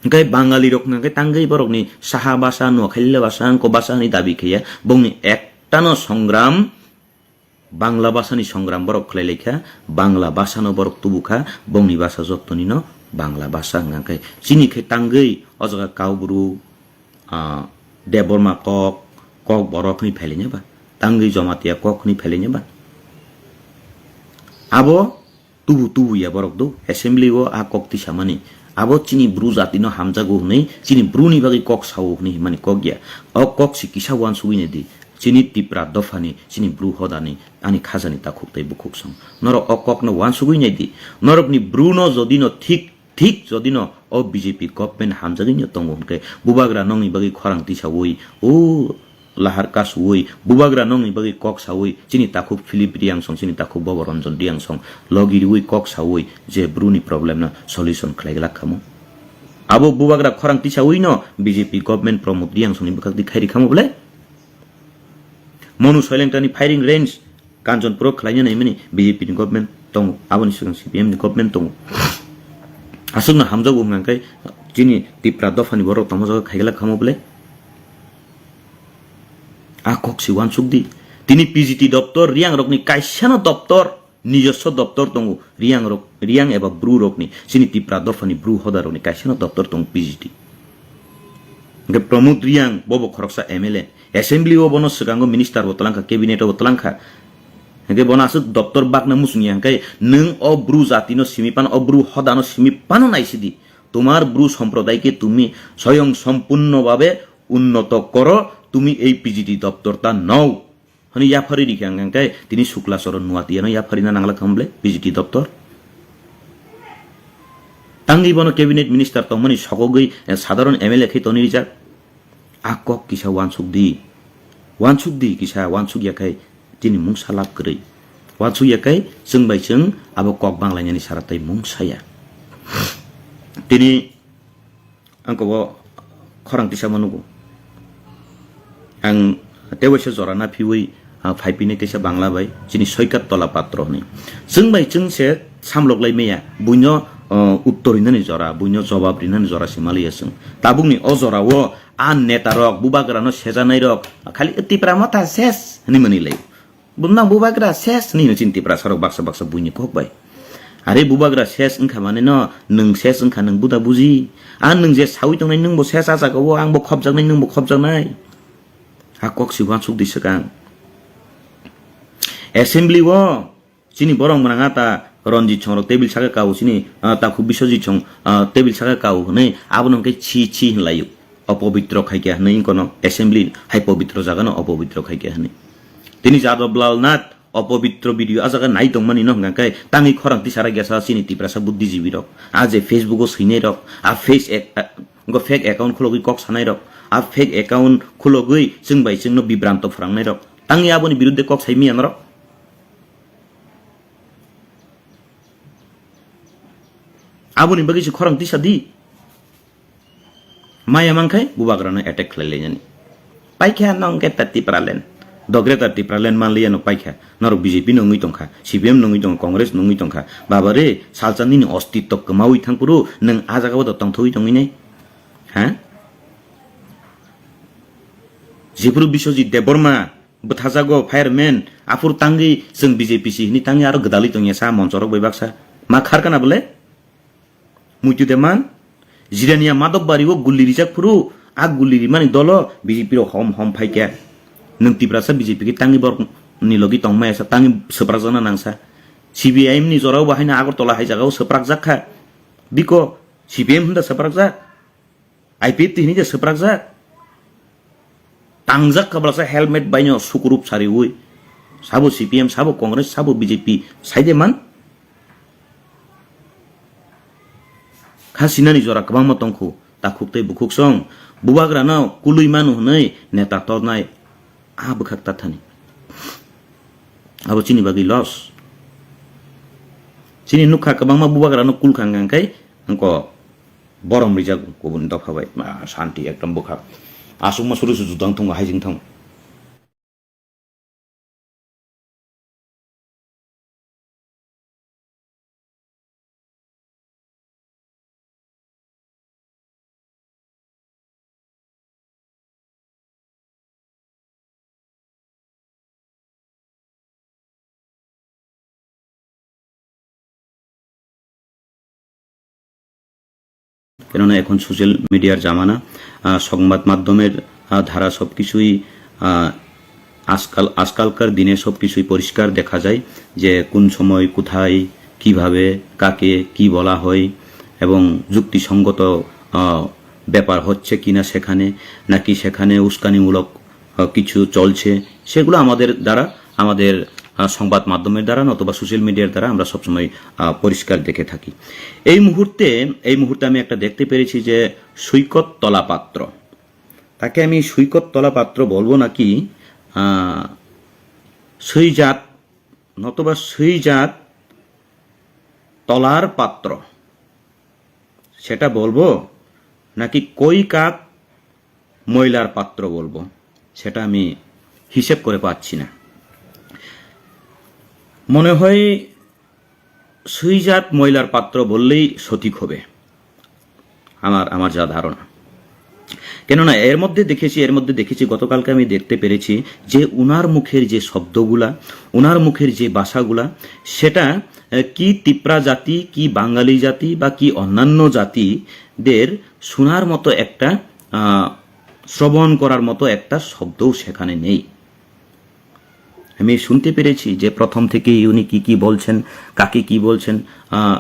Hwnkhe Bangali rok hwnkhe tangwi borokni Saha basa, Nuakhaila basa, wngko basa hwnwi dabi khaiya. Bongni ektano songram Bangla basa ni songram borok khlai lai kha, Bangla basa no borok tubu kha, bongni basa joto ni no Bangla basa hwnkha khe chini khe tangwi o jaga Kaubru, ah, Debbarma kok, kok borok hwnwi phailaina ba, tangwi Jamatia kok hwnwi phailaina ba. Abo tubu tubu ya borok do, assembly o a kok tisamani. Abo chini bru jati no hamjago hwnwi, chini bru ni bagwi kok sao hwnwi himani kok ya. O kok si kisa uansugwi nai di. Chini Tipra dophani, chini bru hodani, ani khajani takhuk tei bukhuk song. Norok o kokno uansugwi nai di. Norokni bruno jodi no thik, thik jodi no o B J P government hamjagwi no tongo hwnkhe, bubagra nongni bagwi khorang tisaui, o lahar kasuui, bubagra nongni bagwi kok saui, chini takhuk Philip Riangsong, chini takhuk Bobo Ranjan Riangsong, logi riui kok saui, je bruni problem no solution khlai glak khamo. Abo bubagra khorang tisaui no B J P government Pramod Riangsongni bwkhak di khairi khamo bwle? Monu Soilengtani firing range Kanchanpuro khlaina naimani B J P ni government tongo, aboni swkang C P M ni government tongo. Aswkno hamjago hwnkha khe chini Tipra dophani borok tongma jaga khaigala khamo bwle? A kok si uansuk di. Tini P G T doptor, Riang rokni kaisano doptor, nijoswo doptor tongo, Riang rok, Riang eba Bru rokni, chini Tipra dophani Bru hoda rokni kaisano doptor tongo P G T. Hwnkhe Pramod Riang bobo khoroksa M L A, assembly o bono swkango minister bo twlangkha, cabinet o bo twlangkha. Hwnkhe bono aswk doptor bakna muchungya hwnkhe nwng o Bru jati no simi pano, o Bru hoda no simi pano naisidi. তোমার ব্রু সম্প্রদায়কে তুমি স্বয়ং সম্পূর্ণভাবে উন্নত করো, তুমি এই পিজিটি দপ্তরটা নাও। Hwnwi yapharwi rikha hwnkhe tini Sukla Charan Nuatia no yapharina nangla khamble P G T doptor. Tangwi bono cabinet minister tongmani sogogwi, eh, sadharon M L A khe toni rijak. A kok kisa wansuk di. Wansuk di kisa, wansuk ya khai tini mungsa lab kwrwi. Wansuk ya khai chwng bai chwng abo kok banglainani sara tei mungsa ya. Tini Ang kobo khorang tisa ma nugo. Ang tei waisa jora na phiwi, ah, phai pini kaisa Bangla bai, chini Soikat Tola Patro hwnwi. Chwng bai chwng se samlok lai maya, buino, ah, uttor rinani jora, buino jobab rinani jora se maliya chwng. Tabukni o jora o a neta rok, bubagra no sejanai rok, khali Tipra motha ses hwnwi mani lai. Bumnang bubagra ses ni hino chini Tiprasa rok baksa baksa buini kok bai. Are bubagra ses wngkha mane no nwng ses wngkha nwng buda buji. A nwng je sawi tongnai nwng bo ses a jaga o ang bo khopjaknai nwng bo khopjaknai. A kok si wansuk di swkang. Assembly o chini borok mwnanga ta Ranjit Song rok table saka kao chini, ah, takhu Biswajit Song, ah, table saka kao hwnwi abono hwnkhe chi chi hwnlaio. Opobitro khaikha hwnwi wngkha no assembly hai pobitro jaga no opobitro khaikha hwnwi. Tini Jadab Lal Nath opobitro video a jaga nai tongmani no hwnkha khe tangwi khorang tisara gesa chini Tiprasa buddhijibi rok. A je Facebook o swinai rok, a face ac-, a, go fake account khulogwi kok sanai rok, a fake account khulogwi chwng bai chwng no bibranto phwrangnai rok. Tangwi aboni birudde kok sai miya norok. Aboni bagwi se khorang tisa di. Maya mankhai bubagrano attack khlai lainani. Paikha nong ke ta Tipraland. Do greater Tipraland manliya no paikha. Norok B J P nungwi tongkha, C P M nungwi tongkha, Congress nungwi tongkha. Baba re, salsa nini ostitto kwmawi thangphuru nwng a jaga o do tongthogwi tongwi nai. Ha? Jephuru Biswajit Debbarma bwthajago fireman, aphuru tangwi chwng B J P si hwnwi tangwi aro gwdalwi tongya sa monchorok bai baksa. Ma kharkana bole? Muitu de man, Jirania Madhobari o guli rijak phuru, a guli rimani dolo B J P rok hom hom phaikha. Nwng Tiprasa B J P khe tangwi borok ni logi tongmaya sa, tangwi swprakjakna nangsa. C P I M ni jorao bo haino Agartala hai jagao swprakjak kha. Biko C P M hwnda swprakjak. I P F T hini je swprakjak. Tangjak kha balasa helmet baino sukurup sariwi. Sabo C P M, sabo Congress, sabo B J P, saide man. Kha sinani jora kwbangma tongkhu, takhuk tei bukhuk song. Bubagrano kulwi manu hwnwi neta tornai a bwkhak tathani. Abo chini bagwi loss. Chini nukha kwbangma bubagrano kulkha hwnkha khe, angko borom rijak kubun dopha bai. Ma, santi ekdom bwkha. Aswkma suru su judang thung, haijing thung. কেননা এখন সোশ্যাল মিডিয়ার জামানা, আহ, সংবাদ মাধ্যমের, আহ, ধারা সবকিছুই, আহ, আজকাল, আজকালকার দিনে সবকিছুই পরিষ্কার দেখা যায় যে কোন সময়, কোথায়, কিভাবে, কাকে কি বলা হয় এবং যুক্তিসঙ্গত, আহ, ব্যাপার হচ্ছে কিনা সেখানে, নাকি সেখানে উস্কানিমূলক আহ, কিছু চলছে, সেগুলো আমাদের দ্বারা, আমাদের, আহ, সংবাদ মাধ্যমের দ্বারা নতুবা সোশ্যাল মিডিয়ার দ্বারা আমরা সবসময়, আহ, পরিষ্কার দেখে থাকি। এই মুহূর্তে, এই মুহূর্তে আমি একটা দেখতে পেরেছি যে সৈকত তলা পাত্র। তাকে আমি সৈকত তলা পাত্র বলবো নাকি, আহ, সৈজাত, নতুবা সৈজাত তলার পাত্র, সেটা বলবো নাকি কই কাক ময়লার পাত্র বলবো, সেটা আমি হিসেব করে পাচ্ছি না। মনে হয় সুইজাত ময়লার পাত্র বললেই সঠিক হবে, আমার, আমার যা ধারণা। কেননা এর মধ্যে দেখেছি, এর মধ্যে দেখেছি, গতকালকে আমি দেখতে পেরেছি যে উনার মুখের যে শব্দগুলা, উনার মুখের যে ভাষাগুলা, সেটা, আহ, কি তিপ্রা জাতি, কি বাঙালি জাতি বা কি অন্যান্য জাতিদের শোনার মতো একটা, আহ, শ্রবণ করার মতো একটা শব্দও সেখানে নেই। আমি শুনতে পেরেছি যে প্রথম থেকেই উনি কি কি বলছেন, কাকে কি বলছেন, আহ,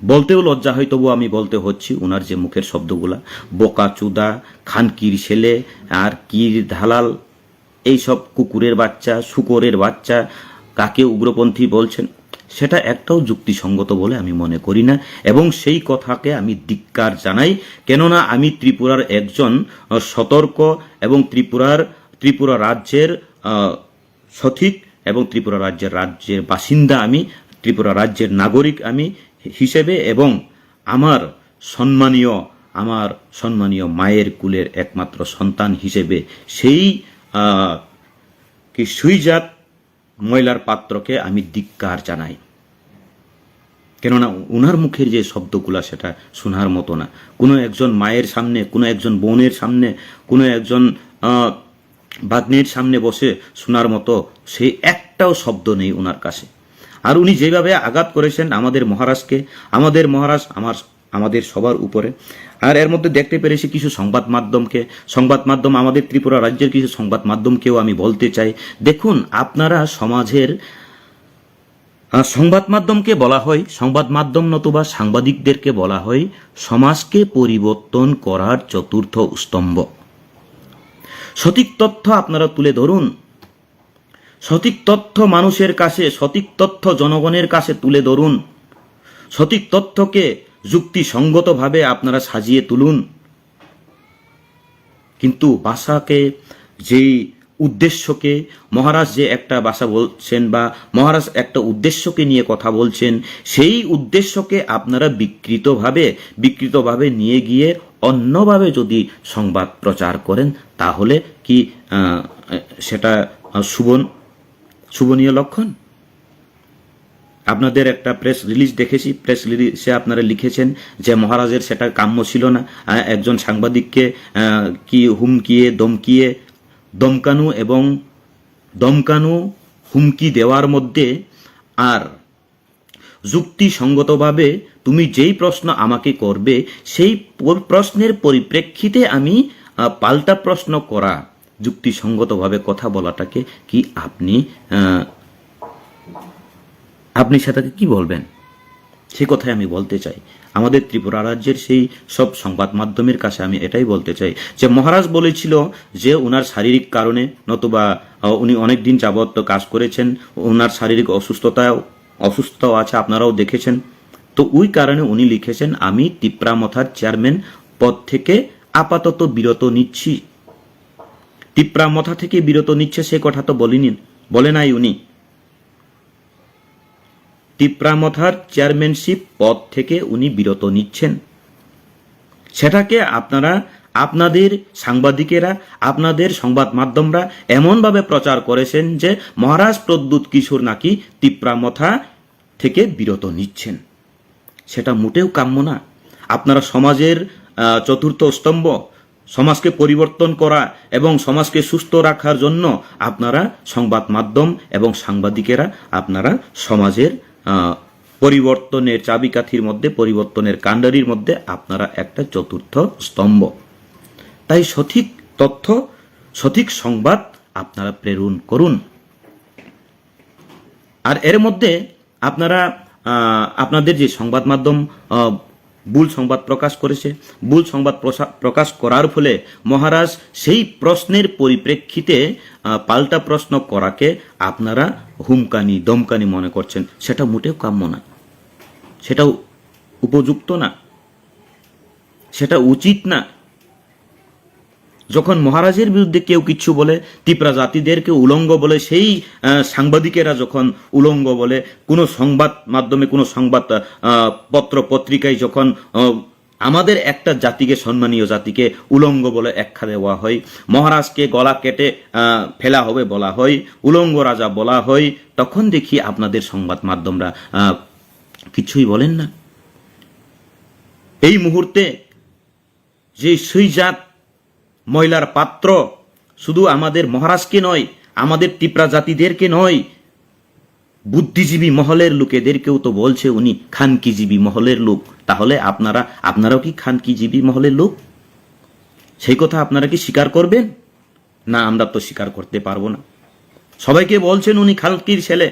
বলতেও লজ্জা হয়, তবু আমি বলতে হচ্ছি ওনার যে মুখের শব্দগুলা, বোকা চুদা, খানকির ছেলে, আর কির দালাল, এইসব কুকুরের বাচ্চা, শুকরের বাচ্চা, কাকে উগ্রপন্থী বলছেন, সেটা একটাও যুক্তিসঙ্গত বলে আমি মনে করি না। এবং সেই কথাকে আমি ধিক্কার জানাই। কেননা আমি ত্রিপুরার একজন, আহ, সতর্ক এবং ত্রিপুরার, ত্রিপুরা রাজ্যের, আহ, সঠিক এবং ত্রিপুরা রাজ্যের, রাজ্যের বাসিন্দা আমি, ত্রিপুরা রাজ্যের নাগরিক আমি হিসেবে এবং আমার সম্মানীয়, আমার সম্মানীয় মায়ের কুলের একমাত্র সন্তান হিসেবে সেই, আহ, কি সুইজাত ময়লার পাত্রকে আমি ধিক্কার জানাই। কেননা ওনার মুখের যে শব্দগুলা, সেটা শোনার মতো না। কোনো একজন মায়ের সামনে, কোনো একজন বোনের সামনে, কোনো একজন, আহ, ভাগ্নির সামনে বসে শোনার মতো সেই একটাও শব্দ নেই ওনার কাছে। আর উনি যেভাবে আঘাত করেছেন আমাদের মহারাজকে, আমাদের মহারাজ আমার, আমাদের সবার উপরে। আর এর মধ্যে দেখতে পেরেছি কিছু সংবাদ মাধ্যমকে, সংবাদ মাধ্যম, আমাদের ত্রিপুরা রাজ্যের কিছু সংবাদ মাধ্যমকেও আমি বলতে চাই, দেখুন, আপনারা সমাজের, আহ, সংবাদ মাধ্যমকে বলা হয়, সংবাদ মাধ্যম নতুবা সাংবাদিকদেরকে বলা হয় সমাজকে পরিবর্তন করার চতুর্থ স্তম্ভ। সঠিক তথ্য আপনারা তুলে ধরুন, সঠিক তথ্য মানুষের কাছে, সঠিক তথ্য জনগণের কাছে তুলে ধরুন, সঠিক তথ্যকে যুক্তিসঙ্গতভাবে আপনারা সাজিয়ে তুলুন। কিন্তু ভাষাকে, যেই উদ্দেশ্যকে, মহারাজ যে একটা ভাষা বলছেন বা মহারাজ একটা উদ্দেশ্যকে নিয়ে কথা বলছেন, সেই উদ্দেশ্যকে আপনারা বিকৃতভাবে, বিকৃতভাবে নিয়ে গিয়ে অন্যভাবে যদি সংবাদ প্রচার করেন, তাহলে কি, আহ, সেটা, আহ, শুভন-, শুভনীয় লক্ষণ? আপনাদের একটা প্রেস রিলিজ দেখেছি, প্রেস রিলিজে আপনারা লিখেছেন যে মহারাজের সেটা কাম্য ছিল না। আহ, একজন সাংবাদিককে, আহ, কি হুমকিয়ে, ধমকিয়ে, ধমকানো এবং ধমকানো, হুমকি দেওয়ার মধ্যে আর যুক্তিসঙ্গতভাবে তুমি যেই প্রশ্ন আমাকে করবে, সেই প-, প্রশ্নের পরিপ্রেক্ষিতে আমি, আহ, পাল্টা প্রশ্ন করা, যুক্তিসঙ্গতভাবে কথা বলাটাকে কি আপনি, আহ, আপনি সেটাকে কি বলবেন? সে কথাই আমি বলতে চাই। আমাদের ত্রিপুরা রাজ্যের সেই সব সংবাদ মাধ্যমের কাছে আমি এটাই বলতে চাই যে মহারাজ বলেছিল যে ওনার শারীরিক কারণে, নতুবা, আহ, উনি অনেক দিন যাবত তো কাজ করেছেন, ওনার শারীরিক অসুস্থতাও, অসুস্থতাও আছে, আপনারাও দেখেছেন। তো ওই কারণে উনি লিখেছেন, "আমি তিপ্রা মথার চেয়ারম্যান পদ থেকে আপাতত বিরত নিচ্ছি।" তিপ্রা মথা থেকে বিরত নিচ্ছে সে কথা তো বলিনি, বলে নাই উনি। তিপ্রা মথার চেয়ারম্যানশিপ পদ থেকে উনি বিরত নিচ্ছেন। সেটাকে আপনারা, আপনাদের সাংবাদিকেরা, আপনাদের সংবাদ মাধ্যমরা এমনভাবে প্রচার করেছেন যে মহারাজ প্রদ্যুৎ কিশোর নাকি তিপ্রা মথা থেকে বিরত নিচ্ছেন। সেটা মোটেও কাম্য না। আপনারা সমাজের, আহ, চতুর্থ স্তম্ভ, সমাজকে পরিবর্তন করা এবং সমাজকে সুস্থ রাখার জন্য আপনারা সংবাদ মাধ্যম এবং সাংবাদিকেরা আপনারা সমাজের, আহ, পরিবর্তনের চাবিকাঠির মধ্যে, পরিবর্তনের কাণ্ডারির মধ্যে আপনারা একটা চতুর্থ স্তম্ভ। তাই সঠিক তথ্য, সঠিক সংবাদ আপনারা প্রেরণ করুন। আর এর মধ্যে আপনারা, আহ, আপনাদের যে সংবাদ মাধ্যম, আহ, ভুল সংবাদ প্রকাশ করেছে, ভুল সংবাদ প্রসা-, প্রকাশ করার ফলে মহারাজ সেই প্রশ্নের পরিপ্রেক্ষিতে, আহ, পাল্টা প্রশ্ন করাকে আপনারা হুমকানি, ধমকানি মনে করছেন, সেটা মোটেও কাম্য না, সেটাও উপযুক্ত না, সেটা উচিত না। যখন মহারাজের বিরুদ্ধে কেউ কিছু বলে, তিপ্রা জাতিদেরকে উলঙ্গ বলে, সেই, আহ, সাংবাদিকেরা যখন উলঙ্গ বলে, কোনো সংবাদ মাধ্যমে, কোনো সংবাদ, আহ, পত্র পত্রিকায় যখন, আহ, আমাদের একটা জাতিকে, সম্মানীয় জাতিকে উলঙ্গ বলে আখ্যা দেওয়া হয়, মহারাজকে গলা কেটে, আহ, ফেলা হবে বলা হয়, উলঙ্গ রাজা বলা হয়, তখন দেখি আপনাদের সংবাদ মাধ্যমরা, আহ, কিছুই বলেন না। এই মুহূর্তে যে সুইজাত ময়লার পাত্র শুধু আমাদের মহারাজকে নয়, আমাদের তিপ্রা জাতিদেরকে নয়, বুদ্ধিজীবী মহলের লোকেদেরকেও তো বলছে উনি খানকিজীবী মহলের লোক। তাহলে আপনারা, আপনারাও কি খানকিজীবী মহলের লোক? সেই কথা আপনারা কি স্বীকার করবেন? না, আমরা তো স্বীকার করতে পারবো না। সবাইকে বলছেন উনি খানকির ছেলে।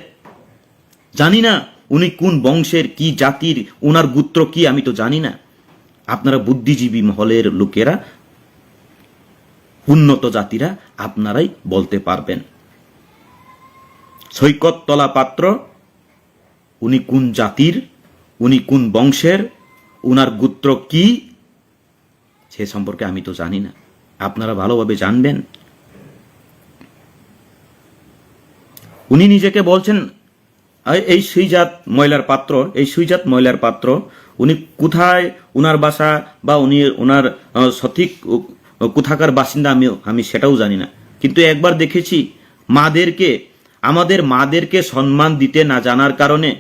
জানি না উনি কোন বংশের, কি জাতির, ওনার গোত্র কি, আমি তো জানি না। আপনারা বুদ্ধিজীবী মহলের লোকেরা, উন্নত জাতিরা আপনারাই বলতে পারবেন। সৈকত তলা পাত্র, উনি কোন জাতির, উনি কোন বংশের, ওনার গোত্র কি, সে সম্পর্কে আমি তো জানি না। আপনারা ভালোভাবে জানবেন। উনি নিজেকে বলছেন, এই, এই সুইজাত ময়লার পাত্র, এই সুইজাত ময়লার পাত্র, উনি কোথায়, ওনার বাসা বা উনি, ওনার, আহ, সঠিক, উ-, কোথাকার বাসিন্দা, আমি, আমি সেটাও জানি না। কিন্তু একবার দেখেছি, মাদেরকে, আমাদের মাদেরকে সম্মান দিতে না জানার কারণে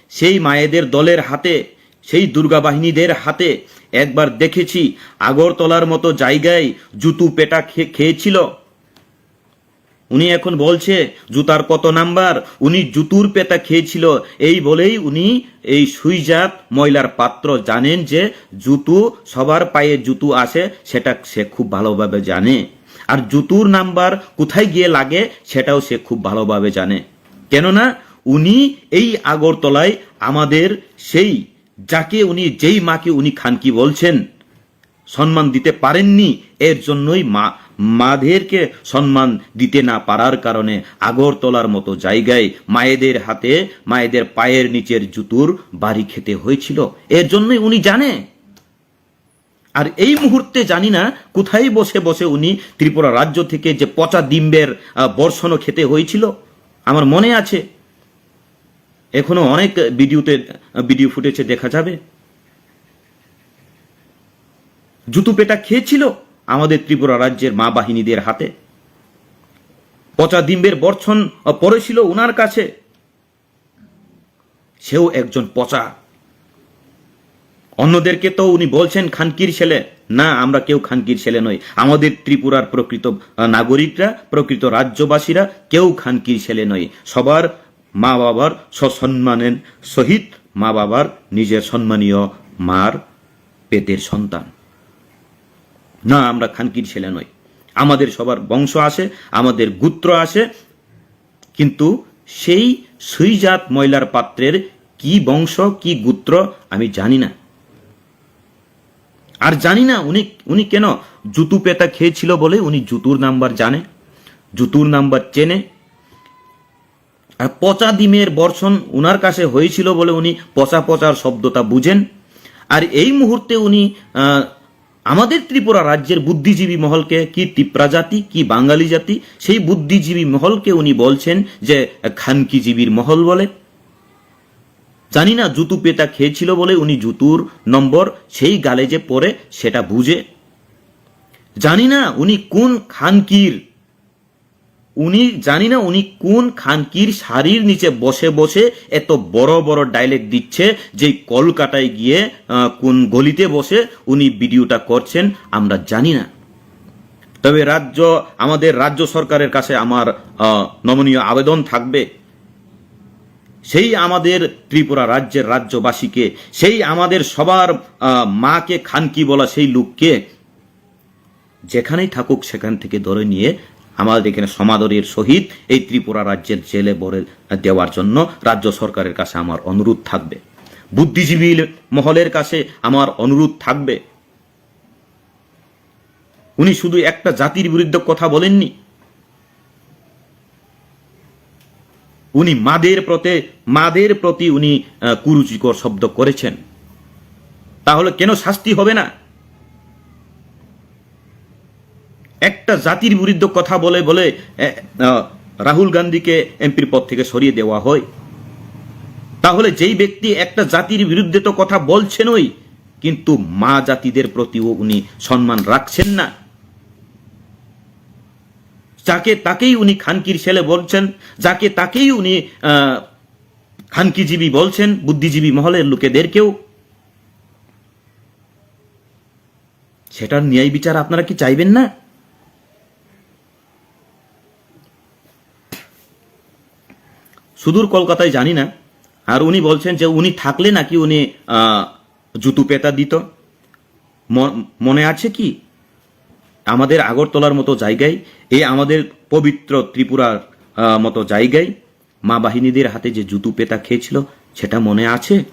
সেই মায়েদের দলের হাতে, সেই দুর্গা বাহিনীদের হাতে একবার দেখেছি, আগরতলার মতো জায়গায় জুতু পেটা খে-, খেয়েছিল। উনি এখন বলছে, "জুতার কত নাম্বার?" উনি জুতুর পেটা খেয়েছিল, এই বলেই উনি এই সুইজাত ময়লার পাত্র জানেন যে জুতু, সবার পায়ে জুতু আছে, সেটা সে খুব ভালোভাবে জানে। আর জুতুর নাম্বার কোথায় গিয়ে লাগে, সেটাও সে খুব ভালোভাবে জানে। কেননা উনি এই আগরতলায় আমাদের সেই, যাকে উনি, যেই মাকে উনি খানকি বলছেন, সম্মান দিতে পারেননি, এর জন্যই মা, মাদেরকে সম্মান দিতে না পারার কারণে আগরতলার মতো জায়গায় মায়েদের হাতে, মায়েদের পায়ের নিচের জুতুর বাড়ি খেতে হয়েছিল। এর জন্যই উনি জানে। আর এই মুহূর্তে জানি না কোথায় বসে বসে উনি ত্রিপুরা রাজ্য থেকে যে পচা ডিম্বের, আহ, বর্ষণও খেতে হয়েছিল। আমার মনে আছে, এখনো অনেক ভিডিওতে, ভিডিও ফুটেজে দেখা যাবে। জুতু পেটা খেয়েছিল আমাদের ত্রিপুরা রাজ্যের মা বাহিনীদের হাতে। পচা ডিম্বের বর্ষণ, আহ, পড়েছিল ওনার কাছে। সেও একজন পচা। অন্যদেরকে তো উনি বলছেন খানকির ছেলে। না, আমরা কেউ খানকির ছেলে নই। আমাদের ত্রিপুরার প্রকৃত, আহ, নাগরিকরা, প্রকৃত রাজ্যবাসীরা কেউ খানকির ছেলে নই। সবার মা বাবার সসম্মানের সহিত মা বাবার নিজের সম্মানীয় মার পেটের সন্তান। না, আমরা খানকির ছেলে নই। আমাদের সবার বংশ আছে, আমাদের গোত্র আছে, কিন্তু সেই সুইজাত ময়লার পাত্রের কি বংশ, কি গোত্র, আমি জানি না। আর জানি না উনি, উনি কেন জুতু পেটা খেয়েছিল বলে উনি জুতুর নাম্বার জানে, জুতুর নাম্বার চেনে। আর পচা ডিমের বর্ষণ উনার কাছে হয়েছিল বলে উনি পচা পচার শব্দটা বুঝেন। আর এই মুহূর্তে উনি, আহ, আমাদের ত্রিপুরা রাজ্যের বুদ্ধিজীবী মহলকে, কি তিপ্রা জাতি, কি বাঙালি জাতি, সেই বুদ্ধিজীবী মহলকে উনি বলছেন যে খানকিজীবীর মহল বলে। জানি না জুতু পেটা খেয়েছিল বলে উনি জুতুর নম্বর সেই গালে যে পড়ে সেটা বুঝে। জানি না উনি কোন খানকির, উনি, জানি না উনি কোন খানকির শাড়ির নিচে বসে বসে এত বড় বড় ডায়লগ দিচ্ছে, যে কলকাতায় গিয়ে, আহ, কোন গলিতে বসে উনি ভিডিওটা করছেন, আমরা জানি না। তবে রাজ্য, আমাদের রাজ্য সরকারের কাছে আমার, আহ, নমনীয় আবেদন থাকবে, সেই আমাদের ত্রিপুরা রাজ্যের রাজ্যবাসীকে, সেই আমাদের সবার, আহ, মাকে খানকি বলা সেই লোককে যেখানেই থাকুক সেখান থেকে ধরে নিয়ে আমাদের এখানে সমাদরের সহিত এই ত্রিপুরা রাজ্যের জেলে ভরে দেওয়ার জন্য রাজ্য সরকারের কাছে আমার অনুরোধ থাকবে, বুদ্ধিজীবী মহলের কাছে আমার অনুরোধ থাকবে। উনি শুধু একটা জাতির বিরুদ্ধে কথা বলেননি, উনি মাদের প্রতি, মাদের প্রতি উনি, আহ, কুরুচিকর শব্দ করেছেন। তাহলে কেন শাস্তি হবে না? একটা জাতির বিরুদ্ধে কথা বলে বলে, এ, আহ, রাহুল গান্ধীকে এমপির পদ থেকে সরিয়ে দেওয়া হয়। তাহলে যেই ব্যক্তি একটা জাতির বিরুদ্ধে তো কথা বলছেনই, কিন্তু মা জাতিদের প্রতিও উনি সম্মান রাখছেন না। যাকে তাকেই উনি খানকির ছেলে বলছেন, যাকে তাকেই উনি, আহ, খানকিজীবী বলছেন, বুদ্ধিজীবী মহলের লোকেদেরকেও। সেটার ন্যায় বিচার আপনারা কি চাইবেন না? সুদূর কলকাতায় জানি না। আর উনি বলছেন যে উনি থাকলে নাকি উনি, আহ, জুতু পেটা দিত। ম-, মনে আছে কি? আমাদের আগরতলার মতো জায়গায়, এই আমাদের পবিত্র ত্রিপুরার, আহ, মতো জায়গায় মা বাহিনীদের হাতে যে জুতো পেটা খেয়েছিল, সেটা মনে আছে?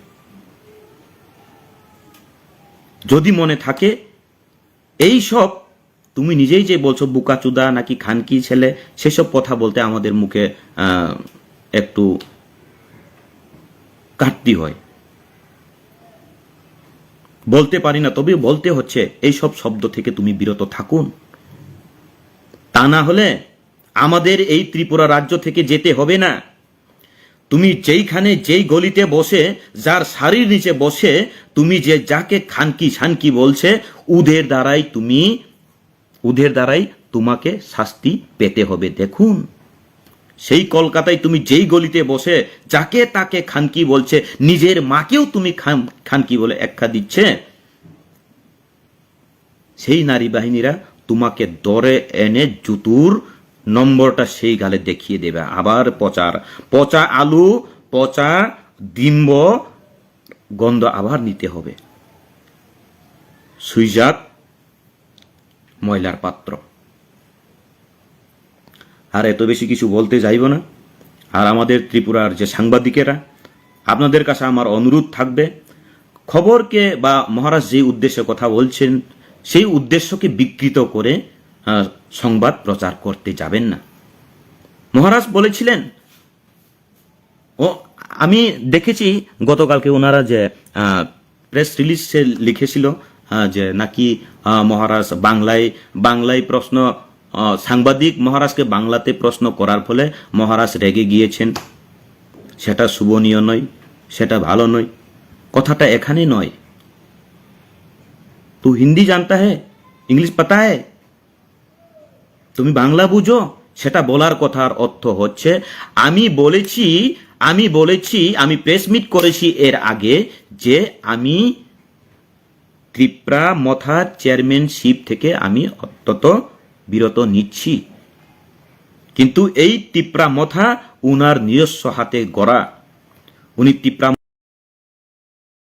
যদি মনে থাকে, এই সব তুমি নিজেই যে বলছো বোকাচুদা নাকি খানকি ছেলে, সেসব কথা বলতে আমাদের মুখে আহ, একটু কাটতি হয়। বলতে পারি না, তবেও বলতে হচ্ছে। এই সব শব্দ থেকে তুমি বিরত থাকুন। তা না হলে আমাদের এই ত্রিপুরা রাজ্য থেকে যেতে হবে না। তুমি যেইখানে যেই গলিতে বসে, যার শাড়ির নিচে বসে, তুমি যে যাকে খানকি শানকি বলছে, ওদের দ্বারাই তুমি ওদের দ্বারাই তোমাকে শাস্তি পেতে হবে। দেখুন, সেই কলকাতায় তুমি যেই গলিতে বসে যাকে তাকে খানকি বলছে, নিজের মাকেও তুমি খান- খানকি বলে আখ্যা দিচ্ছে। সেই নারী বাহিনীরা তোমাকে ধরে এনে জুতুর নম্বরটা সেই গালে দেখিয়ে দেবে। আবার পচার, পচা আলু, পচা ডিম্ব গন্ধ আবার নিতে হবে। সুইজাত ময়লার পাত্র। আর এত বেশি কিছু বলতে যাইব না। আর আমাদের ত্রিপুরার যে সাংবাদিকেরা, আপনাদের কাছে আমার অনুরোধ থাকবে, খবরকে বা মহারাজ যে উদ্দেশ্যে কথা বলছেন, সেই উদ্দেশ্যকে বিকৃত করে আহ, সংবাদ প্রচার করতে যাবেন না। মহারাজ বলেছিলেন, ও, আমি দেখেছি গতকালকে ওনারা যে প্রেস রিলিজে লিখেছিল, আহ, যে নাকি আহ, মহারাজ বাংলায় বাংলায় প্রশ্ন, আহ, সাংবাদিক মহারাজকে বাংলাতে প্রশ্ন করার ফলে মহারাজ রেগে গিয়েছেন। সেটা শোভনীয় নয়, সেটা ভালো নয়। কথাটা এখানে নয়। तू हिंदी जानता है? इंग्लिश पता है? তুমি বাংলা বুঝো? সেটা বলার কথার অর্থ হচ্ছে, আমি বলেছি, আমি বলেছি, আমি প্রেস মিট করেছি এর আগে যে আমি তিপ্রা মথা চেয়ারম্যানশিপ থেকে আমি অত্যন্ত বিরত নিচ্ছি। কিন্তু এই তিপ্রা মথা উনার নিজস্ব হাতে গড়া, উনি তিপ্রা